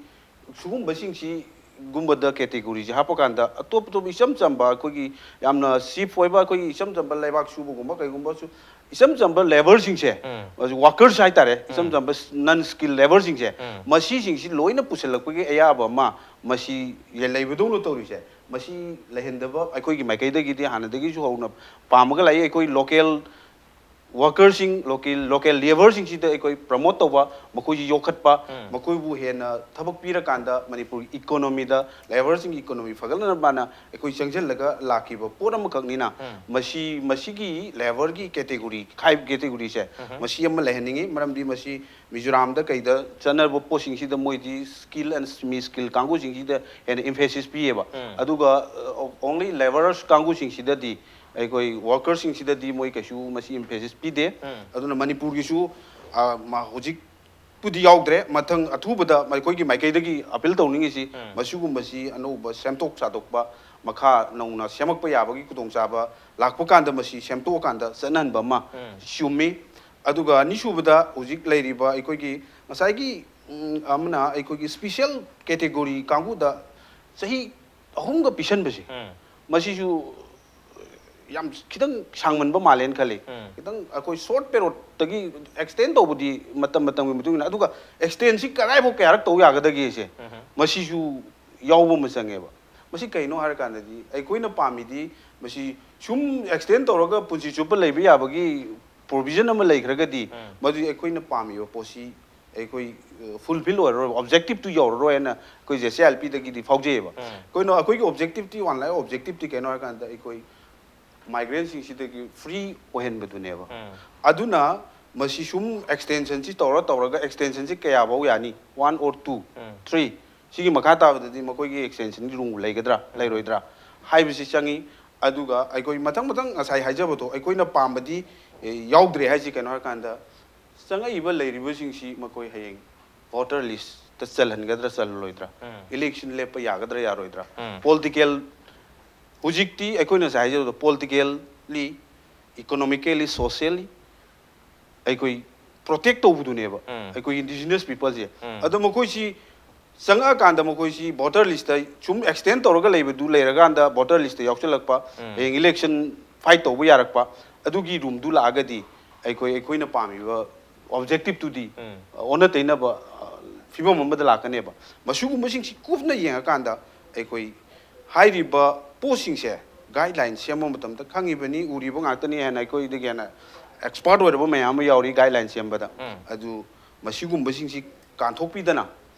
ꯁꯤꯒꯨꯝꯕꯁꯤꯡꯁꯤ ꯒꯨꯝꯕꯗ ꯀꯦꯇꯦꯒꯣꯔꯤꯁꯦ ꯍꯥꯞꯄꯀꯥꯟꯗ ꯑꯇꯣꯞ ꯑꯇꯣꯞꯄ ꯏꯆꯝ ꯆꯝꯕ ꯑꯩꯈꯣꯏꯒꯤ ꯌꯥꯝꯅ ꯁꯤꯞ ꯑꯣꯏꯕ ꯑꯩꯈꯣꯏꯒꯤ ꯏꯆꯝ ꯆꯝꯕ ꯂꯩꯕꯥꯛ ꯁꯨꯕꯒꯨꯝꯕ ꯀꯩꯒꯨꯝꯕꯁꯨ ꯏꯆꯝ ꯆꯝꯕ ꯂꯦꯕꯔꯁꯤꯡꯁꯦ, ꯎꯝ꯫ ꯋꯥꯀꯔꯁ ꯍꯥꯏꯇꯥꯔꯦ, ꯏꯆꯝ ꯎꯝ꯫ ꯆꯝꯕ ꯅꯟ ꯁ꯭ꯀꯤꯜ ꯂꯦꯕꯔꯁꯤꯡꯁꯦ, ꯎꯝ꯫ ꯃꯁꯤꯁꯤꯡꯁꯤ ꯂꯣꯏꯅ ꯄꯨꯁꯤꯜꯂꯛꯄꯒꯤ ꯑꯌꯥꯕ ꯑꯃ ꯃꯁꯤ ꯂꯩꯕꯗꯧꯅ ꯇꯧꯔꯤꯁꯦ꯫ ꯃꯁꯤ ꯂꯩꯍꯟꯗꯕ ꯑꯩꯈꯣꯏꯒꯤ ꯃꯥꯏꯀꯩꯗꯒꯤꯗꯤ ꯍꯥꯟꯅꯗꯒꯤꯁꯨ ꯍꯧꯅ ꯄꯥꯝꯃꯒ ꯂꯥꯛꯏ꯫ ꯑꯩꯈꯣꯏ ꯂꯣꯀꯦꯜ ꯋꯥꯔꯀꯔꯁꯤꯡ, ꯂꯣꯀꯦꯜ ꯂꯣꯀꯦꯜ ꯂꯦꯕꯔꯁꯤꯡꯁꯤꯗ ꯑꯩꯈꯣꯏ ꯄ꯭ꯔꯃꯣꯠ ꯇꯧꯕ, ꯃꯈꯣꯏꯁꯤ ꯌꯣꯛꯈꯠꯄ, ꯎꯝ꯫ ꯃꯈꯣꯏꯕꯨ ꯍꯦꯟꯅ ꯊꯕꯛ ꯄꯤꯔꯀꯥꯟꯗ ꯃꯅꯤꯄꯨꯔꯒꯤ ꯏꯀꯣꯅꯣꯃꯤꯗ, ꯂꯦꯕꯔꯁꯤꯡꯒꯤ ꯏꯀꯣꯅꯣꯃꯤ ꯐꯒꯠꯅꯅꯕꯅ ꯑꯩꯈꯣꯏ ꯆꯪꯁꯤꯜꯂꯒ ꯂꯥꯛꯈꯤꯕ ꯄꯣꯠ ꯑꯃꯈꯛꯅꯤꯅ, ꯎꯝ꯫ ꯃꯁꯤ, ꯃꯁꯤꯒꯤ ꯂꯦꯕꯔꯒꯤ ꯀꯦꯇꯦꯒꯣꯔꯤ, ꯈꯥꯏꯕ ꯀꯦꯇꯦꯒꯣꯔꯤꯁꯦ, ꯎꯝ꯫ ꯃꯁꯤ ꯑꯃ ꯂꯩꯍꯟꯅꯤꯡꯉꯤ꯫ ꯃꯔꯝꯗꯤ ꯃꯁꯤ ꯃꯤꯖꯣꯔꯥꯝꯗ ꯀꯩꯗ ꯆꯠꯅꯕ ꯄꯣꯠꯁꯤꯡꯁꯤꯗ ꯃꯣꯏꯗꯤ ꯁ꯭ꯀꯤꯜ ꯑꯦꯟ ꯁꯦꯃꯤ ꯁ꯭ꯀꯤꯜ ꯀꯥꯡꯕꯨꯁꯤꯡꯁꯤꯗ ꯍꯦꯟꯅ ꯏꯝꯐꯦꯁꯤꯁ ꯄꯤꯌꯦꯕ꯫ ꯎꯝ꯫ ꯑꯗꯨꯒ ꯑꯣꯡꯂꯤ ꯂꯦꯕꯔꯁ ꯀꯥꯡꯕꯨꯁꯤꯡꯁꯤꯗꯗꯤ, ꯑꯩꯈꯣꯏ ꯋꯥꯔꯀꯔꯁꯤꯡꯁꯤꯗꯗꯤ ꯃꯣꯏ ꯀꯩꯁꯨ ꯃꯁꯤ ꯏꯝꯐꯦꯁꯤꯁ ꯄꯤꯗꯦ꯫ ꯎꯝ꯫ ꯑꯗꯨꯅ ꯃꯅꯤꯄꯨꯔꯒꯤꯁꯨ, ꯑ, ꯃ-, ꯍꯧꯖꯤꯛꯄꯨꯗꯤ ꯌꯥꯎꯗ꯭ꯔꯦ, ꯃꯊꯪ ꯑꯊꯨꯕꯗ ꯑꯩꯈꯣꯏꯒꯤ ꯃꯥꯏꯀꯩꯗꯒꯤ ꯑꯄꯤꯜ ꯇꯧꯅꯤꯡꯉꯤꯁꯤ, ꯎꯝ꯫ ꯃꯁꯤꯒꯨꯝꯕꯁꯤ ꯑꯅꯧꯕ ꯁꯦꯝꯗꯣꯛ ꯁꯥꯗꯣꯛꯄ, ꯃꯈꯥ ꯅꯧꯅ ꯁꯦꯝꯃꯛꯄ ꯌꯥꯕꯒꯤ ꯈꯨꯗꯣꯡꯆꯥꯕ ꯂꯥꯛꯄ ꯀꯥꯟꯗ ꯃꯁꯤ ꯁꯦꯝꯗꯣꯛꯑꯀꯥꯟꯗ ꯆꯠꯅꯍꯟꯕ ꯑꯃ ꯎꯝ꯫ ꯆꯨꯝꯃꯤ꯫ ꯑꯗꯨꯒ ꯑꯅꯤꯁꯨꯕꯗ ꯍꯧꯖꯤꯛ ꯂꯩꯔꯤꯕ ꯑꯩꯈꯣꯏꯒꯤ ꯉꯁꯥꯏꯒꯤ, ꯎꯝ, ꯑꯃꯅ ꯑꯩꯈꯣꯏꯒꯤ ꯁ꯭ꯄꯤꯁꯦꯜ ꯀꯦꯇꯦꯒꯣꯔꯤ ꯀꯥꯡꯕꯨꯗ ꯆꯍꯤ ꯑꯍꯨꯝꯒ ꯄꯤꯁꯟꯕꯁꯦ, ꯎꯝ꯫ ꯃꯁꯤꯁꯨ ꯌꯥꯝ ꯈꯤꯇꯪ ꯁꯥꯡꯃꯟꯕ ꯃꯥꯜꯂꯦꯅ ꯈꯜꯂꯤ꯫ ꯎꯝ꯫ ꯈꯤꯇꯪ ꯑꯩꯈꯣꯏ ꯁꯣꯔꯠ ꯄꯦꯔꯣꯠꯇꯒꯤ ꯑꯦꯛꯁꯇꯦꯟ ꯇꯧꯕꯗꯤ ꯃꯇꯝ ꯃꯇꯝꯒꯤ ꯃꯇꯨꯡ ꯏꯟꯅ, ꯑꯗꯨꯒ ꯑꯦꯛꯁꯇꯦꯟꯁꯤ ꯀꯗꯥꯏꯐꯥꯎ ꯀꯌꯥꯔꯛ ꯇꯧ ꯌꯥꯒꯗꯒꯦꯁꯦ, ꯎꯝ꯫ ꯃꯁꯤꯁꯨ ꯌꯥꯎꯕ ꯑꯃ ꯆꯪꯉꯦꯕ꯫ ꯃꯁꯤ ꯀꯩꯅꯣ ꯍꯥꯏꯔꯀꯥꯟꯗꯗꯤ, ꯑꯩꯈꯣꯏꯅ ꯄꯥꯝꯃꯤꯗꯤ ꯃꯁꯤ ꯁꯨꯝ ꯑꯦꯛꯁꯇꯦꯟ ꯇꯧꯔꯒ ꯄꯨꯟꯁꯤ ꯆꯨꯞꯄ ꯂꯩꯕ ꯌꯥꯕꯒꯤ ꯄ꯭ꯔꯣꯕꯤꯖꯟ ꯑꯃ ꯂꯩꯈ꯭ꯔꯒꯗꯤ, ꯎꯝ꯫ ꯃꯗꯨꯗꯤ ꯑꯩꯈꯣꯏꯅ ꯄꯥꯝꯃꯤꯕ ꯄꯣꯠꯁꯤ ꯑꯩꯈꯣꯏ, ꯑ, ꯐꯨꯜꯐꯤꯜ ꯑꯣꯏꯔꯔꯣꯏ, ꯑꯣꯕꯖꯦꯛꯇꯤꯞꯇꯨ ꯌꯧꯔꯔꯣꯏ ꯍꯥꯏꯅ ꯑꯩꯈꯣꯏ ꯖꯦ ꯁꯤ ꯑꯥꯏ ꯑꯦꯜ ꯄꯤꯗꯒꯤꯗꯤ ꯐꯥꯎꯖꯩꯌꯦꯕ꯫ ꯎꯝ꯫ ꯑꯩꯈꯣꯏꯅ, ꯑꯩꯈꯣꯏꯒꯤ ꯑꯣꯕꯖꯦꯛꯇꯤꯞꯇꯤ, ꯋꯥꯟ ꯂꯥꯏꯐ ꯑꯣꯕꯖꯦꯛꯇꯤꯞꯇꯤ ꯀꯩꯅꯣ ꯍꯥꯏꯔꯀꯥꯟꯗ, ꯑꯩꯈꯣꯏ ꯃꯥꯏꯒ꯭ꯔꯦꯟꯁꯤꯡꯁꯤꯗꯒꯤ ꯐ꯭ꯔꯤ ꯑꯣꯏꯍꯟꯕꯗꯨꯅꯦꯕ꯫ ꯎꯝ꯫ ꯑꯗꯨꯅ ꯃꯁꯤ ꯁꯨꯝ ꯑꯦꯛꯁꯇꯦꯟꯁꯟꯁꯤ ꯇꯧꯔ ꯇꯧꯔꯒ, ꯑꯦꯛꯁꯇꯦꯟꯁꯟꯁꯤ ꯀꯌꯥꯐꯧ ꯌꯥꯅꯤ? One or two, um. Three, ꯁꯤꯒꯤ ꯃꯈꯥ ꯇꯥꯕꯗꯗꯤ ꯃꯈꯣꯏꯒꯤ ꯑꯦꯛꯁꯇꯦꯟꯁꯟꯒꯤ ꯔꯨꯝ ꯂꯩꯒꯗ꯭ꯔꯥ, ꯎꯝ꯫ ꯂꯩꯔꯣꯏꯗ꯭ꯔꯥ ꯍꯥꯏꯕꯁꯤ ꯆꯪꯉꯤ꯫ ꯑꯗꯨꯒ ꯑꯩꯈꯣꯏ ꯃꯊꯪ ꯃꯊꯪ ꯉꯁꯥꯏ ꯍꯥꯏꯖꯕꯗꯣ, ꯑꯩꯈꯣꯏꯅ ꯄꯥꯝꯕꯗꯤ, ꯑꯦ, ꯌꯥꯎꯗ꯭ꯔꯦ ꯍꯥꯏꯁꯤ ꯀꯩꯅꯣ ꯍꯥꯏꯔꯀꯥꯟꯗ, ꯆꯪꯉꯛꯏꯕ ꯂꯩꯔꯤꯕꯁꯤꯡꯁꯤ ꯃꯈꯣꯏ ꯍꯌꯦꯡ ꯚꯣꯇꯔ ꯂꯤꯁꯇ ꯆꯜꯍꯟꯒꯗ꯭ꯔꯥ ꯆꯜꯂꯣꯏꯗ꯭ꯔꯥ, ꯎꯝ꯫ ꯏꯂꯦꯛꯁꯟ ꯂꯦꯞꯄ ꯌꯥꯒꯗ꯭ꯔꯥ ꯌꯥꯔꯣꯏꯗ꯭ꯔꯥ, ꯎꯝ꯫ ꯄꯣꯂꯤꯇꯤꯀꯦꯜ, ꯍꯧꯖꯤꯛꯇꯤ ꯑꯩꯈꯣꯏꯅ ꯉꯁꯥꯏ ꯍꯥꯏꯖꯕꯗꯣ, ꯄꯣꯂꯤꯇꯤꯀꯦꯜꯂꯤ, ꯏꯀꯣꯅꯣꯃꯤꯀꯦꯜꯂꯤ, ꯁꯣꯁꯤꯌꯦꯜꯂꯤ ꯑꯩꯈꯣꯏ ꯄ꯭ꯔꯣꯇꯦꯛ ꯇꯧꯕꯗꯨꯅꯦꯕ, ꯎꯝ꯫ ꯑꯩꯈꯣꯏ ꯏꯟꯗꯤꯖꯤꯅꯁ ꯄꯤꯄꯜꯁꯦ꯫ ꯎꯝ꯫ ꯑꯗꯣ ꯃꯈꯣꯏꯁꯤ ꯆꯪꯉꯛꯑꯀꯥꯟꯗ ꯃꯈꯣꯏꯁꯤ ꯚꯣꯇꯔ ꯂꯤꯁꯇ ꯁꯨꯝ ꯑꯦꯛꯁꯇꯦꯟ ꯇꯧꯔꯒ ꯂꯩꯕꯗꯨ ꯂꯩꯔꯀꯥꯟꯗ, ꯚꯣꯇꯔ ꯂꯤꯁꯇ ꯌꯥꯎꯁꯜꯂꯛꯄ, ꯎꯝ꯫ ꯍꯌꯦꯡ ꯏꯂꯦꯛꯁꯟ ꯐꯥꯏꯠ ꯇꯧꯕ ꯌꯥꯔꯛꯄ, ꯑꯗꯨꯒꯤ ꯔꯨꯝꯗꯨ ꯂꯥꯛꯑꯒꯗꯤ ꯑꯩꯈꯣꯏ, ꯑꯩꯈꯣꯏꯅ ꯄꯥꯝꯃꯤꯕ ꯑꯣꯕꯖꯦꯛꯇꯤꯞꯇꯨꯗꯤ, ꯎꯝ꯫ ꯑ, ꯑꯣꯟꯅ ꯇꯩꯅꯕ, ꯑ, ꯐꯤꯕꯝ ꯑꯃꯗ ꯂꯥꯛꯀꯅꯦꯕ꯫ ꯃꯁꯤꯒꯨꯝꯕꯁꯤꯡꯁꯤ ꯀꯨꯞꯅ ꯌꯦꯡꯉꯀꯥꯟꯗ ꯑꯩꯈꯣꯏ ꯍꯥꯏꯔꯤꯕ ꯄꯣꯠꯁꯤꯡꯁꯦ ꯒꯥꯏꯗꯂꯥꯏꯟ ꯁꯦꯝꯕ ꯃꯇꯝꯗ ꯈꯪꯉꯤꯕꯅꯤ, ꯎꯔꯤꯕ ꯉꯥꯛꯇꯅꯤ ꯍꯥꯏꯅ ꯑꯩꯈꯣꯏꯗꯒꯤ ꯍꯦꯟꯅ ꯑꯦꯛꯁꯄꯥꯔꯠ ꯑꯣꯏꯔꯕ ꯃꯌꯥꯝ ꯑꯃ ꯌꯥꯎꯔꯤ ꯒꯥꯏꯗꯂꯥꯏꯟ ꯁꯦꯝꯕꯗ꯫ ꯑꯗꯨ ꯃꯁꯤꯒꯨꯝꯕꯁꯤꯡꯁꯤ ꯀꯥꯟꯊꯣꯛꯄꯤꯗꯅ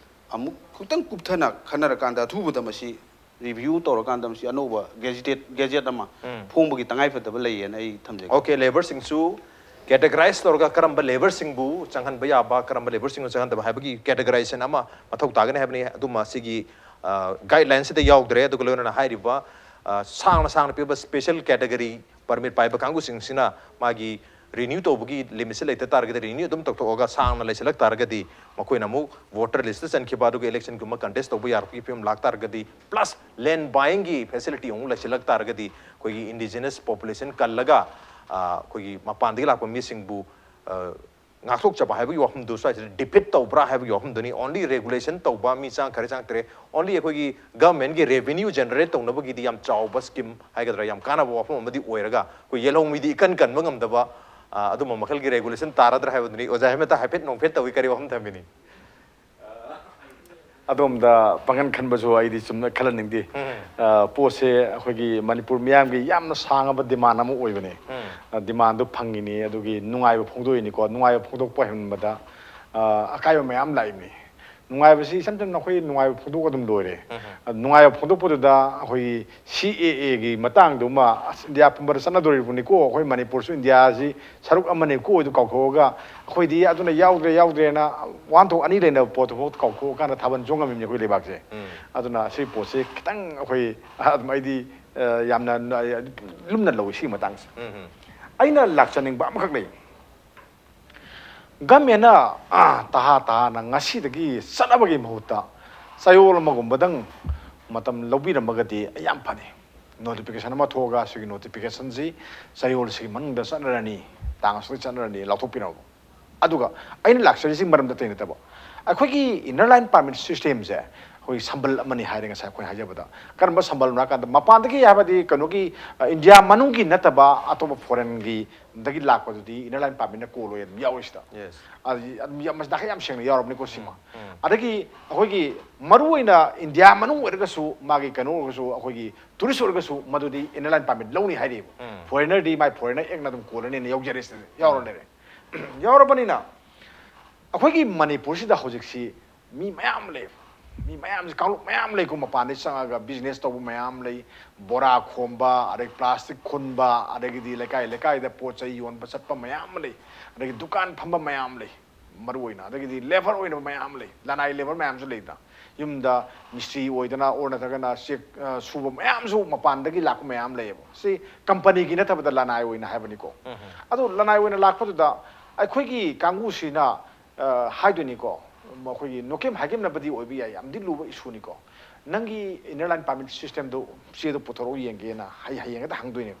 ꯑꯃꯨꯛ ꯈꯤꯇꯪ ꯀꯨꯞꯊꯅ ꯈꯟꯅꯔꯀꯥꯟꯗ ꯑꯊꯨꯕꯗ ꯃꯁꯤ ꯔꯤꯚꯤꯌꯨ ꯇꯧꯔꯀꯥꯟꯗ ꯃꯁꯤ ꯑꯅꯧꯕ ꯒꯦꯖꯦꯇꯦꯠ ꯒꯦꯖꯦꯠ ꯑꯃ ꯐꯣꯡꯕꯒꯤ ꯇꯉꯥꯏ ꯐꯗꯕ ꯂꯩꯌꯦꯅ ꯑꯩ ꯊꯝꯖꯒꯦ꯫ ꯑꯣꯀꯦ, ꯂꯦꯕꯔꯁꯤꯡꯁꯨ ꯀꯦꯇꯦꯒꯣꯔꯥꯏꯁ ꯇꯧꯔꯒ ꯀꯔꯝꯕ ꯂꯦꯕꯔꯁꯤꯡꯕꯨ ꯆꯪꯍꯟꯕ ꯌꯥꯕ, ꯀꯔꯝꯕ ꯂꯦꯕꯔꯁꯤꯡꯕꯨ ꯆꯪꯍꯟꯗꯕ ꯍꯥꯏꯕꯒꯤ ꯀꯦꯇꯦꯒꯣꯔꯥꯏꯖꯦꯁꯟ ꯑꯃ ꯃꯊꯧ ꯇꯥꯒꯅꯤ ꯍꯥꯏꯕꯅꯤ꯫ ꯑꯗꯨꯃ ꯁꯤꯒꯤ ꯒꯥꯏꯗꯂꯥꯏꯟꯁꯤꯗ ꯌꯥꯎꯗ꯭ꯔꯦ꯫ ꯑꯗꯨꯒ ꯂꯣꯏꯅꯅ ꯍꯥꯏꯔꯤꯕ ꯑ, ꯁꯥꯡꯅ ꯁꯥꯡꯅ ꯄꯤꯕ ꯁ꯭ꯄꯦꯁꯦꯜ ꯀꯦꯇꯦꯒꯣꯔꯤ ꯄꯔꯃꯤꯠ ꯄꯥꯏꯕ ꯀꯥꯡꯕꯨꯁꯤꯡꯁꯤꯅ ꯃꯥꯒꯤ ꯔꯤꯅ꯭ꯌꯨ ꯇꯧꯕꯒꯤ ꯂꯤꯃꯤꯠꯁꯦ ꯂꯩꯇ ꯇꯥꯔꯒꯗꯤ, ꯔꯤꯅ꯭ꯌꯨ ꯑꯗꯨꯝ ꯇꯧꯊꯣꯛꯑꯒ ꯁꯥꯡꯅ ꯂꯩꯁꯤꯜꯂꯛ ꯇꯥꯔꯒꯗꯤ, ꯃꯈꯣꯏꯅ ꯑꯃꯨꯛ ꯚꯣꯇꯔ ꯂꯤꯁꯇ ꯆꯟꯈꯤꯕ, ꯑꯗꯨꯒ ꯏꯂꯦꯛꯁꯟꯒꯨꯝꯕ ꯀꯟꯇꯦꯁ ꯇꯧꯕ ꯌꯥꯔꯛꯄꯒꯤ ꯐꯤꯕꯝ ꯂꯥꯛ ꯇꯥꯔꯒꯗꯤ, ꯄ꯭ꯂꯁ ꯂꯦꯟ ꯕꯥꯏꯌꯤꯡꯒꯤ ꯐꯦꯁꯤꯂꯤꯇꯤ ꯑꯃꯨꯛ ꯂꯩꯁꯤꯜꯂꯛ ꯇꯥꯔꯒꯗꯤ, ꯑꯩꯈꯣꯏꯒꯤ ꯏꯟꯗꯤꯖꯤꯅꯁ ꯄꯣꯄꯨꯂꯦꯁꯟ ꯀꯜꯂꯒ, ꯑ, ꯑꯩꯈꯣꯏꯒꯤ ꯃꯄꯥꯟꯗꯒꯤ ꯂꯥꯛꯄ ꯃꯤꯁꯤꯡꯕꯨ, ꯑ, ꯉꯥꯛꯊꯣꯛꯆꯕ ꯍꯥꯏꯕꯒꯤ ꯋꯥꯐꯝꯗꯨ ꯁ꯭ꯋꯥꯏꯁꯤꯗ ꯗꯤꯐꯤꯠ ꯇꯧꯕ꯭ꯔꯥ ꯍꯥꯏꯕꯒꯤ ꯋꯥꯐꯝꯗꯨꯅꯤ꯫ ꯑꯣꯟꯂꯤ ꯔꯦꯒꯨꯂꯦꯁꯟ ꯇꯧꯕ, ꯃꯤ ꯆꯥꯡ ꯈꯔ ꯆꯪꯉꯛꯇ꯭ꯔꯦ, ꯑꯣꯟꯂꯤ ꯑꯩꯈꯣꯏꯒꯤ ꯒꯚꯔꯟꯃꯦꯟꯒꯤ ꯔꯦꯚꯤꯅ꯭ꯌꯨ ꯖꯦꯅꯦꯔꯦꯠ ꯇꯧꯅꯕꯒꯤꯗꯤ ꯌꯥꯝ ꯆꯥꯎꯕ ꯁ꯭ꯀꯤꯝ ꯍꯥꯏꯒꯗ꯭ꯔꯥ, ꯌꯥꯝ ꯀꯥꯟꯅꯕ ꯋꯥꯐꯝ ꯑꯃꯗꯤ ꯑꯣꯏꯔꯒ, ꯑꯩꯈꯣꯏ ꯌꯦꯜꯍꯧꯃꯤꯗꯤ ꯏꯀꯟ ꯀꯟꯕ ꯉꯝꯗꯕ, ꯑ, ꯑꯗꯨꯝꯕ ꯃꯈꯜꯒꯤ ꯔꯦꯒꯨꯂꯦꯁꯟ ꯇꯥꯔꯗ꯭ꯔꯥ ꯍꯥꯏꯕꯗꯨꯅꯤ꯫ ꯑꯣꯖꯥ ꯍꯦꯃꯟꯇ ꯍꯥꯏꯐꯦꯠ ꯅꯣꯛꯐꯦꯠ ꯇꯧꯏ, ꯀꯔꯤ ꯋꯥꯐꯝ ꯊꯝꯕꯤꯅꯤ? ꯑꯗꯣꯝꯗ ꯄꯥꯡꯒꯜ ꯈꯟꯕꯁꯨ ꯑꯩꯗꯤ ꯆꯨꯝꯅ ꯈꯜꯍꯟꯅꯤꯡꯗꯦ꯫ ꯑ, ꯄꯣꯠꯁꯦ ꯑꯩꯈꯣꯏꯒꯤ ꯃꯅꯤꯄꯨꯔ ꯃꯤꯌꯥꯝꯒꯤ ꯌꯥꯝꯅ ꯁꯥꯡꯉꯕ ꯗꯤꯃꯥꯟ ꯑꯃ ꯑꯣꯏꯕꯅꯦ꯫ ꯑ, ꯗꯤꯃꯥꯟꯗꯨ ꯐꯪꯉꯤꯅꯤ, ꯑꯗꯨꯒꯤ ꯅꯨꯡꯉꯥꯏꯕ ꯐꯣꯡꯗꯣꯛꯏꯅꯤꯀꯣ꯫ ꯅꯨꯡꯉꯥꯏꯕ ꯐꯣꯡꯗꯣꯛꯄ ꯍꯦꯟꯕꯗ, ꯑ, ꯑꯀꯥꯏꯕ ꯃꯌꯥꯝ ꯂꯥꯛꯏꯕꯅꯤ꯫ ꯅꯨꯡꯉꯥꯏꯕꯁꯤ ꯏꯆꯝ ꯆꯝꯅ ꯑꯩꯈꯣꯏ ꯅꯨꯡꯉꯥꯏꯕ ꯐꯣꯡꯗꯣꯛꯑꯒ ꯑꯗꯨꯝ ꯂꯣꯏꯔꯦ꯫ ꯑ, ꯅꯨꯡꯉꯥꯏꯕ ꯐꯣꯡꯗꯣꯛꯄꯗꯨꯗ ꯑꯩꯈꯣꯏꯒꯤ ꯁꯤ ꯑꯦ ꯑꯦꯒꯤ ꯃꯇꯥꯡꯗꯨꯃ, ꯑꯁ, ꯏꯟꯗꯤꯌꯥ ꯄꯨꯝꯕꯗ ꯆꯠꯅꯗꯣꯔꯤꯕꯅꯤꯀꯣ, ꯑꯩꯈꯣꯏ ꯃꯅꯤꯄꯨꯔꯁꯨ ꯏꯟꯗꯤꯌꯥꯁꯤ ꯁꯔꯨꯛ ꯑꯃꯅꯤꯀꯣ ꯑꯗꯨ ꯀꯥꯎꯊꯣꯛꯑꯒ, ꯑꯩꯈꯣꯏꯗꯤ ꯑꯗꯨꯅ ꯌꯥꯎꯗ꯭ꯔꯦ ꯌꯥꯎꯗ꯭ꯔꯦꯅ ꯋꯥꯍꯟꯊꯣꯛ ꯑꯅꯤ ꯂꯩꯅꯕ ꯄꯣꯠꯇꯨꯐꯥꯎ ꯀꯥꯎꯊꯣꯛꯑꯀꯥꯟꯗ ꯊꯥꯕꯜ ꯆꯣꯡꯉꯝꯃꯤꯕꯅꯤ ꯑꯩꯈꯣꯏ ꯂꯩꯕꯥꯛꯁꯦ꯫ ꯑꯗꯨꯅ ꯁꯤ ꯄꯣꯠꯁꯤ ꯈꯤꯇꯪ ꯑꯩꯈꯣꯏ ꯑꯗꯨꯝ ꯑꯩꯗꯤ, ꯑ, ꯌꯥꯝꯅ ꯂꯨꯝꯅ ꯂꯧꯏ ꯁꯤꯒꯤ ꯃꯇꯥꯡꯁꯦ꯫ ꯑꯩꯅ ꯂꯥꯛꯆꯅꯤꯡꯕ ꯑꯃꯈꯛ ꯂꯩ꯫ ꯒꯃꯦꯟꯅ, ꯑ, ꯇꯍꯥ ꯇꯍꯥꯅ ꯉꯁꯤꯗꯒꯤ ꯆꯠꯅꯕꯒꯤ ꯃꯍꯨꯠꯇ ꯆꯌꯣꯜ ꯑꯃꯒꯨꯝꯕꯗꯪ ꯃꯇꯝ ꯂꯧꯕꯤꯔꯝꯃꯒꯗꯤ ꯌꯥꯝ ꯐꯅꯤ꯫ ꯅꯣꯇꯤꯐꯤꯀꯦꯁꯟ ꯑꯃ ꯊꯣꯛꯑꯒ ꯁꯤꯒꯤ ꯅꯣꯇꯤꯐꯤꯀꯦꯁꯟꯁꯤ ꯆꯌꯣꯜꯁꯤꯒꯤ ꯃꯅꯨꯡꯗ ꯆꯠꯅꯔꯅꯤ, ꯇꯥꯡ ꯑꯁꯨꯛꯇ ꯆꯠꯅꯔꯅꯤ, ꯂꯥꯎꯊꯣꯛꯄꯤꯔꯝꯃꯣ꯫ ꯑꯗꯨꯒ ꯑꯩꯅ ꯂꯥꯛꯆꯔꯤꯁꯤ ꯃꯔꯝꯗ ꯑꯇꯩ ꯅꯠꯇꯕ, ꯑꯩꯈꯣꯏꯒꯤ ꯏꯟꯅꯔ ꯂꯥꯏꯟ ꯄꯥꯔꯃꯤꯠ ꯁꯤꯁꯇꯦꯝꯁꯦ ꯑꯩꯈꯣꯏꯒꯤ ꯁꯝꯕꯜ ꯑꯃꯅꯤ ꯍꯥꯏꯔꯦ ꯉꯁꯥꯏ ꯑꯩꯈꯣꯏꯅ ꯍꯥꯏꯖꯕꯗ꯫ ꯀꯔꯝꯕ ꯁꯝꯕꯜꯅꯣ ꯍꯥꯏꯀꯥꯟꯗ, ꯃꯄꯥꯟꯗꯒꯤ ꯍꯥꯏꯕꯗꯤ ꯀꯩꯅꯣꯒꯤ, ꯑ, ꯏꯟꯗꯤꯌꯥ ꯃꯅꯨꯡꯒꯤ ꯅꯠꯇꯕ ꯑꯇꯣꯞꯄ ꯐꯣꯔꯦꯟꯒꯤ ꯗꯒꯤ ꯂꯥꯛꯄꯗꯨꯗꯤ ꯏꯅꯔ ꯂꯥꯏꯟ ꯄꯥꯔꯃꯤꯠꯅ ꯀꯣꯜꯂꯣꯏ ꯑꯗꯨꯝ ꯌꯥꯎꯔꯤꯁꯤꯗ꯫ Yes. ꯑꯗꯨ ꯌꯥꯝ, ꯌꯥꯝ ꯃꯁꯤ ꯗꯥꯈꯩ ꯌꯥꯝ ꯁꯦꯡꯅ ꯌꯥꯎꯔꯕꯅꯤꯀꯣ ꯁꯤꯃ꯫ ꯎꯝ. ꯑꯗꯒꯤ ꯑꯩꯈꯣꯏꯒꯤ ꯃꯔꯨꯑꯣꯏꯅ ꯏꯟꯗꯤꯌꯥ ꯃꯅꯨꯡ ꯑꯣꯏꯔꯒꯁꯨ, ꯃꯥꯒꯤ ꯀꯩꯅꯣ ꯑꯣꯏꯔꯒꯁꯨ, ꯑꯩꯈꯣꯏꯒꯤ ꯇꯨꯔꯤꯁ ꯑꯣꯏꯔꯒꯁꯨ, ꯃꯗꯨꯗꯤ ꯏꯅꯔ ꯂꯥꯏꯟ ꯄꯥꯔꯃꯤꯠ ꯂꯧꯅꯤ ꯍꯥꯏꯔꯤꯕ꯫ ꯎꯝ. ꯐꯣꯔꯦꯅꯔꯗꯤ ꯃꯥꯏ ꯐꯣꯔꯦꯅꯔ ꯑꯦꯛꯅ ꯑꯗꯨꯝ ꯀꯣꯜꯂꯅꯤꯅ ꯌꯥꯎꯖꯔꯦ ꯁꯤꯗ, ꯌꯥꯎꯔ ꯂꯩꯔꯦ꯫ ꯌꯥꯎꯔꯕꯅꯤꯅ ꯑꯩꯈꯣꯏꯒꯤ ꯃꯅꯤꯄꯨꯔꯁꯤꯗ ꯍꯧꯖꯤꯛꯁꯤ ꯃꯤ ꯃꯌꯥꯝ ꯑꯃ ꯂꯩ꯫ ꯃꯤ ꯃꯌꯥꯝꯁꯦ, ꯀꯥꯡꯂꯨꯞ ꯃꯌꯥꯝ ꯂꯩꯀꯣ, ꯃꯄꯥꯟꯗꯒꯤ ꯆꯪꯉꯒ ꯕꯤꯖꯤꯅꯦꯁ ꯇꯧꯕ ꯃꯌꯥꯝ ꯂꯩ, ꯕꯣꯔꯥ ꯈꯣꯝꯕ, ꯑꯗꯩ ꯄ꯭ꯂꯥꯁꯇꯤꯛ ꯈꯨꯟꯕ, ꯑꯗꯒꯤꯗꯤ ꯂꯩꯀꯥꯏ ꯂꯩꯀꯥꯏꯗ ꯄꯣꯠ ꯆꯩ ꯌꯣꯟꯕ ꯆꯠꯄ ꯃꯌꯥꯝ ꯑꯃ ꯂꯩ, ꯑꯗꯒꯤ ꯗꯨꯀꯥꯟ ꯐꯝꯕ ꯃꯌꯥꯝ ꯂꯩ꯫ ꯃꯔꯨ ꯑꯣꯏꯅ, ꯑꯗꯒꯤꯗꯤ ꯂꯦꯕꯔ ꯑꯣꯏꯅ ꯃꯌꯥꯝ ꯂꯩ, ꯂꯅꯥꯏ ꯂꯦꯕꯔ ꯃꯌꯥꯝꯁꯨ ꯂꯩꯗꯅ, ꯌꯨꯝꯗ ꯃꯤꯁꯇ꯭ꯔꯤ ꯑꯣꯏꯗꯅ ꯑꯣꯔ ꯅꯠꯇ꯭ꯔꯒꯅ ꯆꯦꯛ, ꯑ, ꯁꯨꯕ ꯃꯌꯥꯝꯁꯨ ꯃꯄꯥꯟꯗꯒꯤ ꯂꯥꯛꯄ ꯃꯌꯥꯝ ꯂꯩꯌꯦꯕ꯫ ꯁꯤ ꯀꯝꯄꯅꯤꯒꯤ ꯅꯠꯇꯕꯗ ꯂꯅꯥꯏ ꯑꯣꯏꯅ ꯍꯥꯏꯕꯅꯤꯀꯣ꯫ ꯑꯗꯨ ꯂꯅꯥꯏ ꯑꯣꯏꯅ ꯂꯥꯛꯄꯗꯨꯗ ꯑꯩꯈꯣꯏꯒꯤ ꯀꯥꯡꯕꯨꯁꯤꯅ, ꯑ, ꯍꯥꯏꯗꯣꯏꯅꯤꯀꯣ, ꯃꯈꯣꯏꯒꯤ ꯅꯣꯀꯦꯝ ꯍꯥꯏꯒꯦꯝꯅꯕꯗꯤ ꯑꯣꯏꯕ ꯌꯥꯏ, ꯌꯥꯝꯗꯤ ꯂꯨꯕ ꯏꯁꯨꯅꯤꯀꯣ꯫ ꯅꯪꯒꯤ ꯏꯅꯔ ꯂꯥꯏꯟ ꯄꯥꯔꯃꯤꯠ ꯁꯤꯁꯇꯦꯝꯗꯣ, ꯆꯦꯗꯣ ꯄꯨꯊꯣꯔꯛꯎ ꯌꯦꯡꯒꯦꯅ ꯍꯌꯦꯡ ꯍꯌꯦꯡ ꯍꯦꯛꯇ ꯍꯪꯗꯣꯏꯅꯦꯕ꯫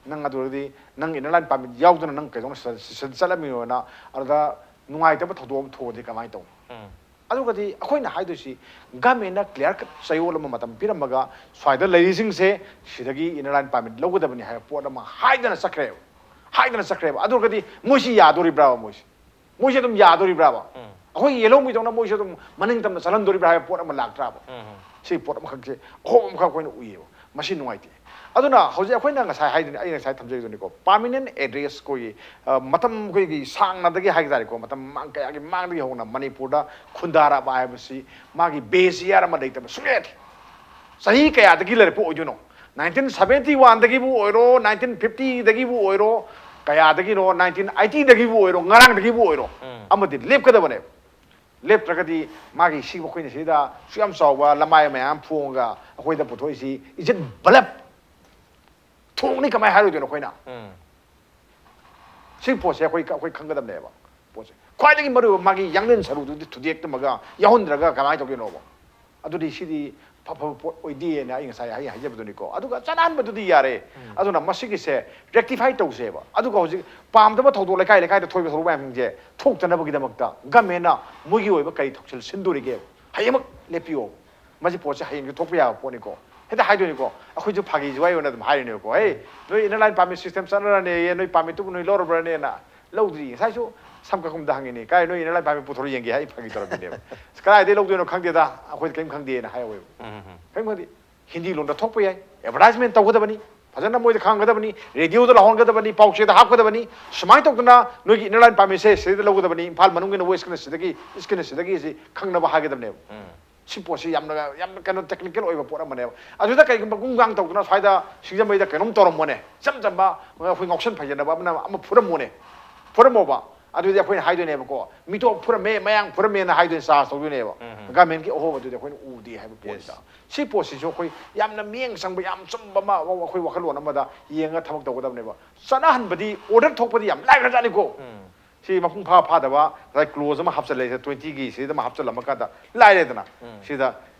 ꯅꯪ ꯑꯗꯨ ꯑꯣꯏꯔꯒꯗꯤ ꯅꯪ ꯏꯅꯔ ꯂꯥꯏꯟ ꯄꯥꯔꯃꯤꯠ ꯌꯥꯎꯗꯅ ꯅꯪ ꯀꯩꯗꯧꯅ ꯁꯤꯗ ꯆꯠꯂꯝꯃꯤꯅꯣꯅ, ꯑꯗꯨꯗ ꯅꯨꯡꯉꯥꯏꯇꯕ ꯊꯧꯗꯣꯛ ꯑꯃ ꯊꯣꯛꯑꯗꯤ ꯀꯃꯥꯏꯅ ꯇꯧꯅꯤ? ꯑꯗꯨꯒꯗꯤ ꯑꯩꯈꯣꯏꯅ ꯍꯥꯏꯗꯣꯏꯁꯤ, ꯒꯃꯦꯟꯅ ꯀ꯭ꯂꯤꯌꯥꯔ ꯀꯠ ꯆꯌꯣꯜ ꯑꯃ ꯃꯇꯝ ꯄꯤꯔꯝꯃꯒ ꯁ꯭ꯋꯥꯏꯗ ꯂꯩꯔꯤꯁꯤꯡꯁꯦ ꯁꯤꯗꯒꯤ ꯏꯅꯔ ꯂꯥꯏꯟ ꯄꯥꯔꯃꯤꯠ ꯂꯧꯒꯗꯕꯅꯤ ꯍꯥꯏꯕ ꯄꯣꯠ ꯑꯃ ꯍꯥꯏꯗꯅ ꯆꯠꯈ꯭ꯔꯦꯕ, ꯍꯥꯏꯗꯅ ꯆꯠꯈ꯭ꯔꯦꯕ꯫ ꯑꯗꯨ ꯑꯣꯏꯔꯒꯗꯤ ꯃꯣꯏꯁꯤ ꯌꯥꯗꯣꯔꯤꯕ꯭ꯔꯥꯕ? ꯃꯣꯏꯁꯤ, ꯃꯣꯏꯁꯤ ꯑꯗꯨꯝ ꯌꯥꯗꯣꯔꯤꯕ꯭ꯔꯥꯕ? ꯑꯩꯈꯣꯏꯒꯤ ꯌꯦꯜꯍꯧꯃꯤꯗꯧꯅ ꯃꯣꯏꯁꯨ ꯑꯗꯨꯝ ꯃꯅꯤꯡ ꯇꯝꯅ ꯆꯠꯍꯟꯗꯣꯔꯤꯕ꯭ꯔꯥ ꯍꯥꯏꯕ ꯄꯣꯠ ꯑꯃ ꯂꯥꯛꯇ꯭ꯔꯥꯕ? ꯁꯤ ꯄꯣꯠ ꯑꯃꯈꯛꯁꯦ, ꯑꯍꯣꯕ ꯑꯃꯈꯛ ꯑꯩꯈꯣꯏꯅ ꯎꯏꯌꯦꯕ꯫ ꯃꯁꯤ ꯅꯨꯡꯉꯥꯏꯇꯦ꯫ ꯑꯗꯨꯅ ꯍꯧꯖꯤꯛ ꯑꯩꯈꯣꯏꯅ ꯉꯁꯥꯏ ꯍꯥꯏꯗꯨꯅꯤ, ꯑꯩꯅ ꯉꯁꯥꯏ ꯊꯝꯖꯔꯤꯗꯨꯅꯤꯀꯣ, ꯄꯥꯔꯃꯤꯅꯦꯟ ꯑꯦꯗ꯭ꯔꯦꯁ ꯑꯩꯈꯣꯏꯒꯤ, ꯑ, ꯃꯇꯝ ꯑꯩꯈꯣꯏꯒꯤ ꯁꯥꯡꯅꯗꯒꯤ ꯍꯥꯏ ꯇꯥꯔꯦꯀꯣ, ꯃꯇꯝ ꯃꯃꯥꯡ ꯀꯌꯥꯒꯤ ꯃꯃꯥꯡꯗꯒꯤ ꯍꯧꯅ ꯃꯅꯤꯄꯨꯔꯗ ꯈꯨꯟꯗꯥꯔꯛꯑꯕ ꯍꯥꯏꯕꯁꯤ ꯃꯥꯒꯤ ꯕꯦꯁ ꯌꯥꯔ ꯑꯃ ꯂꯩꯇꯕ ꯁꯨꯡꯌꯥ ꯌꯥꯗꯦ꯫ ꯆꯍꯤ ꯀꯌꯥꯗꯒꯤ ꯂꯩꯔꯛꯄ ꯑꯣꯏꯗꯣꯏꯅꯣ? ꯅꯥꯏꯟꯇꯤꯟ ꯁꯕꯦꯟꯇꯤ ꯋꯥꯟꯗꯒꯤꯕꯨ ꯑꯣꯏꯔꯣ, ꯅꯥꯏꯟꯇꯤꯟ ꯐꯤꯐꯇꯤꯗꯒꯤꯕꯨ ꯑꯣꯏꯔꯣ, ꯀꯌꯥꯗꯒꯤꯅꯣ, ꯅꯥꯏꯟꯇꯤꯟ ꯑꯩꯠꯇꯤꯗꯒꯤꯕꯨ ꯑꯣꯏꯔꯣ, ꯉꯔꯥꯡꯗꯒꯤꯕꯨ ꯑꯣꯏꯔꯣ, ꯑꯃꯗꯤ ꯂꯦꯞꯀꯗꯕꯅꯦꯕ꯫ ꯂꯦꯞꯇ꯭ꯔꯒꯗꯤ ꯃꯥꯒꯤ ꯁꯤ ꯑꯩꯈꯣꯏꯅ ꯁꯤꯗ ꯁꯨꯛ ꯌꯥꯝ ꯆꯥꯎꯕ ꯂꯃꯥꯏ ꯃꯌꯥꯝ ꯐꯣꯡꯉꯒ ꯑꯩꯈꯣꯏꯗ ꯄꯨꯊꯣꯛꯏꯁꯤ, is it bluff? ꯊꯣꯛꯅꯤ ꯀꯃꯥꯏꯅ ꯍꯥꯏꯔꯣꯏꯗꯣꯏꯅꯣ ꯑꯩꯈꯣꯏꯅ? ꯁꯤ ꯄꯣꯠꯁꯦ ꯑꯩꯈꯣꯏ, ꯑꯩꯈꯣꯏ ꯈꯪꯒꯗꯕꯅꯦꯕ꯫ ꯄꯣꯠꯁꯦ ꯈ꯭ꯋꯥꯏꯗꯒꯤ ꯃꯔꯨꯑꯣꯏꯕ ꯃꯥꯒꯤ ꯌꯥꯡꯂꯦꯟ ꯁꯔꯨꯗꯨꯗꯤ ꯊꯨꯗꯦꯛꯇꯃꯒ ꯌꯥꯎꯍꯟꯗ꯭ꯔꯒ ꯀꯃꯥꯏꯅ ꯇꯧꯗꯣꯏꯅꯣꯕ? ꯑꯗꯨꯗꯤ ꯁꯤꯗꯤ ꯐ-, ꯐꯕ ꯄꯣꯠ ꯑꯣꯏꯗꯦꯅ ꯑꯩ ꯉꯁꯥꯏ ꯑꯩ ꯍꯥꯏꯖꯕꯗꯨꯅꯤꯀꯣ꯫ ꯑꯗꯨꯒ ꯆꯠꯅꯍꯟꯕꯗꯨꯗꯤ ꯌꯥꯔꯦ꯫ ꯑꯗꯨꯅ ꯃꯁꯤꯒꯤꯁꯦ ꯔꯦꯛꯇꯤꯐꯥꯏ ꯇꯧꯁꯦꯕ꯫ ꯑꯗꯨꯒ ꯍꯧꯖꯤꯛ ꯄꯥꯝꯗꯕ ꯊꯧꯗꯣꯛ, ꯂꯩꯀꯥꯏ ꯂꯩꯀꯥꯏꯗ ꯊꯣꯛꯏꯕ ꯊꯧꯗꯣꯛ ꯃꯌꯥꯝꯁꯤꯡꯁꯦ ꯊꯣꯛꯇꯅꯕꯒꯤꯗꯃꯛꯇ ꯒꯃꯦꯟꯅ ꯃꯣꯏꯒꯤ ꯑꯣꯏꯕ ꯀꯔꯤ ꯊꯧꯁꯤꯜ ꯁꯤꯟꯗꯣꯔꯤꯒꯦꯕ? ꯍꯌꯦꯡꯃꯛ ꯂꯦꯞꯄꯤꯌꯣ꯫ ꯃꯁꯤ ꯄꯣꯠꯁꯦ ꯍꯌꯦꯡꯁꯨ ꯊꯣꯛꯄ ꯌꯥꯕ ꯄꯣꯠꯅꯤꯀꯣ꯫ ꯍꯦꯛꯇ ꯍꯥꯏꯗꯣꯏꯅꯤꯀꯣ꯫ ꯑꯩꯈꯣꯏꯁꯨ ꯐꯥꯒꯤ ꯖꯨꯋꯥꯏ ꯑꯣꯏꯅ ꯑꯗꯨꯝ ꯍꯥꯏꯔꯤꯅꯦꯕꯀꯣ꯫ "ꯍꯦ, ꯅꯣꯏ inner line permit system ꯆꯠꯅꯔꯅꯦꯌꯦ, ꯅꯣꯏ permit ꯇꯨꯕꯨ ꯅꯣꯏ ꯂꯧꯔꯕ꯭ꯔꯅꯦꯅ?" ꯂꯧꯗ꯭ꯔꯤ꯫ ꯉꯁꯥꯏꯁꯨ ꯁꯝ ꯀꯛꯐꯝꯗ ꯍꯪꯉꯤꯅꯦ, "ꯀꯥꯏ ꯅꯣꯏ inner line permit ꯄꯨꯊꯣꯔꯛꯑ ꯌꯦꯡꯒꯦ?" ꯑꯩ ꯐꯥꯒꯤ ꯇꯧꯔꯛꯄꯤꯅꯦꯕ꯫ "ꯀꯗꯥꯏꯗꯒꯤ ꯂꯧꯗꯣꯏꯅꯣ ꯈꯪꯗꯦꯗ, ꯑꯩꯈꯣꯏꯗꯤ ꯀꯔꯤꯝ ꯈꯪꯗꯦꯅ" ꯍꯥꯏꯍꯧꯋꯦꯕ꯫ ꯎꯝ, ꯎꯝ, ꯎꯝ꯫ ꯀꯔꯤꯝ ꯈꯪꯗꯦ꯫ ꯍꯤꯟꯗꯤ ꯂꯣꯟꯗ ꯊꯣꯛꯄ ꯌꯥꯏ, advertisement ꯇꯧꯒꯗꯕꯅꯤ, ꯐꯖꯅ ꯃꯣꯏꯗ ꯈꯪꯍꯟꯒꯗꯕꯅꯤ, ꯔꯦꯗꯤꯑꯣꯗ ꯂꯥꯎꯍꯟꯒꯗꯕꯅꯤ, ꯄꯥꯎꯆꯦꯗ ꯍꯥꯞꯀꯗꯕꯅꯤ, ꯁꯨꯃꯥꯏꯅ ꯇꯧꯗꯅ ꯅꯣꯏꯒꯤ inner line permit ꯁꯦ ꯁꯤꯗꯩꯗ ꯂꯧꯒꯗꯕꯅꯤ, ꯏꯝꯐꯥꯜ ꯃꯅꯨꯡꯒꯤꯅ west ꯀꯤꯅ ꯁꯤꯗꯒꯤ, east ꯀꯤꯅ ꯁꯤꯗꯒꯤ ꯁꯤ ꯈꯪꯅꯕ ꯍꯥꯏꯒꯗꯕꯅꯦꯕ꯫ ꯎꯝ꯫ ꯁꯤ ꯄꯣꯠꯁꯤ ꯌꯥꯝꯅ, ꯌꯥꯝꯅ ꯀꯩꯅꯣ technical ꯑꯣꯏꯕ ꯄꯣꯠ ꯑꯃꯅꯦꯕ꯫ ꯑꯗꯨꯗ ꯀꯩꯒꯨꯝꯕ ꯒꯨꯡꯒꯥꯡ ꯇꯧꯗꯅ ꯁ꯭ꯋꯥꯏꯗ ꯁꯤꯡꯖꯃꯩꯗ ꯀꯩꯅꯣꯝ ꯇꯧꯔꯝꯃꯣꯅꯦ, ꯏꯆꯝ ꯆꯝꯕ ꯑꯩꯈꯣꯏ ꯉꯥꯎꯁꯟ ꯐꯩꯖꯅꯕ ꯑꯃꯅ ꯑꯃ ꯐꯨꯔꯝꯃꯣꯅꯦ, ꯐꯨꯔꯝꯃꯣꯕ꯫ ꯑꯗꯨꯗꯤ ꯑꯩꯈꯣꯏꯅ ꯍꯥꯏꯗꯣꯏꯅꯦꯕꯀꯣ, "ꯃꯤꯇꯣꯞ ꯐꯨꯔꯝꯃꯦ, ꯃꯌꯥꯡ ꯐꯨꯔꯝꯃꯦꯅ" ꯍꯥꯏꯗꯣꯏꯅꯦ, charge ꯇꯧꯗꯣꯏꯅꯦꯕ꯫ ꯎꯝ, ꯎꯝ꯫ Government ꯀꯤ ꯑꯍꯣꯕꯗꯨꯗꯤ ꯑꯩꯈꯣꯏꯅ ꯎꯗꯦ ꯍꯥꯏꯕ ꯄꯣꯠꯁꯤꯗ꯫ Yes꯫ ꯁꯤ ꯄꯣꯠꯁꯤꯁꯨ ꯑꯩꯈꯣꯏ ꯌꯥꯝꯅ ꯃꯤꯠꯌꯦꯡ ꯆꯪꯕ, ꯌꯥꯝ ꯆꯨꯝꯕ ꯑꯃ, ꯑꯩꯈꯣꯏ ꯋꯥꯈꯜꯂꯣꯟ ꯑꯃꯗ ꯌꯦꯡꯉꯒ ꯊꯕꯛ ꯇꯧꯒꯗꯕꯅꯦꯕ꯫ ꯆꯠꯅꯍꯟꯕꯗꯤ, order ꯊꯣꯛꯄꯗꯤ ꯌꯥꯝ ꯂꯥꯏꯈ꯭ꯔꯖꯥꯠꯅꯤꯀꯣ꯫ ꯎꯝ꯫ ꯁꯤ ꯃꯄꯨꯡ ꯐꯥ ꯐꯥꯗꯕ ꯉꯁꯥꯏ clause ꯑꯃ ꯍꯥꯞꯆꯜꯂꯦ, twenty ꯒꯤ ꯁꯤꯗ ꯑꯃ ꯍꯥꯞꯆꯜꯂꯝꯃꯀꯥꯟꯗ ꯂꯥꯏꯔꯦꯗꯅ꯫ ꯎꯝ꯫ ꯁꯤꯗ,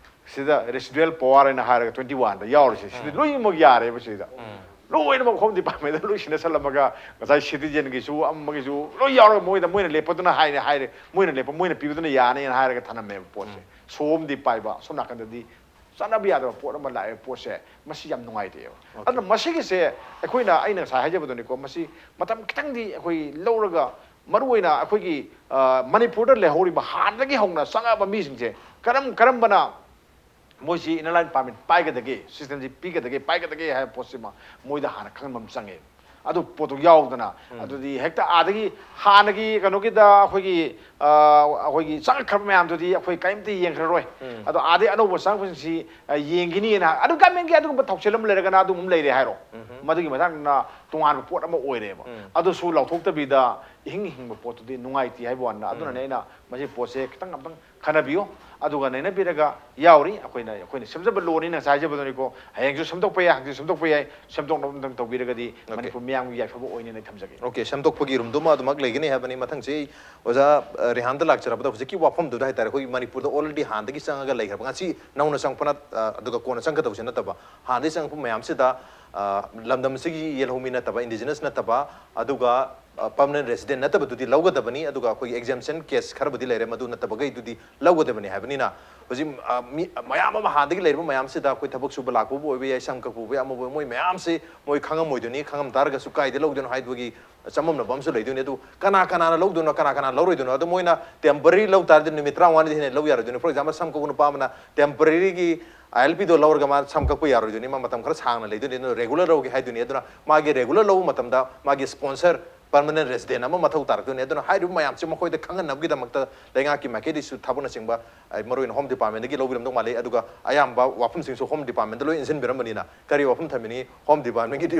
ꯁꯤꯗ residual power ꯍꯥꯏꯅ ꯍꯥꯏꯔꯒ twenty one ꯗ ꯌꯥꯎꯔꯤꯁꯦ, ꯁꯤꯗꯤ ꯎꯝ꯫ ꯂꯣꯏꯅꯃꯛ ꯌꯥꯔꯦꯕ ꯁꯤꯗ꯫ ꯎꯝ꯫ ꯂꯣꯏꯅꯃꯛ home department ꯗ ꯂꯣꯏ ꯁꯤꯟꯅꯁꯜꯂꯝꯃꯒ ꯉꯁꯥꯏ citizen ꯒꯤꯁꯨ ꯑꯃꯒꯤꯁꯨ ꯂꯣꯏ ꯌꯥꯎꯔꯒ ꯃꯣꯏꯗ, ꯃꯣꯏꯅ ꯂꯦꯞꯄꯗꯨꯅ ꯍꯥꯏꯅꯦ ꯍꯥꯏꯔꯦ, ꯃꯣꯏꯅ ꯂꯦꯞꯄ, ꯃꯣꯏꯅ ꯄꯤꯕꯗꯨꯅ ꯌꯥꯅꯤꯅ ꯍꯥꯏꯔꯒ ꯊꯅꯝꯃꯦꯕ ꯄꯣꯠꯁꯦ꯫ ꯎꯝ꯫ ꯁꯣꯝꯗꯤ ꯄꯥꯏꯕ, ꯁꯣꯝ ꯅꯥꯀꯟꯗꯗꯤ ꯆꯠꯅꯕ ꯌꯥꯗꯕ ꯄꯣꯠ ꯑꯃ ꯂꯥꯛꯑꯦ ꯄꯣꯠꯁꯦ, ꯃꯁꯤ ꯌꯥꯝ ꯅꯨꯡꯉꯥꯏꯇꯦꯕ꯫ Okay꯫ ꯑꯗꯨꯅ ꯃꯁꯤꯒꯤꯁꯦ ꯑꯩꯈꯣꯏꯅ, ꯑꯩꯅ ꯉꯁꯥꯏ ꯍꯥꯏꯖꯕꯗꯨꯅꯤꯀꯣ, ꯃꯁꯤ ꯃꯇꯝ ꯈꯤꯇꯪꯗꯤ ꯑꯩꯈꯣꯏ ꯂꯧꯔꯒ, ꯃꯔꯨꯑꯣꯏꯅ ꯑꯩꯈꯣꯏꯒꯤ, ꯑ, ꯃꯅꯤꯄꯨꯔꯗ ꯂꯩꯍꯧꯔꯤꯕ ꯍꯥꯟꯅꯗꯒꯤ ꯍꯧꯅ ꯆꯪꯉꯛꯑꯕ ꯃꯤꯁꯤꯡꯁꯦ ꯀꯔꯝ ꯀꯔꯝꯕꯅ ꯃꯣꯏꯁꯤ inner line permit ꯄꯥꯏꯒꯗꯒꯦ, system ꯁꯤ ꯄꯤꯒꯗꯒꯦ, ꯄꯥꯏꯒꯗꯒꯦ ꯍꯥꯏꯕ ꯄꯣꯠꯁꯤꯃ ꯃꯣꯏꯗ ꯍꯥꯟꯅ ꯈꯪꯍꯟꯕ ꯑꯃ ꯆꯪꯉꯦ꯫ ꯑꯗꯨ ꯄꯣꯠꯇꯨ ꯌꯥꯎꯗꯅ, ꯎꯝ꯫ ꯑꯗꯨꯗꯤ ꯍꯦꯛꯇ ꯑꯥꯗꯒꯤ ꯍꯥꯟꯅꯒꯤ ꯀꯩꯅꯣꯒꯤꯗ ꯑꯩꯈꯣꯏꯒꯤ, ꯑ, ꯑꯩꯈꯣꯏꯒꯤ ꯆꯪꯉꯛꯈ꯭ꯔꯕ ꯃꯌꯥꯝꯗꯨꯗꯤ ꯑꯩꯈꯣꯏ ꯀꯔꯤꯝꯇ ꯌꯦꯡꯈ꯭ꯔꯔꯣꯏ꯫ ꯎꯝ꯫ ꯑꯗꯣ ꯑꯥꯗꯒꯤ ꯑꯅꯧꯕ ꯆꯪꯉꯛꯄꯁꯤꯡꯁꯤ, ꯑ, ꯌꯦꯡꯈꯤꯅꯤꯅ, ꯑꯗꯨ government ꯀꯤ ꯑꯗꯨꯒꯨꯝꯕ ꯊꯧꯁꯤꯜ ꯑꯃ ꯂꯩꯔꯒꯅ ꯑꯗꯨꯒꯨꯝꯕ ꯑꯃ ꯂꯩꯔꯦ ꯍꯥꯏꯔꯣ꯫ ꯎꯝ꯫ ꯃꯗꯨꯒꯤ ꯃꯇꯥꯡꯗ ꯇꯣꯉꯥꯟꯕ ꯄꯣꯠ ꯑꯃ ꯑꯣꯏꯔꯦꯕ꯫ ꯎꯝ꯫ ꯑꯗꯨꯁꯨ ꯂꯧꯊꯣꯛꯇꯕꯤꯗ ꯏꯍꯤꯡ ꯍꯤꯡꯕ ꯄꯣꯠꯇꯨꯗꯤ ꯅꯨꯡꯉꯥꯏꯇꯦ ꯍꯥꯏꯕ ꯋꯥꯅꯤꯗ꯫ ꯑꯗꯨꯅꯅꯦ ꯎꯝ꯫ ꯑꯩꯅ ꯃꯁꯤ ꯄꯣꯠꯁꯦ ꯈꯤꯇꯪ ꯑꯝꯇꯪ ꯈꯟꯅꯕꯤꯌꯨ꯫ ꯑꯗꯨꯒ ꯅꯩꯅꯕꯤꯔꯒ ꯌꯥꯎꯔꯤ꯫ ꯑꯩꯈꯣꯏꯅ, ꯑꯩꯈꯣꯏꯅ ꯁꯦꯝꯖꯕ law ꯅꯤ, ꯉꯁꯥꯏ ꯍꯥꯏꯖꯕꯗꯨꯅꯤꯀꯣ꯫ ꯍꯌꯦꯡꯁꯨ ꯁꯦꯝꯗꯣꯛꯄ ꯌꯥꯏ, ꯍꯪꯆꯤꯠ ꯁꯦꯝꯗꯣꯛꯄ ꯌꯥꯏ꯫ ꯁꯦꯝꯗꯣꯛꯅꯕ ꯑꯝꯇꯪ ꯇꯧꯕꯤꯔꯒꯗꯤ Okay꯫ ꯃꯅꯤꯄꯨꯔ ꯃꯤꯌꯥꯝꯒꯤ ꯌꯥꯏꯐꯕ ꯑꯣꯏꯅꯦꯅ ꯑꯩ ꯊꯝꯖꯒꯦ꯫ Okay, ꯁꯦꯝꯗꯣꯛꯄꯒꯤ ꯔꯨꯝꯗꯨꯃ ꯑꯗꯨꯃꯛ ꯂꯩꯒꯅꯤ ꯍꯥꯏꯕꯅꯤ꯫ ꯃꯊꯪꯁꯤ ꯑꯩ ꯑꯣꯖꯥ, ꯑ, ꯔꯤꯍꯥꯟꯗ ꯂꯥꯛꯆꯔꯕꯗ ꯍꯧꯖꯤꯛꯀꯤ ꯋꯥꯐꯝꯗꯨꯗ ꯍꯥꯏꯇꯥꯔꯦ, ꯑꯩꯈꯣꯏꯒꯤ ꯃꯅꯤꯄꯨꯔꯗ already ꯍꯥꯟꯅꯗꯒꯤ ꯆꯪꯉꯒ ꯂꯩꯈ꯭ꯔꯕ, ꯉꯁꯤ ꯅꯧꯅ ꯆꯪꯉꯛꯄ ꯅꯠ-, ꯑ, ꯑꯗꯨꯒ ꯀꯣꯟꯅ ꯆꯪꯒꯗꯧꯁꯦ ꯅꯠꯇꯕ, ꯍꯥꯟꯅꯗꯒꯤ ꯆꯪꯉꯛꯄ ꯃꯌꯥꯝꯁꯤꯗ ꯑ, ꯂꯝꯗꯝ ꯑꯁꯤꯒꯤ ꯌꯦꯜꯍꯧꯃꯤ ꯅꯠꯇꯕ, indigenous ꯅꯠꯇꯕ, ꯑꯗꯨꯒ, ꯑ, permanent resident ꯅꯠꯇꯕꯗꯨꯗꯤ ꯂꯧꯒꯗꯕꯅꯤ꯫ ꯑꯗꯨꯒ ꯑꯩꯈꯣꯏꯒꯤ exemption case ꯈꯔꯕꯨꯗꯤ ꯂꯩꯔꯦ, ꯃꯗꯨ ꯅꯠꯇꯕꯈꯩꯗꯨꯗꯤ ꯂꯧꯒꯗꯕꯅꯤ ꯍꯥꯏꯕꯅꯤꯅ, ꯍꯧꯖꯤꯛ, ꯑ, ꯃꯤ ꯃꯌꯥꯝ ꯑꯃ ꯍꯥꯟꯅꯗꯒꯤ ꯂꯩꯔꯤꯕ ꯃꯌꯥꯝꯁꯤꯗ, ꯑꯩꯈꯣꯏ ꯊꯕꯛ ꯁꯨꯕ ꯂꯥꯛꯄꯕꯨ ꯑꯣꯏꯕ ꯌꯥꯏ, ꯁꯝ ꯀꯛꯄꯕꯨ ꯑꯣꯏꯕ ꯌꯥꯏ, ꯑꯃꯕꯨ ꯑꯣꯏ, ꯃꯣꯏ ꯃꯌꯥꯝꯁꯤ ꯃꯣꯏ ꯈꯪꯉꯝꯃꯣꯏꯗꯣꯏꯅꯤ꯫ ꯈꯪꯉꯝ ꯇꯥꯔꯒꯁꯨ ꯀꯥꯏꯗ ꯂꯧꯗꯣꯏꯅꯣ ꯍꯥꯏꯕꯒꯤ ꯆꯃꯝꯅꯕ ꯑꯃꯁꯨ ꯂꯩꯗꯣꯏꯅꯤ꯫ ꯑꯗꯨ ꯀꯅꯥ ꯀꯅꯥꯅ ꯂꯧꯗꯣꯏꯅꯣ, ꯀꯅꯥ ꯀꯅꯥ ꯂꯧꯔꯣꯏꯗꯣꯏꯅꯣ? ꯑꯗꯨ ꯃꯣꯏꯅ temporary ꯂꯧ ꯇꯥꯔꯗꯤ ꯅꯨꯃꯤꯠ ꯇꯔꯥꯃꯉꯥꯗꯤ ꯍꯦꯟꯅ ꯂꯧ ꯌꯥꯔꯣꯏꯗꯣꯏꯅꯤ꯫ For example, ꯁꯝ ꯀꯛꯄ ꯅꯨꯄꯥ ꯑꯃꯅ temporary ꯒꯤ ILP ꯗꯣ ꯂꯧꯔꯒ ꯃꯥ ꯁꯝ ꯀꯛꯄ ꯌꯥꯔꯣꯏꯗꯣꯏꯅꯤ, ꯃꯥ ꯃꯇꯝ ꯈꯔ ꯁꯥꯡꯅ ꯂꯩꯗꯣꯏꯅꯤ꯫ ꯑꯗꯨꯅ regular ꯂꯧꯒꯦ ꯍꯥꯏꯗꯣꯏꯅꯤ꯫ ꯑꯗꯨꯅ ꯃꯥꯒꯤ regular ꯂꯧꯕ ꯃꯇꯝꯗ ꯃꯥꯒꯤ sponsor, permanent resident ꯑꯃ ꯃꯊꯧ ꯇꯥꯔꯛꯇꯣꯏꯅꯤ꯫ ꯑꯗꯨꯅ ꯍꯥꯏꯔꯤꯕ ꯃꯌꯥꯝꯁꯤ ꯃꯈꯣꯏꯗ ꯈꯪꯍꯟꯅꯕꯒꯤꯗꯃꯛꯇ ꯂꯩꯉꯥꯛꯀꯤ ꯃꯥꯏꯀꯩꯗꯒꯤꯁꯨ ꯊꯕꯛꯅꯆꯤꯡꯕ, ꯑꯩ, ꯃꯔꯨ ꯑꯣꯏꯅ Home Department ꯗꯒꯤ ꯂꯧꯕꯤꯔꯝꯗꯧ ꯃꯥꯜꯂꯤ꯫ ꯑꯗꯨꯒ ꯑꯌꯥꯝꯕ ꯋꯥꯐꯝꯁꯤꯡꯁꯨ Home Department ꯗ ꯂꯣꯏ ꯏꯟꯁꯤꯟꯕꯤꯔꯝꯕꯅꯤꯅ, ꯀꯔꯤ ꯋꯥꯐꯝ ꯊꯝꯕꯤꯅꯤꯡꯉꯤ? Home Department ꯀꯤꯗꯤ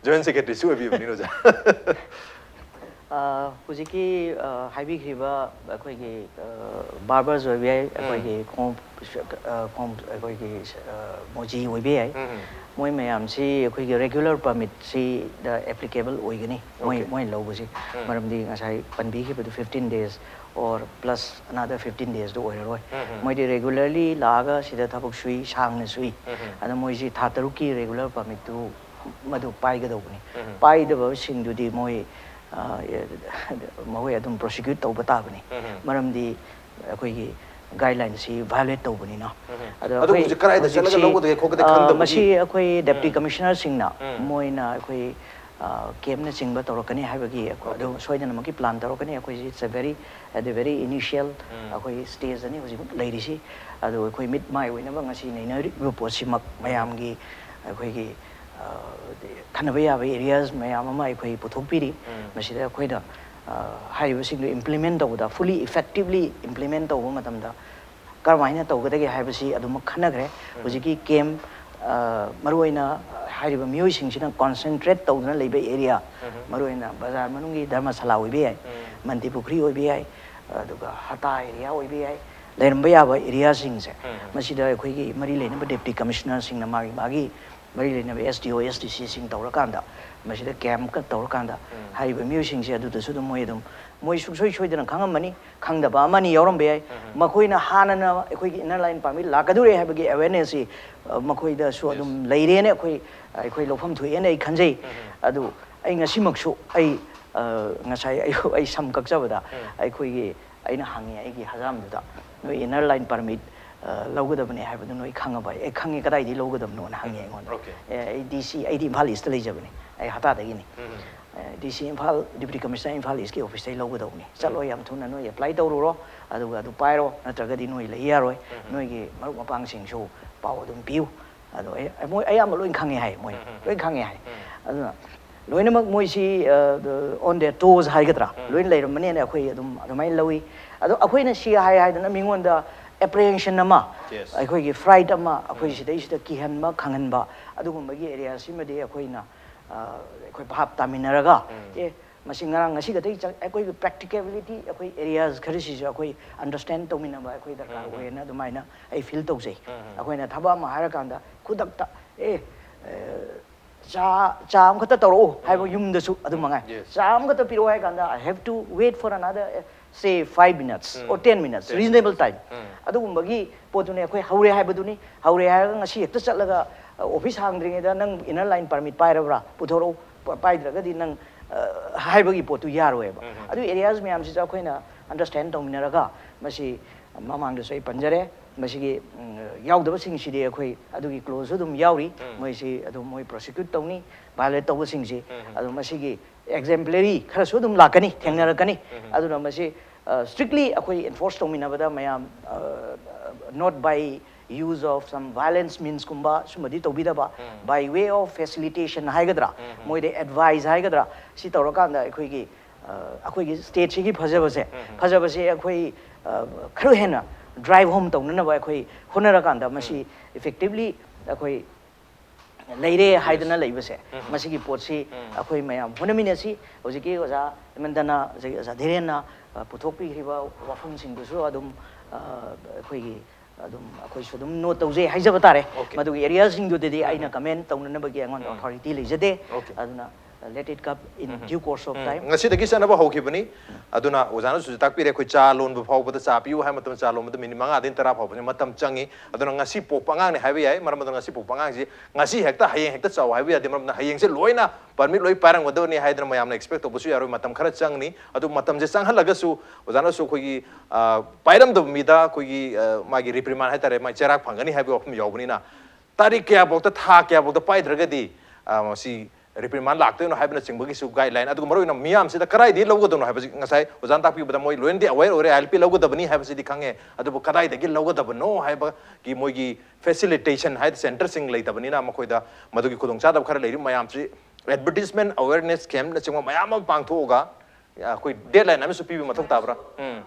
Joint Secretary ꯁꯨ ꯑꯣꯏꯕꯤꯕꯅꯤꯅ, ꯑꯣꯖꯥ꯫ ꯑ, ꯍꯧꯖꯤꯛꯀꯤ, ꯑ, ꯍꯥꯏꯕꯤꯈ꯭ꯔꯤꯕ ꯑꯩꯈꯣꯏꯒꯤ, ꯑ, barbers ꯑꯣꯏꯕ ꯌꯥꯏ, ꯎꯝ꯫ ꯑꯩꯈꯣꯏꯒꯤ ꯈꯣꯡꯎꯞ, ꯑ, ꯈꯣꯡꯎꯞ, ꯑꯩꯈꯣꯏꯒꯤ, ꯑ, ꯃꯣꯖꯤ ꯑꯣꯏꯕ ꯌꯥꯏ꯫ ꯎꯝ, ꯎꯝ꯫ ꯃꯣꯏ ꯃꯌꯥꯝꯁꯤ ꯑꯩꯈꯣꯏꯒꯤ regular permit ꯁꯤꯗ applicable ꯑꯣꯏꯒꯅꯤ, ꯃꯣꯏ, OK꯫ ꯃꯣꯏꯅ ꯂꯧꯕꯁꯤ꯫ ꯎꯝ꯫ ꯃꯔꯝꯗꯤ ꯉꯁꯥꯏ ꯄꯟꯕꯤꯈꯤꯕꯗꯨ fifteen days or plus another fifteen days ꯗꯨ ꯑꯣꯏꯔꯔꯣꯏ꯫ ꯎꯝ, ꯎꯝ꯫ ꯃꯣꯏꯗꯤ regularly ꯂꯥꯛꯑꯒ ꯁꯤꯗ ꯊꯕꯛ ꯁꯨꯏ, ꯁꯥꯡꯅ ꯁꯨꯏ꯫ ꯎꯝ, ꯎꯝ꯫ ꯑꯗ ꯃꯣꯏꯁꯤ ꯊꯥ ꯇꯔꯨꯛꯀꯤ regular permit ꯇꯨ ꯃꯗꯨ ꯄꯥꯏꯒꯗꯧꯕꯅꯤ꯫ ꯎꯝ꯫ ꯄꯥꯏꯗꯕꯁꯤꯡꯗꯨꯗꯤ ꯃꯣꯏ, ꯑ, ꯃꯈꯣꯏ ꯑꯗꯨꯝ prosecute ꯇꯧꯕ ꯇꯥꯕꯅꯤ꯫ ꯎꯝ꯫ ꯃꯔꯝꯗꯤ ꯑꯩꯈꯣꯏꯒꯤ guideline ꯁꯤ violate ꯇꯧꯕꯅꯤꯅ꯫ ꯎꯝ꯫ ꯑꯗꯣ ꯑꯗꯨ ꯑꯩꯈꯣꯏ ꯍꯧꯖꯤꯛ ꯀꯗꯥꯏꯗ ꯍꯧꯖꯤꯛ ꯆꯠꯂꯒ ꯁꯤ, ꯂꯧꯒꯗꯒꯦ ꯈꯣꯠꯀꯗꯒꯦ ꯑ, ꯈꯪꯗꯕꯒꯤ? ꯃꯁꯤ ꯑꯩꯈꯣꯏ Deputy ꯎꯝ꯫ Commissioner ꯁꯤꯡꯅ ꯎꯝ꯫ ꯃꯣꯏꯅ ꯑꯩꯈꯣꯏ, ꯑ, camp ꯅꯆꯤꯡꯕ ꯇꯧꯔꯛꯀꯅꯤ ꯍꯥꯏꯕꯒꯤ ꯑꯩꯈꯣꯏ OK꯫ ꯑꯗꯨ ꯁꯣꯏꯗꯅꯃꯛꯀꯤ plan ꯇꯧꯔꯛꯀꯅꯤ꯫ ꯑꯩꯈꯣꯏꯁꯤ it's a very, at the very initial ꯎꯝ꯫ ꯑꯩꯈꯣꯏ stage ꯇꯅꯤ ꯍꯧꯖꯤꯛ ꯂꯩꯔꯤꯁꯤ꯫ ꯑꯗꯨ ꯑꯩꯈꯣꯏ ꯃꯤꯠ ꯃꯥꯏ ꯑꯣꯏꯅꯕ ꯉꯁꯤ ꯅꯩꯅꯔꯤꯕ ꯄꯣꯠꯁꯤꯃꯛ ꯎꯝ꯫ ꯃꯌꯥꯝꯒꯤ ꯑꯩꯈꯣꯏꯒꯤ, ꯑ, ꯈꯟꯅꯕ ꯌꯥꯕ areas ꯃꯌꯥꯝ ꯑꯃ ꯑꯩꯈꯣꯏ ꯄꯨꯊꯣꯛꯄꯤꯔꯤ꯫ ꯎꯝ꯫ ꯃꯁꯤꯗ ꯑꯩꯈꯣꯏꯅ, ꯑ, ꯍꯥꯏꯔꯤꯕꯁꯤꯡꯗꯨ implement ꯇꯧꯕꯗ, fully effectively implement ꯇꯧꯕ ꯃꯇꯝꯗ ꯀꯔꯝꯍꯥꯏꯅ ꯇꯧꯒꯗꯒꯦ ꯍꯥꯏꯕꯁꯤ ꯑꯗꯨꯃꯛ ꯈꯟꯅꯈ꯭ꯔꯦ꯫ ꯎꯝ꯫ ꯍꯧꯖꯤꯛꯀꯤ camp, ꯑ, ꯃꯔꯨꯑꯣꯏꯅ ꯍꯥꯏꯔꯤꯕ ꯃꯤꯑꯣꯏꯁꯤꯡꯁꯤꯅ concentrate ꯇꯧꯗꯨꯅ ꯂꯩꯕ area, ꯎꯝ꯫ ꯃꯔꯨꯑꯣꯏꯅ ꯕꯖꯥꯔ ꯃꯅꯨꯡꯒꯤ ꯙꯔꯃꯁꯥꯂꯥ ꯑꯣꯏꯕ ꯌꯥꯏ, ꯎꯝ꯫ ꯃꯟꯇꯤꯄꯨꯈ꯭ꯔꯤ ꯑꯣꯏꯕ ꯌꯥꯏ, ꯑꯗꯨꯒ ꯍꯇꯥ area ꯑꯣꯏꯕ ꯌꯥꯏ, ꯂꯩꯔꯝꯕ ꯌꯥꯕ areaꯁꯤꯡꯁꯦ, ꯎꯝ꯫ ꯃꯁꯤꯗ ꯑꯩꯈꯣꯏꯒꯤ ꯃꯔꯤ ꯂꯩꯅꯕ Deputy Commissionerꯁꯤꯡꯅ ꯃꯥꯒꯤ ꯃꯥꯒꯤ ꯃꯔꯤ ꯂꯩꯅꯕ SDO, SDCꯁꯤꯡ ꯇꯧꯔꯀꯥꯟꯗ ꯃꯁꯤꯗ ꯀꯦꯝꯞꯀ ꯇꯧꯔꯀꯥꯟꯗ ꯍꯥꯏꯔꯤꯕ ꯃꯤꯑꯣꯏꯁꯤꯡꯁꯦ ꯑꯗꯨꯗꯁꯨ ꯑꯗꯨꯝ ꯃꯣꯏ ꯑꯗꯨꯝ, ꯃꯣꯏ ꯁꯨꯡꯁꯣꯏ ꯁꯣꯏꯗꯅ ꯈꯪꯉꯝꯃꯅꯤ, ꯈꯪꯗꯕ ꯑꯃꯅꯤ ꯌꯥꯎꯔꯝꯕ ꯌꯥꯏ꯫ ꯃꯈꯣꯏꯅ ꯍꯥꯟꯅꯅ ꯑꯩꯈꯣꯏꯒꯤ ꯏꯟꯅꯔ ꯂꯥꯏꯟ ꯄꯥꯔꯃꯤꯠ ꯂꯥꯛꯀꯗꯧꯔꯦ ꯍꯥꯏꯕꯒꯤ ꯑꯦꯋꯦꯔꯅꯦꯁꯁꯤ ꯃꯈꯣꯏꯗꯁꯨ ꯑꯗꯨꯝ ꯂꯩꯔꯦꯅ ꯑꯩꯈꯣꯏ, ꯑꯩꯈꯣꯏ ꯂꯧꯐꯝ ꯊꯣꯛꯑꯦꯅ ꯑꯩ ꯈꯟꯖꯩ꯫ ꯑꯗꯨ ꯑꯩ ꯉꯁꯤꯃꯛꯁꯨ ꯑꯩ, ꯑ, ꯉꯁꯥꯏ ꯑꯌꯨꯛ ꯑꯩ ꯁꯝ ꯀꯛꯆꯕꯗ ꯑꯩꯈꯣꯏꯒꯤ, ꯑꯩꯅ ꯍꯪꯉꯦ ꯑꯩꯒꯤ ꯍꯖꯥꯝꯗꯨꯗ, "ꯅꯣꯏ ꯏꯟꯅꯔ ꯂꯥꯏꯟ ꯄꯥꯔꯃꯤꯠ, ꯑ, ꯂꯧꯒꯗꯕꯅꯦ ꯍꯥꯏꯕꯗꯨ ꯅꯣꯏ ꯈꯪꯉꯕ?" "ꯑꯦ, ꯈꯪꯉꯦ, ꯀꯗꯥꯏꯗꯒꯤ ꯂꯧꯒꯗꯕꯅꯣꯅ?" ꯍꯪꯉꯦ ꯑꯩꯉꯣꯟꯗ꯫ ꯑꯦ, ꯑꯩ ꯗꯤ ꯁꯤ, ꯑꯩꯗꯤ ꯏꯝꯐꯥꯜ ꯏꯁꯇ ꯂꯩꯖꯕꯅꯦ, ꯑꯩ ꯍꯇꯥꯗꯒꯤꯅꯤ꯫ ꯑꯦ, ꯗꯤ ꯁꯤ ꯏꯝꯐꯥꯜ, ꯗꯤꯄ꯭ꯌꯨꯇꯤ ꯀꯃꯤꯁꯅꯔ ꯏꯝꯐꯥꯜ ꯏꯁꯀꯤ ꯑꯣꯐꯤꯁꯇꯒꯤ ꯂꯧꯒꯗꯧꯕꯅꯤ꯫ ꯆꯠꯂꯣ, ꯌꯥꯝ ꯊꯨꯅ ꯅꯣꯏ ꯑꯦꯄ꯭ꯂꯥꯏ ꯇꯧꯔꯨꯔꯣ, ꯑꯗꯨꯒ ꯑꯗꯨ ꯄꯥꯏꯔꯣ, ꯅꯠꯇ꯭ꯔꯒꯗꯤ ꯅꯣꯏ ꯂꯩ ꯌꯥꯔꯣꯏ꯫ ꯅꯣꯏꯒꯤ ꯃꯔꯨꯞ ꯃꯄꯥꯡꯁꯤꯡꯁꯨ ꯄꯥꯎ ꯑꯗꯨꯝ ꯄꯤꯌꯨ꯫ ꯑꯗꯣ ꯑꯩ, ꯃꯣꯏ ꯑꯌꯥꯝꯕ ꯂꯣꯏ ꯈꯪꯉꯦ ꯍꯥꯏ, ꯃꯣꯏ ꯂꯣꯏ ꯈꯪꯉꯦ ꯍꯥꯏ꯫ ꯑꯗꯨꯅ ꯂꯣꯏꯅꯃꯛ ꯃꯣꯏꯁꯤ, ꯑ, on their toes ꯍꯥꯏꯒꯗ꯭ꯔꯥ, ꯂꯣꯏꯅ ꯂꯩꯔꯝꯕꯅꯦꯅ ꯑꯩꯈꯣꯏ ꯑꯗꯨꯝ ꯑꯗꯨꯃꯥꯏꯅ ꯂꯧꯏ꯫ ꯑꯗꯣ ꯑꯩꯈꯣꯏꯅ ꯁꯤ ꯍꯥꯏ ꯍꯥꯏꯗꯅ ꯃꯤꯉꯣꯟꯗ ꯑꯦꯄ꯭ꯔꯤꯍꯦꯟꯁꯟ ꯑꯃ, ꯑꯩꯈꯣꯏꯒꯤ ꯐ꯭ꯔꯥꯏꯠ ꯑꯃ, ꯑꯩꯈꯣꯏ ꯁꯤꯗꯩꯁꯤꯗ ꯀꯤꯍꯟꯕ, ꯈꯪꯍꯟꯕ, ꯑꯗꯨꯒꯨꯝꯕꯒꯤ ꯑꯦꯔꯤꯌꯥꯁꯤꯃꯗꯤ ꯑꯩꯈꯣꯏꯅ, ꯑ, ꯑꯩꯈꯣꯏ ꯚꯥꯞ ꯇꯥꯃꯤꯟꯅꯔꯒ, ꯑꯦ, ꯃꯁꯤ ꯉꯔꯥꯡ ꯉꯁꯤ ꯈꯛꯇꯒꯤ ꯆꯪ-, ꯑꯩꯈꯣꯏꯒꯤ ꯄ꯭ꯔꯦꯛꯇꯤꯀꯦꯕꯤꯂꯤꯇꯤ, ꯑꯩꯈꯣꯏ ꯑꯦꯔꯤꯌꯥꯁ ꯈꯔꯁꯤꯁꯨ ꯑꯩꯈꯣꯏ ꯑꯟꯗꯔꯁꯇꯦꯟ ꯇꯧꯃꯤꯟꯅꯕ ꯑꯩꯈꯣꯏ ꯗꯔꯀꯥꯔ ꯑꯣꯏꯌꯦꯅ ꯑꯗꯨꯃꯥꯏꯅ ꯑꯩ ꯐꯤꯜ ꯇꯧꯖꯩ꯫ ꯑꯩꯈꯣꯏꯅ ꯊꯕꯛ ꯑꯃ ꯍꯥꯏꯔꯀꯥꯟꯗ ꯈꯨꯗꯛꯇ, "ꯑꯦ, ꯑ, ꯆꯥ, ꯆꯥ ꯑꯃꯈꯛꯇ ꯇꯧꯔꯛꯎ" ꯍꯥꯏꯕ ꯌꯨꯝꯗꯁꯨ ꯑꯗꯨ ꯃꯉꯥꯏ꯫ "ꯆꯥ ꯑꯃꯈꯛꯇ ꯄꯤꯔꯛꯑꯣ" ꯍꯥꯏ ꯀꯥꯟꯗ, "I have to wait for another, uh, say, five minutes or ten minutes, reasonable time." ꯑꯗꯨꯒꯨꯝꯕꯒꯤ ꯄꯣꯠꯇꯨꯅꯦ ꯑꯩꯈꯣꯏ ꯍꯧꯔꯦ ꯍꯥꯏꯕꯗꯨꯅꯤ꯫ ꯍꯧꯔꯦ ꯍꯥꯏꯔꯒ ꯉꯁꯤ ꯍꯦꯛꯇ ꯆꯠꯂꯒ, ꯑ, ꯑꯣꯐꯤꯁ ꯍꯥꯡꯗ꯭ꯔꯤꯉꯩꯗ, "ꯅꯪ ꯏꯟꯅꯔ ꯂꯥꯏꯟ ꯄꯥꯔꯃꯤꯠ ꯄꯥꯏꯔꯕ꯭ꯔꯥ? ꯄꯨꯊꯣꯔꯛꯎ꯫ ꯄ-, ꯄꯥꯏꯗ꯭ꯔꯒꯗꯤ ꯅꯪ," ꯑ, ꯍꯥꯏꯕꯒꯤ ꯄꯣꯠꯇꯨ ꯌꯥꯔꯣꯏꯕ꯫ ꯑꯗꯨ ꯑꯦꯔꯤꯌꯥꯁ ꯃꯌꯥꯝꯁꯤꯁꯨ ꯑꯩꯈꯣꯏꯅ ꯑꯟꯗꯔꯁꯇꯦꯟ ꯇꯧꯃꯤꯟꯅꯔꯒ, ꯃꯁꯤ ꯃꯃꯥꯡꯗꯁꯨ ꯑꯩ ꯄꯟꯖꯔꯦ, ꯃꯁꯤꯒꯤ, ꯎꯝ, ꯌꯥꯎꯗꯕꯁꯤꯡꯁꯤꯗꯤ ꯑꯩꯈꯣꯏ ꯑꯗꯨꯒꯤ ꯀ꯭ꯂꯣꯖꯁꯨ ꯑꯗꯨꯝ ꯌꯥꯎꯔꯤ꯫ ꯃꯣꯏꯁꯤ ꯑꯗꯨꯝ ꯃꯣꯏ ꯄ꯭ꯔꯣꯁꯤꯀ꯭ꯌꯨꯠ ꯇꯧꯅꯤ, ꯚꯥꯏꯑꯣꯂꯦꯠ ꯇꯧꯕꯁꯤꯡꯁꯤ꯫ ꯑꯗꯨ ꯃꯁꯤꯒꯤ ꯑꯦꯛꯖꯦꯝꯄ꯭ꯂꯔꯤ ꯈꯔꯁꯨ ꯑꯗꯨꯝ ꯂꯥꯛꯀꯅꯤ, ꯊꯦꯡꯅꯔꯛꯀꯅꯤ꯫ ꯑꯗꯨꯅ ꯃꯁꯤ, ꯑ, ꯁ꯭ꯇ꯭ꯔꯤꯛꯂꯤ ꯑꯩꯈꯣꯏ ꯑꯦꯟꯐꯣꯔꯁ ꯇꯧꯃꯤꯟꯅꯕꯗ ꯃꯌꯥꯝ, ꯑ, not by use of some violence means ꯀꯨꯝꯕ ꯁꯨꯝꯕꯗꯤ ꯇꯧꯕꯤꯗꯕ, by way of facilitation ꯍꯥꯏꯒꯗ꯭ꯔꯥ, ꯃꯣꯏꯗ ꯑꯦꯗꯚꯥꯏꯁ ꯍꯥꯏꯒꯗ꯭ꯔꯥ, ꯁꯤ ꯇꯧꯔꯀꯥꯟꯗ ꯑꯩꯈꯣꯏꯒꯤ, ꯑ, ꯑꯩꯈꯣꯏꯒꯤ ꯁ꯭ꯇꯦꯠꯁꯤꯒꯤ ꯐꯖꯕꯁꯦ, ꯐꯖꯕꯁꯦ ꯑꯩꯈꯣꯏ, ꯑ, ꯈꯔ ꯍꯦꯟꯅ ꯗ꯭ꯔꯥꯏꯚ ꯍꯣꯝ ꯇꯧꯅꯅꯕ ꯑꯩꯈꯣꯏ ꯍꯣꯠꯅꯔꯀꯥꯟꯗ ꯃꯁꯤ ꯏꯐꯦꯛꯇꯤꯚꯂꯤ ꯑꯩꯈꯣꯏ ꯂꯩꯔꯦ ꯍꯥꯏꯗꯅ ꯂꯩꯕꯁꯦ, ꯃꯁꯤꯒꯤ ꯄꯣꯠꯁꯤ ꯑꯩꯈꯣꯏ ꯃꯌꯥꯝ ꯍꯣꯠꯅꯃꯤꯟꯅꯁꯤ꯫ ꯍꯧꯖꯤꯛꯀꯤ ꯑꯣꯖꯥ ꯍꯦꯃꯟꯇꯅ, ꯍꯧꯖꯤꯛ ꯑꯣꯖꯥ ꯙꯤꯔꯦꯟꯅ, ꯑ, ꯄꯨꯊꯣꯛꯄꯤꯈ꯭ꯔꯤꯕ ꯋꯥꯐꯝꯁꯤꯡꯗꯨꯁꯨ ꯑꯗꯨꯝ, ꯑ, ꯑꯩꯈꯣꯏꯒꯤ ꯑꯗꯨꯝ ꯑꯩꯈꯣꯏꯁꯨ ꯑꯗꯨꯝ ꯅꯣꯠ ꯇꯧꯖꯩ ꯍꯥꯏꯖꯕ ꯇꯥꯔꯦ꯫ ꯃꯗꯨꯒꯤ ꯑꯦꯔꯤꯌꯥꯁꯤꯡꯗꯨꯗꯗꯤ ꯑꯩꯅ ꯀꯃꯦꯟ ꯇꯧꯅꯅꯕꯒꯤ ꯑꯩꯉꯣꯟꯗ ꯑꯣꯊꯣꯔꯤꯇꯤ ꯂꯩꯖꯗꯦ꯫ ꯑꯗꯨꯅ let it come in due course of time. ꯉꯁꯤꯗꯒꯤ ꯆꯠꯅꯕ ꯍꯧꯈꯤꯕꯅꯤ꯫ ꯑꯗꯨꯅ ꯑꯣꯖꯥꯅꯁꯨ ꯇꯥꯛꯄꯤꯔꯦ, ꯑꯩꯈꯣꯏ ꯆꯥ ꯂꯣꯟꯕ ꯐꯥꯎꯕꯗ, ꯆꯥ ꯄꯤꯌꯨ ꯍꯥꯏꯕ ꯃꯇꯝꯗ ꯆꯥ ꯂꯣꯟꯕꯗ ꯃꯤꯅꯤꯠ ꯃꯉꯥꯗꯒꯤ ꯇꯔꯥ ꯐꯥꯎꯕꯁꯦ ꯃꯇꯝ ꯆꯪꯉꯤ꯫ ꯑꯗꯨꯅ ꯉꯁꯤ ꯄꯣꯛꯄ ꯑꯉꯥꯡꯅꯤ ꯍꯥꯏꯕ ꯌꯥꯏ, ꯃꯔꯝ ꯑꯗꯨꯅ ꯉꯁꯤ ꯄꯣꯛꯄ ꯑꯉꯥꯡꯁꯤ ꯉꯁꯤ ꯍꯦꯛꯇ ꯍꯌꯦꯡ ꯍꯦꯛꯇ ꯆꯥꯎ ꯍꯥꯏꯕ ꯌꯥꯗꯦ, ꯃꯔꯝ ꯑꯗꯨꯅ ꯍꯌꯦꯡꯁꯦ ꯂꯣꯏꯅ ꯄꯔꯃꯤꯠ ꯂꯣꯏ ꯄꯥꯏꯔꯝꯒꯗꯕꯅꯤ ꯍꯥꯏꯗꯅ ꯃꯌꯥꯝꯅ ꯑꯦꯛꯁꯄꯦꯛ ꯇꯧꯕꯁꯨ ꯌꯥꯔꯣꯏ, ꯃꯇꯝ ꯈꯔ ꯆꯪꯅꯤ꯫ ꯑꯗꯨ ꯃꯇꯝꯁꯦ ꯆꯪꯍꯜꯂꯒꯁꯨ ꯑꯣꯖꯥꯅꯁꯨ ꯑꯩꯈꯣꯏꯒꯤ, ꯑ, ꯄꯥꯏꯔꯝꯗꯕ ꯃꯤꯗ ꯑꯩꯈꯣꯏꯒꯤ, ꯑ, ꯃꯥꯒꯤ ꯔꯤꯄ꯭ꯔꯤꯃꯥꯟ ꯍꯥꯏꯇꯥꯔꯦ, ꯃꯥꯒꯤ ꯆꯩꯔꯥꯛ ꯐꯪꯒꯅꯤ ꯍꯥꯏꯕꯒꯤ ꯋꯥꯐꯝ ꯌꯥꯎꯕꯅꯤꯅ, ꯇꯥꯔꯤꯛ ꯀꯌꯥꯐꯥꯎꯗ, ꯊꯥ ꯀꯌꯥꯐꯥꯎꯗ ꯄꯥꯏꯗ꯭ꯔꯒꯗꯤ, ꯑ, ꯃꯁꯤ ꯔꯤꯄ꯭ꯔꯤꯃꯥꯟ ꯂꯥꯛꯇꯣꯏꯅꯣ ꯍꯥꯏꯕꯅꯆꯤꯡꯕꯒꯤꯁꯨ ꯒꯥꯏꯗꯂꯥꯏꯟ, ꯑꯗꯨꯒ ꯃꯔꯨꯑꯣꯏꯅ ꯃꯤꯌꯥꯝꯁꯤꯗ ꯀꯗꯥꯏꯗꯒꯤ ꯂꯧꯒꯗꯕꯅꯣ ꯍꯥꯏꯕꯁꯤ ꯉꯁꯥꯏ ꯑꯣꯖꯥꯅ ꯇꯥꯛꯄꯤꯕꯗ ꯃꯣꯏ ꯂꯣꯏꯅꯗꯤ ꯑꯋꯦꯔ ꯑꯣꯏꯔꯦ, ꯑꯥꯏ ꯑꯦꯜ ꯄꯤ ꯂꯧꯒꯗꯕꯅꯤ ꯍꯥꯏꯕꯁꯤꯗꯤ ꯈꯪꯉꯦ, ꯑꯗꯨꯕꯨ ꯀꯗꯥꯏꯗꯒꯤ ꯂꯧꯒꯗꯕꯅꯣ ꯍꯥꯏꯕꯒꯤ ꯃꯣꯏꯒꯤ ꯐꯦꯁꯤꯂꯤꯇꯦꯁꯟ ꯍꯥꯏꯗꯤ ꯁꯦꯟꯇꯔꯁꯤꯡ ꯂꯩꯇꯕꯅꯤꯅ ꯃꯈꯣꯏꯗ ꯃꯗꯨꯒꯤ ꯈꯨꯗꯣꯡꯆꯥꯗꯕ ꯈꯔ ꯂꯩꯔꯤ ꯃꯌꯥꯝꯁꯤ ꯑꯦꯗꯚꯔꯇꯤꯁꯃꯦꯟ, ꯑꯋꯦꯔꯅꯦꯁ ꯀꯦꯝꯅꯆꯤꯡꯕ ꯃꯌꯥꯝ ꯑꯃ ꯄꯥꯡꯊꯣꯛꯑꯒ ꯑꯩꯈꯣꯏ ꯗꯦꯗꯂꯥꯏꯟ ꯑꯃꯁꯨ ꯄꯤꯕ ꯃꯊꯧ ꯇꯥꯕ꯭ꯔꯥ? ꯎꯝ꯫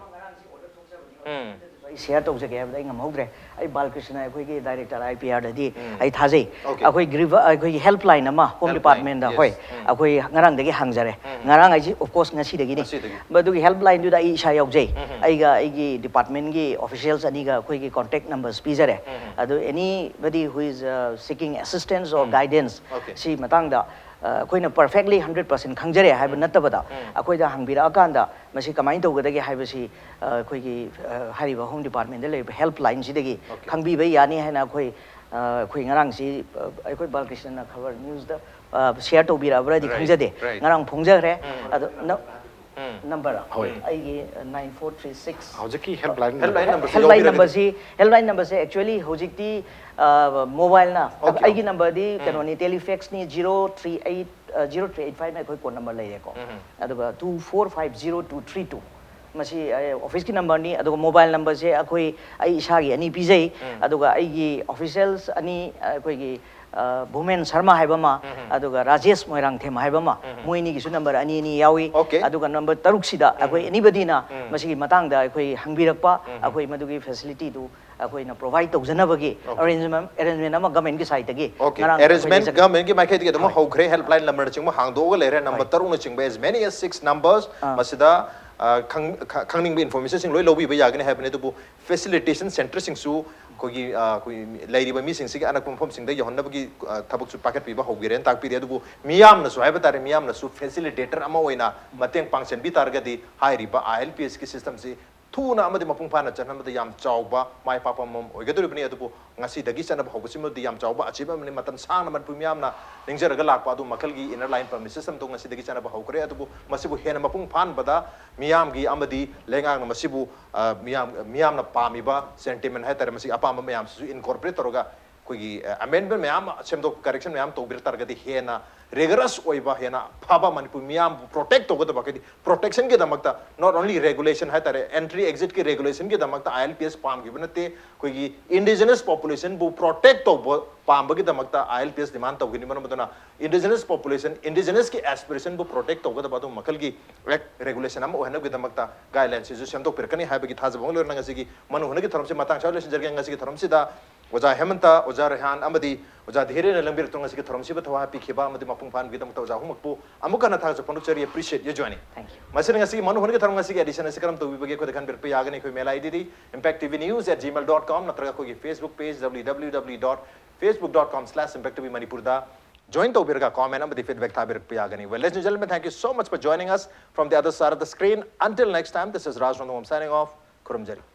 ꯎꯝ꯫ ꯑꯩ ꯁꯤꯌꯔ ꯇꯧꯖꯒꯦ ꯍꯥꯏꯕꯗ ꯑꯩ ꯉꯝꯍꯧꯗ꯭ꯔꯦ꯫ ꯑꯩ ꯕꯥꯂꯀ꯭ꯔꯤꯁꯅ, ꯑꯩꯈꯣꯏꯒꯤ ꯗꯥꯏꯔꯦꯛꯇꯔ ꯑꯥꯏ ꯄꯤ ꯑꯥꯔꯗꯗꯤ ꯑꯩ ꯊꯥꯖꯩ꯫ Okay. ꯑꯩꯈꯣꯏ ꯒ꯭ꯔꯤꯚ-, ꯑꯩꯈꯣꯏꯒꯤ ꯍꯦꯜꯞꯂꯥꯏꯟ ꯑꯃ ꯍꯣꯝ Helpline, ꯗꯤꯄꯥꯔꯠꯃꯦꯟꯗ, yes. ꯍꯣꯏ, ꯎꯝ꯫ ꯑꯩꯈꯣꯏ ꯉꯔꯥꯡꯗꯒꯤ ꯍꯥꯡꯖꯔꯦ꯫ ꯎꯝ꯫ ꯉꯔꯥꯡ ꯍꯥꯏꯁꯤ, of course, ꯉꯁꯤꯗꯒꯤꯅꯤ꯫ ꯉꯁꯤꯗꯒꯤ꯫ ꯃꯗꯨꯒꯤ ꯍꯦꯜꯞꯂꯥꯏꯟꯗꯨꯗ ꯑꯩ ꯏꯁꯥ ꯌꯥꯎꯖꯩ꯫ ꯎꯝ꯫ ꯑꯩꯒ ꯑꯩꯒꯤ ꯗꯤꯄꯥꯔꯠꯃꯦꯟꯒꯤ ꯑꯣꯐꯤꯁꯤꯌꯦꯜꯁ ꯑꯅꯤꯒ ꯑꯩꯈꯣꯏꯒꯤ ꯀꯣꯟꯇꯦꯛ ꯅꯝꯕꯔꯁ ꯄꯤꯖꯔꯦ꯫ ꯎꯝ꯫ ꯑꯗꯨ anybody who is, uh, seeking assistance or um. guidance, Okay. ꯁꯤ ꯃꯇꯥꯡꯗ, ꯑ, ꯑꯩꯈꯣꯏꯅ ꯄꯔꯐꯦꯛꯂꯤ ꯍꯟꯗ꯭ꯔꯦꯠ ꯄꯥꯔꯁꯦꯟ ꯈꯪꯖꯔꯦ ꯍꯥꯏꯕ ꯎꯝ꯫ ꯅꯠꯇꯕꯗ, ꯎꯝ꯫ ꯑꯩꯈꯣꯏꯗ ꯍꯪꯕꯤꯔꯛꯑꯀꯥꯟꯗ ꯃꯁꯤ ꯀꯃꯥꯏꯅ ꯇꯧꯒꯗꯒꯦ ꯍꯥꯏꯕꯁꯤ, ꯑ, ꯑꯩꯈꯣꯏꯒꯤ, ꯑ, ꯍꯥꯏꯔꯤꯕ ꯍꯣꯝ ꯗꯤꯄꯥꯔꯠꯃꯦꯟꯗ ꯂꯩꯔꯤꯕ ꯍꯦꯜꯞꯂꯥꯏꯟꯁꯤꯗꯒꯤ Okay. ꯈꯪꯕꯤꯕ ꯌꯥꯅꯤ ꯍꯥꯏꯅ ꯑꯩꯈꯣꯏ, ꯑ, ꯑꯩꯈꯣꯏ ꯉꯔꯥꯡꯁꯤ, ꯑ, ꯑꯩꯈꯣꯏ ꯕꯥꯂꯀ꯭ꯔꯤꯁꯅꯅ ꯈꯕꯔ ꯅ꯭ꯌꯨꯁꯇ, ꯑ, ꯁꯤꯌꯔ ꯇꯧꯕꯤꯔꯛꯑꯕ꯭ꯔꯗꯤ Right, ꯈꯪꯖꯗꯦ꯫ right. ꯉꯔꯥꯡ ꯐꯣꯡꯖꯈ꯭ꯔꯦ꯫ ꯎꯝ꯫ ꯑꯗꯣ ꯅ-, ꯎꯝ꯫ ꯅꯝꯕꯔ ꯍꯣꯏ꯫ ꯑꯩꯒꯤ ꯅꯥꯏꯟ ꯐꯣꯔ ꯊ꯭ꯔꯤ ꯁꯤꯛꯁ꯫ ꯍꯧꯖꯤꯛꯀꯤ ꯍꯦꯜꯞꯂꯥꯏꯟ ꯍꯦꯜꯞꯂꯥꯏꯟ ꯅꯝꯕꯔꯁꯤ ꯍꯦꯜꯞꯂꯥꯏꯟ ꯌꯥꯎꯕꯤꯔꯒꯗꯤ? ꯅꯝꯕꯔꯁꯤ, ꯍꯦꯜꯞꯂꯥꯏꯟ ꯅꯝꯕꯔꯁꯦ actually ꯍꯧꯖꯤꯛꯇꯤ, ꯑ, ꯃꯣꯕꯥꯏꯜꯅ, Okay. ꯑꯩꯒꯤ ꯅꯝꯕꯔꯗꯤ ꯎꯝ꯫ ꯀꯩꯅꯣꯅꯤ, ꯇꯦꯂꯤꯐꯦꯛꯁꯅꯤ, ꯖꯤꯔꯣ ꯊ꯭ꯔꯤ ꯑꯩꯠ, ꯑ, ꯖꯤꯔꯣ ꯊ꯭ꯔꯤ ꯑꯩꯠ ꯐꯥꯏꯚꯅ ꯑꯩꯈꯣꯏ ꯀꯣꯗ ꯅꯝꯕꯔ ꯂꯩꯔꯦꯀꯣ꯫ ꯎꯝ꯫ ꯑꯗꯨꯒ two four five zero two three two. ꯃꯁꯤ, ꯑ, ꯑꯣꯐꯤꯁꯀꯤ ꯅꯝꯕꯔꯅꯤ, ꯑꯗꯨꯒ ꯃꯣꯕꯥꯏꯜ ꯅꯝꯕꯔꯁꯦ ꯑꯩꯈꯣꯏ, ꯑꯩ ꯏꯁꯥꯒꯤ ꯑꯅꯤ ꯄꯤꯖꯩ, ꯎꯝ꯫ ꯑꯗꯨꯒ ꯑꯩꯒꯤ ꯑꯣꯐꯤꯁꯤꯌꯦꯜꯁ ꯑꯅꯤ, ꯑꯩꯈꯣꯏꯒꯤ, ꯑ, ꯚꯨꯃꯦꯟ ꯁꯔꯃ ꯍꯥꯏꯕ ꯑꯃ, ꯎꯝ꯫ ꯑꯗꯨꯒ ꯔꯥꯖꯦꯁ ꯃꯣꯏꯔꯥꯡꯊꯦꯝ ꯍꯥꯏꯕ ꯑꯃ, ꯎꯝ꯫ ꯃꯣꯏ ꯑꯅꯤꯒꯤꯁꯨ ꯅꯝꯕꯔ ꯑꯅꯤ ꯑꯅꯤ ꯌꯥꯎꯏ꯫ Okay. ꯑꯗꯨꯒ ꯅꯝꯕꯔ ꯇꯔꯨꯛꯁꯤꯗ ꯑꯩꯈꯣꯏ ꯎꯝ꯫ ꯑꯦꯅꯤꯕꯗꯤꯅ ꯎꯝ꯫ ꯃꯁꯤꯒꯤ ꯃꯇꯥꯡꯗ ꯑꯩꯈꯣꯏ ꯍꯪꯕꯤꯔꯛꯄ, ꯎꯝ꯫ ꯑꯩꯈꯣꯏ ꯃꯗꯨꯒꯤ ꯐꯦꯁꯤꯂꯤꯇꯤꯗꯨ ꯑꯩꯈꯣꯏꯅ ꯄ꯭ꯔꯣꯚꯥꯏꯗ ꯇꯧꯖꯅꯕꯒꯤ Okay. ꯑꯦꯔꯦꯟꯖꯃꯦꯟ, ꯑꯦꯔꯦꯟꯖꯃꯦꯟ ꯑꯃ ꯒꯃꯦꯟꯒꯤ ꯁꯥꯏꯠꯇꯒꯤ Okay. ꯉꯔꯥꯡ ꯑꯩꯈꯣꯏ ꯑꯦꯔꯦꯟꯖꯃꯦꯟ ꯂꯩꯖꯒꯦ꯫ ꯒꯃꯦꯟꯒꯤ ꯃꯥꯏꯀꯩꯗꯒꯤ ꯑꯗꯨꯝ ꯍꯣꯏ꯫ ꯍꯧꯈ꯭ꯔꯦ, ꯍꯦꯜꯞꯂꯥꯏꯟ ꯅꯝꯕꯔꯅꯆꯤꯡꯕ ꯍꯥꯡꯗꯣꯛꯑꯒ ꯂꯩꯔꯦ, ꯅꯝꯕꯔ ꯍꯣꯏ꯫ ꯇꯔꯨꯛꯅꯆꯤꯡꯕ, as many as six numbers, ꯑꯥ꯫ ꯃꯁꯤꯗ ꯑ, ꯈꯪ-, ꯈ-, ꯈꯪꯅꯤꯡꯕ ꯏꯟꯐꯣꯔꯃꯦꯁꯟꯁꯤꯡ ꯂꯣꯏ ꯂꯧꯕꯤꯕ ꯌꯥꯒꯅꯤ ꯍꯥꯏꯕꯅꯤ꯫ ꯑꯗꯨꯕꯨ ꯐꯦꯁꯤꯂꯤꯇꯦꯁꯟ ꯁꯦꯟꯇꯔꯁꯤꯡꯁꯨ ꯑꯩꯈꯣꯏꯒꯤ, ꯑ, ꯑꯩꯈꯣꯏ ꯂꯩꯔꯤꯕ ꯃꯤꯁꯤꯡꯁꯤꯒꯤ ꯑꯅꯛꯄ ꯃꯐꯝꯁꯤꯡꯗ ꯌꯧꯍꯟꯅꯕꯒꯤ, ꯑ, ꯊꯕꯛꯁꯨ ꯄꯥꯏꯈꯠꯄꯤꯕ ꯍꯧꯈꯤꯔꯦꯅ ꯇꯥꯛꯄꯤꯔꯤ꯫ ꯑꯗꯨꯕꯨ ꯃꯤꯌꯥꯝꯅꯁꯨ ꯍꯥꯏꯕ ꯇꯥꯔꯦ, ꯃꯤꯌꯥꯝꯅꯁꯨ ꯐꯦꯁꯤꯂꯤꯇꯦꯇꯔ ꯑꯃ ꯑꯣꯏꯅ ꯃꯇꯦꯡ ꯄꯥꯡꯁꯤꯟꯕꯤ ꯇꯥꯔꯒꯗꯤ ꯍꯥꯏꯔꯤꯕ ꯑꯥꯏ ꯑꯦꯜ ꯄꯤ ꯑꯦꯁꯀꯤ ꯁꯤꯁꯇꯝꯁꯤ ꯊꯨꯅ ꯑꯃꯗꯤ ꯃꯄꯨꯡ ꯐꯥꯅ ꯆꯠꯍꯟꯕꯗ ꯌꯥꯝ ꯆꯥꯎꯕ ꯃꯥꯏ ꯄꯥꯛꯄ ꯑꯃꯃꯝ ꯑꯣꯏꯒꯗꯧꯔꯤꯕꯅꯤ꯫ ꯑꯗꯨꯕꯨ ꯉꯁꯤꯗꯒꯤ ꯆꯠꯅꯕ ꯍꯧꯕꯁꯤꯃꯗꯤ ꯌꯥꯝ ꯆꯥꯎꯕ ꯑꯆꯤꯞ ꯑꯃꯅꯤ꯫ ꯃꯇꯝ ꯁꯥꯡꯅ ꯃꯅꯤꯄꯨꯔ ꯃꯤꯌꯥꯝꯅ ꯅꯤꯡꯖꯔꯒ ꯂꯥꯛꯄ ꯑꯗꯨ ꯃꯈꯜꯒꯤ ꯏꯟꯅꯔ ꯂꯥꯏꯟ ꯄꯔꯃꯤꯠ ꯁꯤꯁꯇꯝꯗꯣ ꯉꯁꯤꯗꯒꯤ ꯆꯠꯅꯕ ꯍꯧꯈ꯭ꯔꯦ꯫ ꯑꯗꯨꯕꯨ ꯃꯁꯤꯕꯨ ꯍꯦꯟꯅ ꯃꯄꯨꯡ ꯐꯥꯍꯟꯕꯗ ꯃꯤꯌꯥꯝꯒꯤ ꯑꯃꯗꯤ ꯂꯩꯉꯥꯛꯅ ꯃꯁꯤꯕꯨ, ꯑ, ꯃꯤꯌꯥꯝ, ꯃꯤꯌꯥꯝꯅ ꯄꯥꯝꯃꯤꯕ ꯁꯦꯟꯇꯤꯃꯦꯟ ꯍꯥꯏꯇꯥꯔꯦ, ꯃꯁꯤꯒꯤ ꯑꯄꯥꯝꯕ ꯃꯌꯥꯝꯁꯤꯁꯨ ꯏꯟꯀꯣꯔꯄꯣꯔꯦꯠ ꯇꯧꯔꯒ ꯑꯩꯈꯣꯏꯒꯤ, ꯑ, ꯑꯦꯃꯦꯟꯗꯃꯦꯟ ꯃꯌꯥꯝ ꯑꯃ ꯁꯦꯝꯗꯣꯛ, ꯀꯔꯦꯛꯁꯟ ꯃꯌꯥꯝ ꯇꯧꯕꯤꯔ ꯇꯥꯔꯒꯗꯤ ꯍꯦꯟꯅ ꯔꯤꯒꯔꯁ ꯑꯣꯏꯕ, ꯍꯦꯟꯅ ꯐꯕ ꯃꯅꯤꯄꯨꯔ ꯃꯤꯌꯥꯝꯕꯨ ꯄ꯭ꯔꯣꯇꯦꯛ ꯇꯧꯒꯗꯕ, ꯍꯥꯏꯗꯤ ꯄ꯭ꯔꯣꯇꯦꯛꯁꯟꯒꯤꯗꯃꯛꯇ, not only regulation ꯍꯥꯏꯇꯥꯔꯦ, ꯑꯦꯟꯇ꯭ꯔꯤ ꯑꯦꯛꯖꯤꯠꯀꯤ ꯔꯦꯒꯨꯂꯦꯁꯟꯒꯤꯗꯃꯛꯇ ꯑꯥꯏ ꯑꯦꯜ ꯄꯤ ꯑꯦꯁ ꯄꯥꯝꯈꯤꯕ ꯅꯠꯇꯦ꯫ ꯑꯩꯈꯣꯏꯒꯤ ꯏꯟꯗꯤꯖꯤꯅꯁ ꯄꯣꯄꯨꯂꯦꯁꯟꯕꯨ ꯄ꯭ꯔꯣꯇꯦꯛ ꯇꯧꯕ ꯄꯥꯝꯕꯒꯤꯗꯃꯛꯇ ꯑꯥꯏ ꯑꯦꯜ ꯄꯤ ꯑꯦꯁ ꯗꯤꯃꯥꯟ ꯇꯧꯒꯅꯤ꯫ ꯃꯔꯝ ꯑꯗꯨꯅ ꯏꯟꯗꯤꯖꯤꯅꯁ ꯄꯣꯄꯨꯂꯦꯁꯟ, ꯏꯟꯗꯤꯖꯤꯅꯁꯀꯤ ꯑꯦꯁꯄꯤꯔꯦꯁꯟꯕꯨ ꯄ꯭ꯔꯣꯇꯦꯛ ꯇꯧꯒꯗꯕ ꯑꯗꯨꯒꯨꯝꯕ ꯃꯈꯜꯒꯤ ꯑꯦꯛ ꯔꯦꯒꯨꯂꯦꯁꯟ ꯑꯃ ꯑꯣꯏꯍꯟꯅꯕꯒꯤꯗꯃꯛꯇ ꯒꯥꯏꯗꯂꯥꯏꯟꯁꯤꯁꯨ ꯁꯦꯝꯗꯣꯛꯄꯤꯔꯛꯀꯅꯤ ꯍꯥꯏꯕꯒꯤ ꯊꯥꯖꯕ ꯑꯃ ꯂꯣꯏꯅꯅ ꯉꯁꯤꯒꯤ ꯃꯅꯨ ꯍꯨꯅꯒꯤ ꯊꯧꯔꯝꯁꯤ ꯃꯇꯥꯡ ꯆꯥꯕ ꯂꯣꯏꯁꯤꯟꯖꯔꯒꯦ꯫ ꯉꯁꯤꯒꯤ ꯊꯧꯔꯝꯁꯤꯗ ꯑꯣꯖꯥ ꯍꯦꯃꯟꯇ, ꯑꯣꯖꯥ ꯔꯦꯍꯥꯟ ꯑꯃꯗꯤ ꯑꯣꯖꯥ ꯙꯤꯔꯦꯟꯅ ꯂꯝꯕꯤꯔꯛꯇꯨꯅ ꯉꯁꯤꯒꯤ ꯊꯧꯔꯝꯁꯤꯕꯨ ꯊꯧ ꯍꯥꯞꯄꯤꯈꯤꯕ ꯑꯃꯗꯤ ꯃꯄꯨꯡ ꯐꯥꯍꯟꯕꯒꯤꯗꯃꯛꯇ ꯑꯣꯖꯥ ꯑꯍꯨꯝꯃꯛꯄꯨ ꯑꯃꯨꯛ ꯍꯟꯅ ꯊꯥꯒꯠꯆꯕ ꯐꯣꯡꯗꯣꯛꯆꯔꯤ꯫ Appreciate your joining. Thank you. ꯃꯁꯤꯅ ꯉꯁꯤꯒꯤ ꯃꯅꯨ ꯍꯨꯅꯒꯤ ꯊꯧꯔꯝ ꯉꯁꯤꯒꯤ ꯑꯦꯗꯤꯁꯟ ꯑꯁꯤ ꯀꯔꯝ ꯇꯧꯕꯤꯕꯒꯦ? ꯑꯩꯈꯣꯏꯗ ꯈꯟꯕꯤꯔꯛꯄ ꯌꯥꯒꯅꯤ꯫ ꯑꯩꯈꯣꯏ ꯃꯦꯂꯥ ꯑꯥꯏ ꯗꯤꯗꯤ impact T V news at gmail dot com ꯅꯠꯇ꯭ꯔꯒ ꯑꯩꯈꯣꯏꯒꯤ Facebook page W W W dot facebook dot com slash impact T V ꯃꯅꯤꯄꯨꯔꯗ join ꯇꯧꯕꯤꯔꯒ comment ꯑꯃꯗꯤ feedback ꯊꯥꯕꯤꯔꯛꯄ ꯌꯥꯒꯅꯤ꯫ Well, ladies and gentlemen, thank you so much for joining us from the other side of the screen. Until next time, this is Raj Rondongam signing off. ꯈꯨꯔꯨꯝꯖꯔꯤ꯫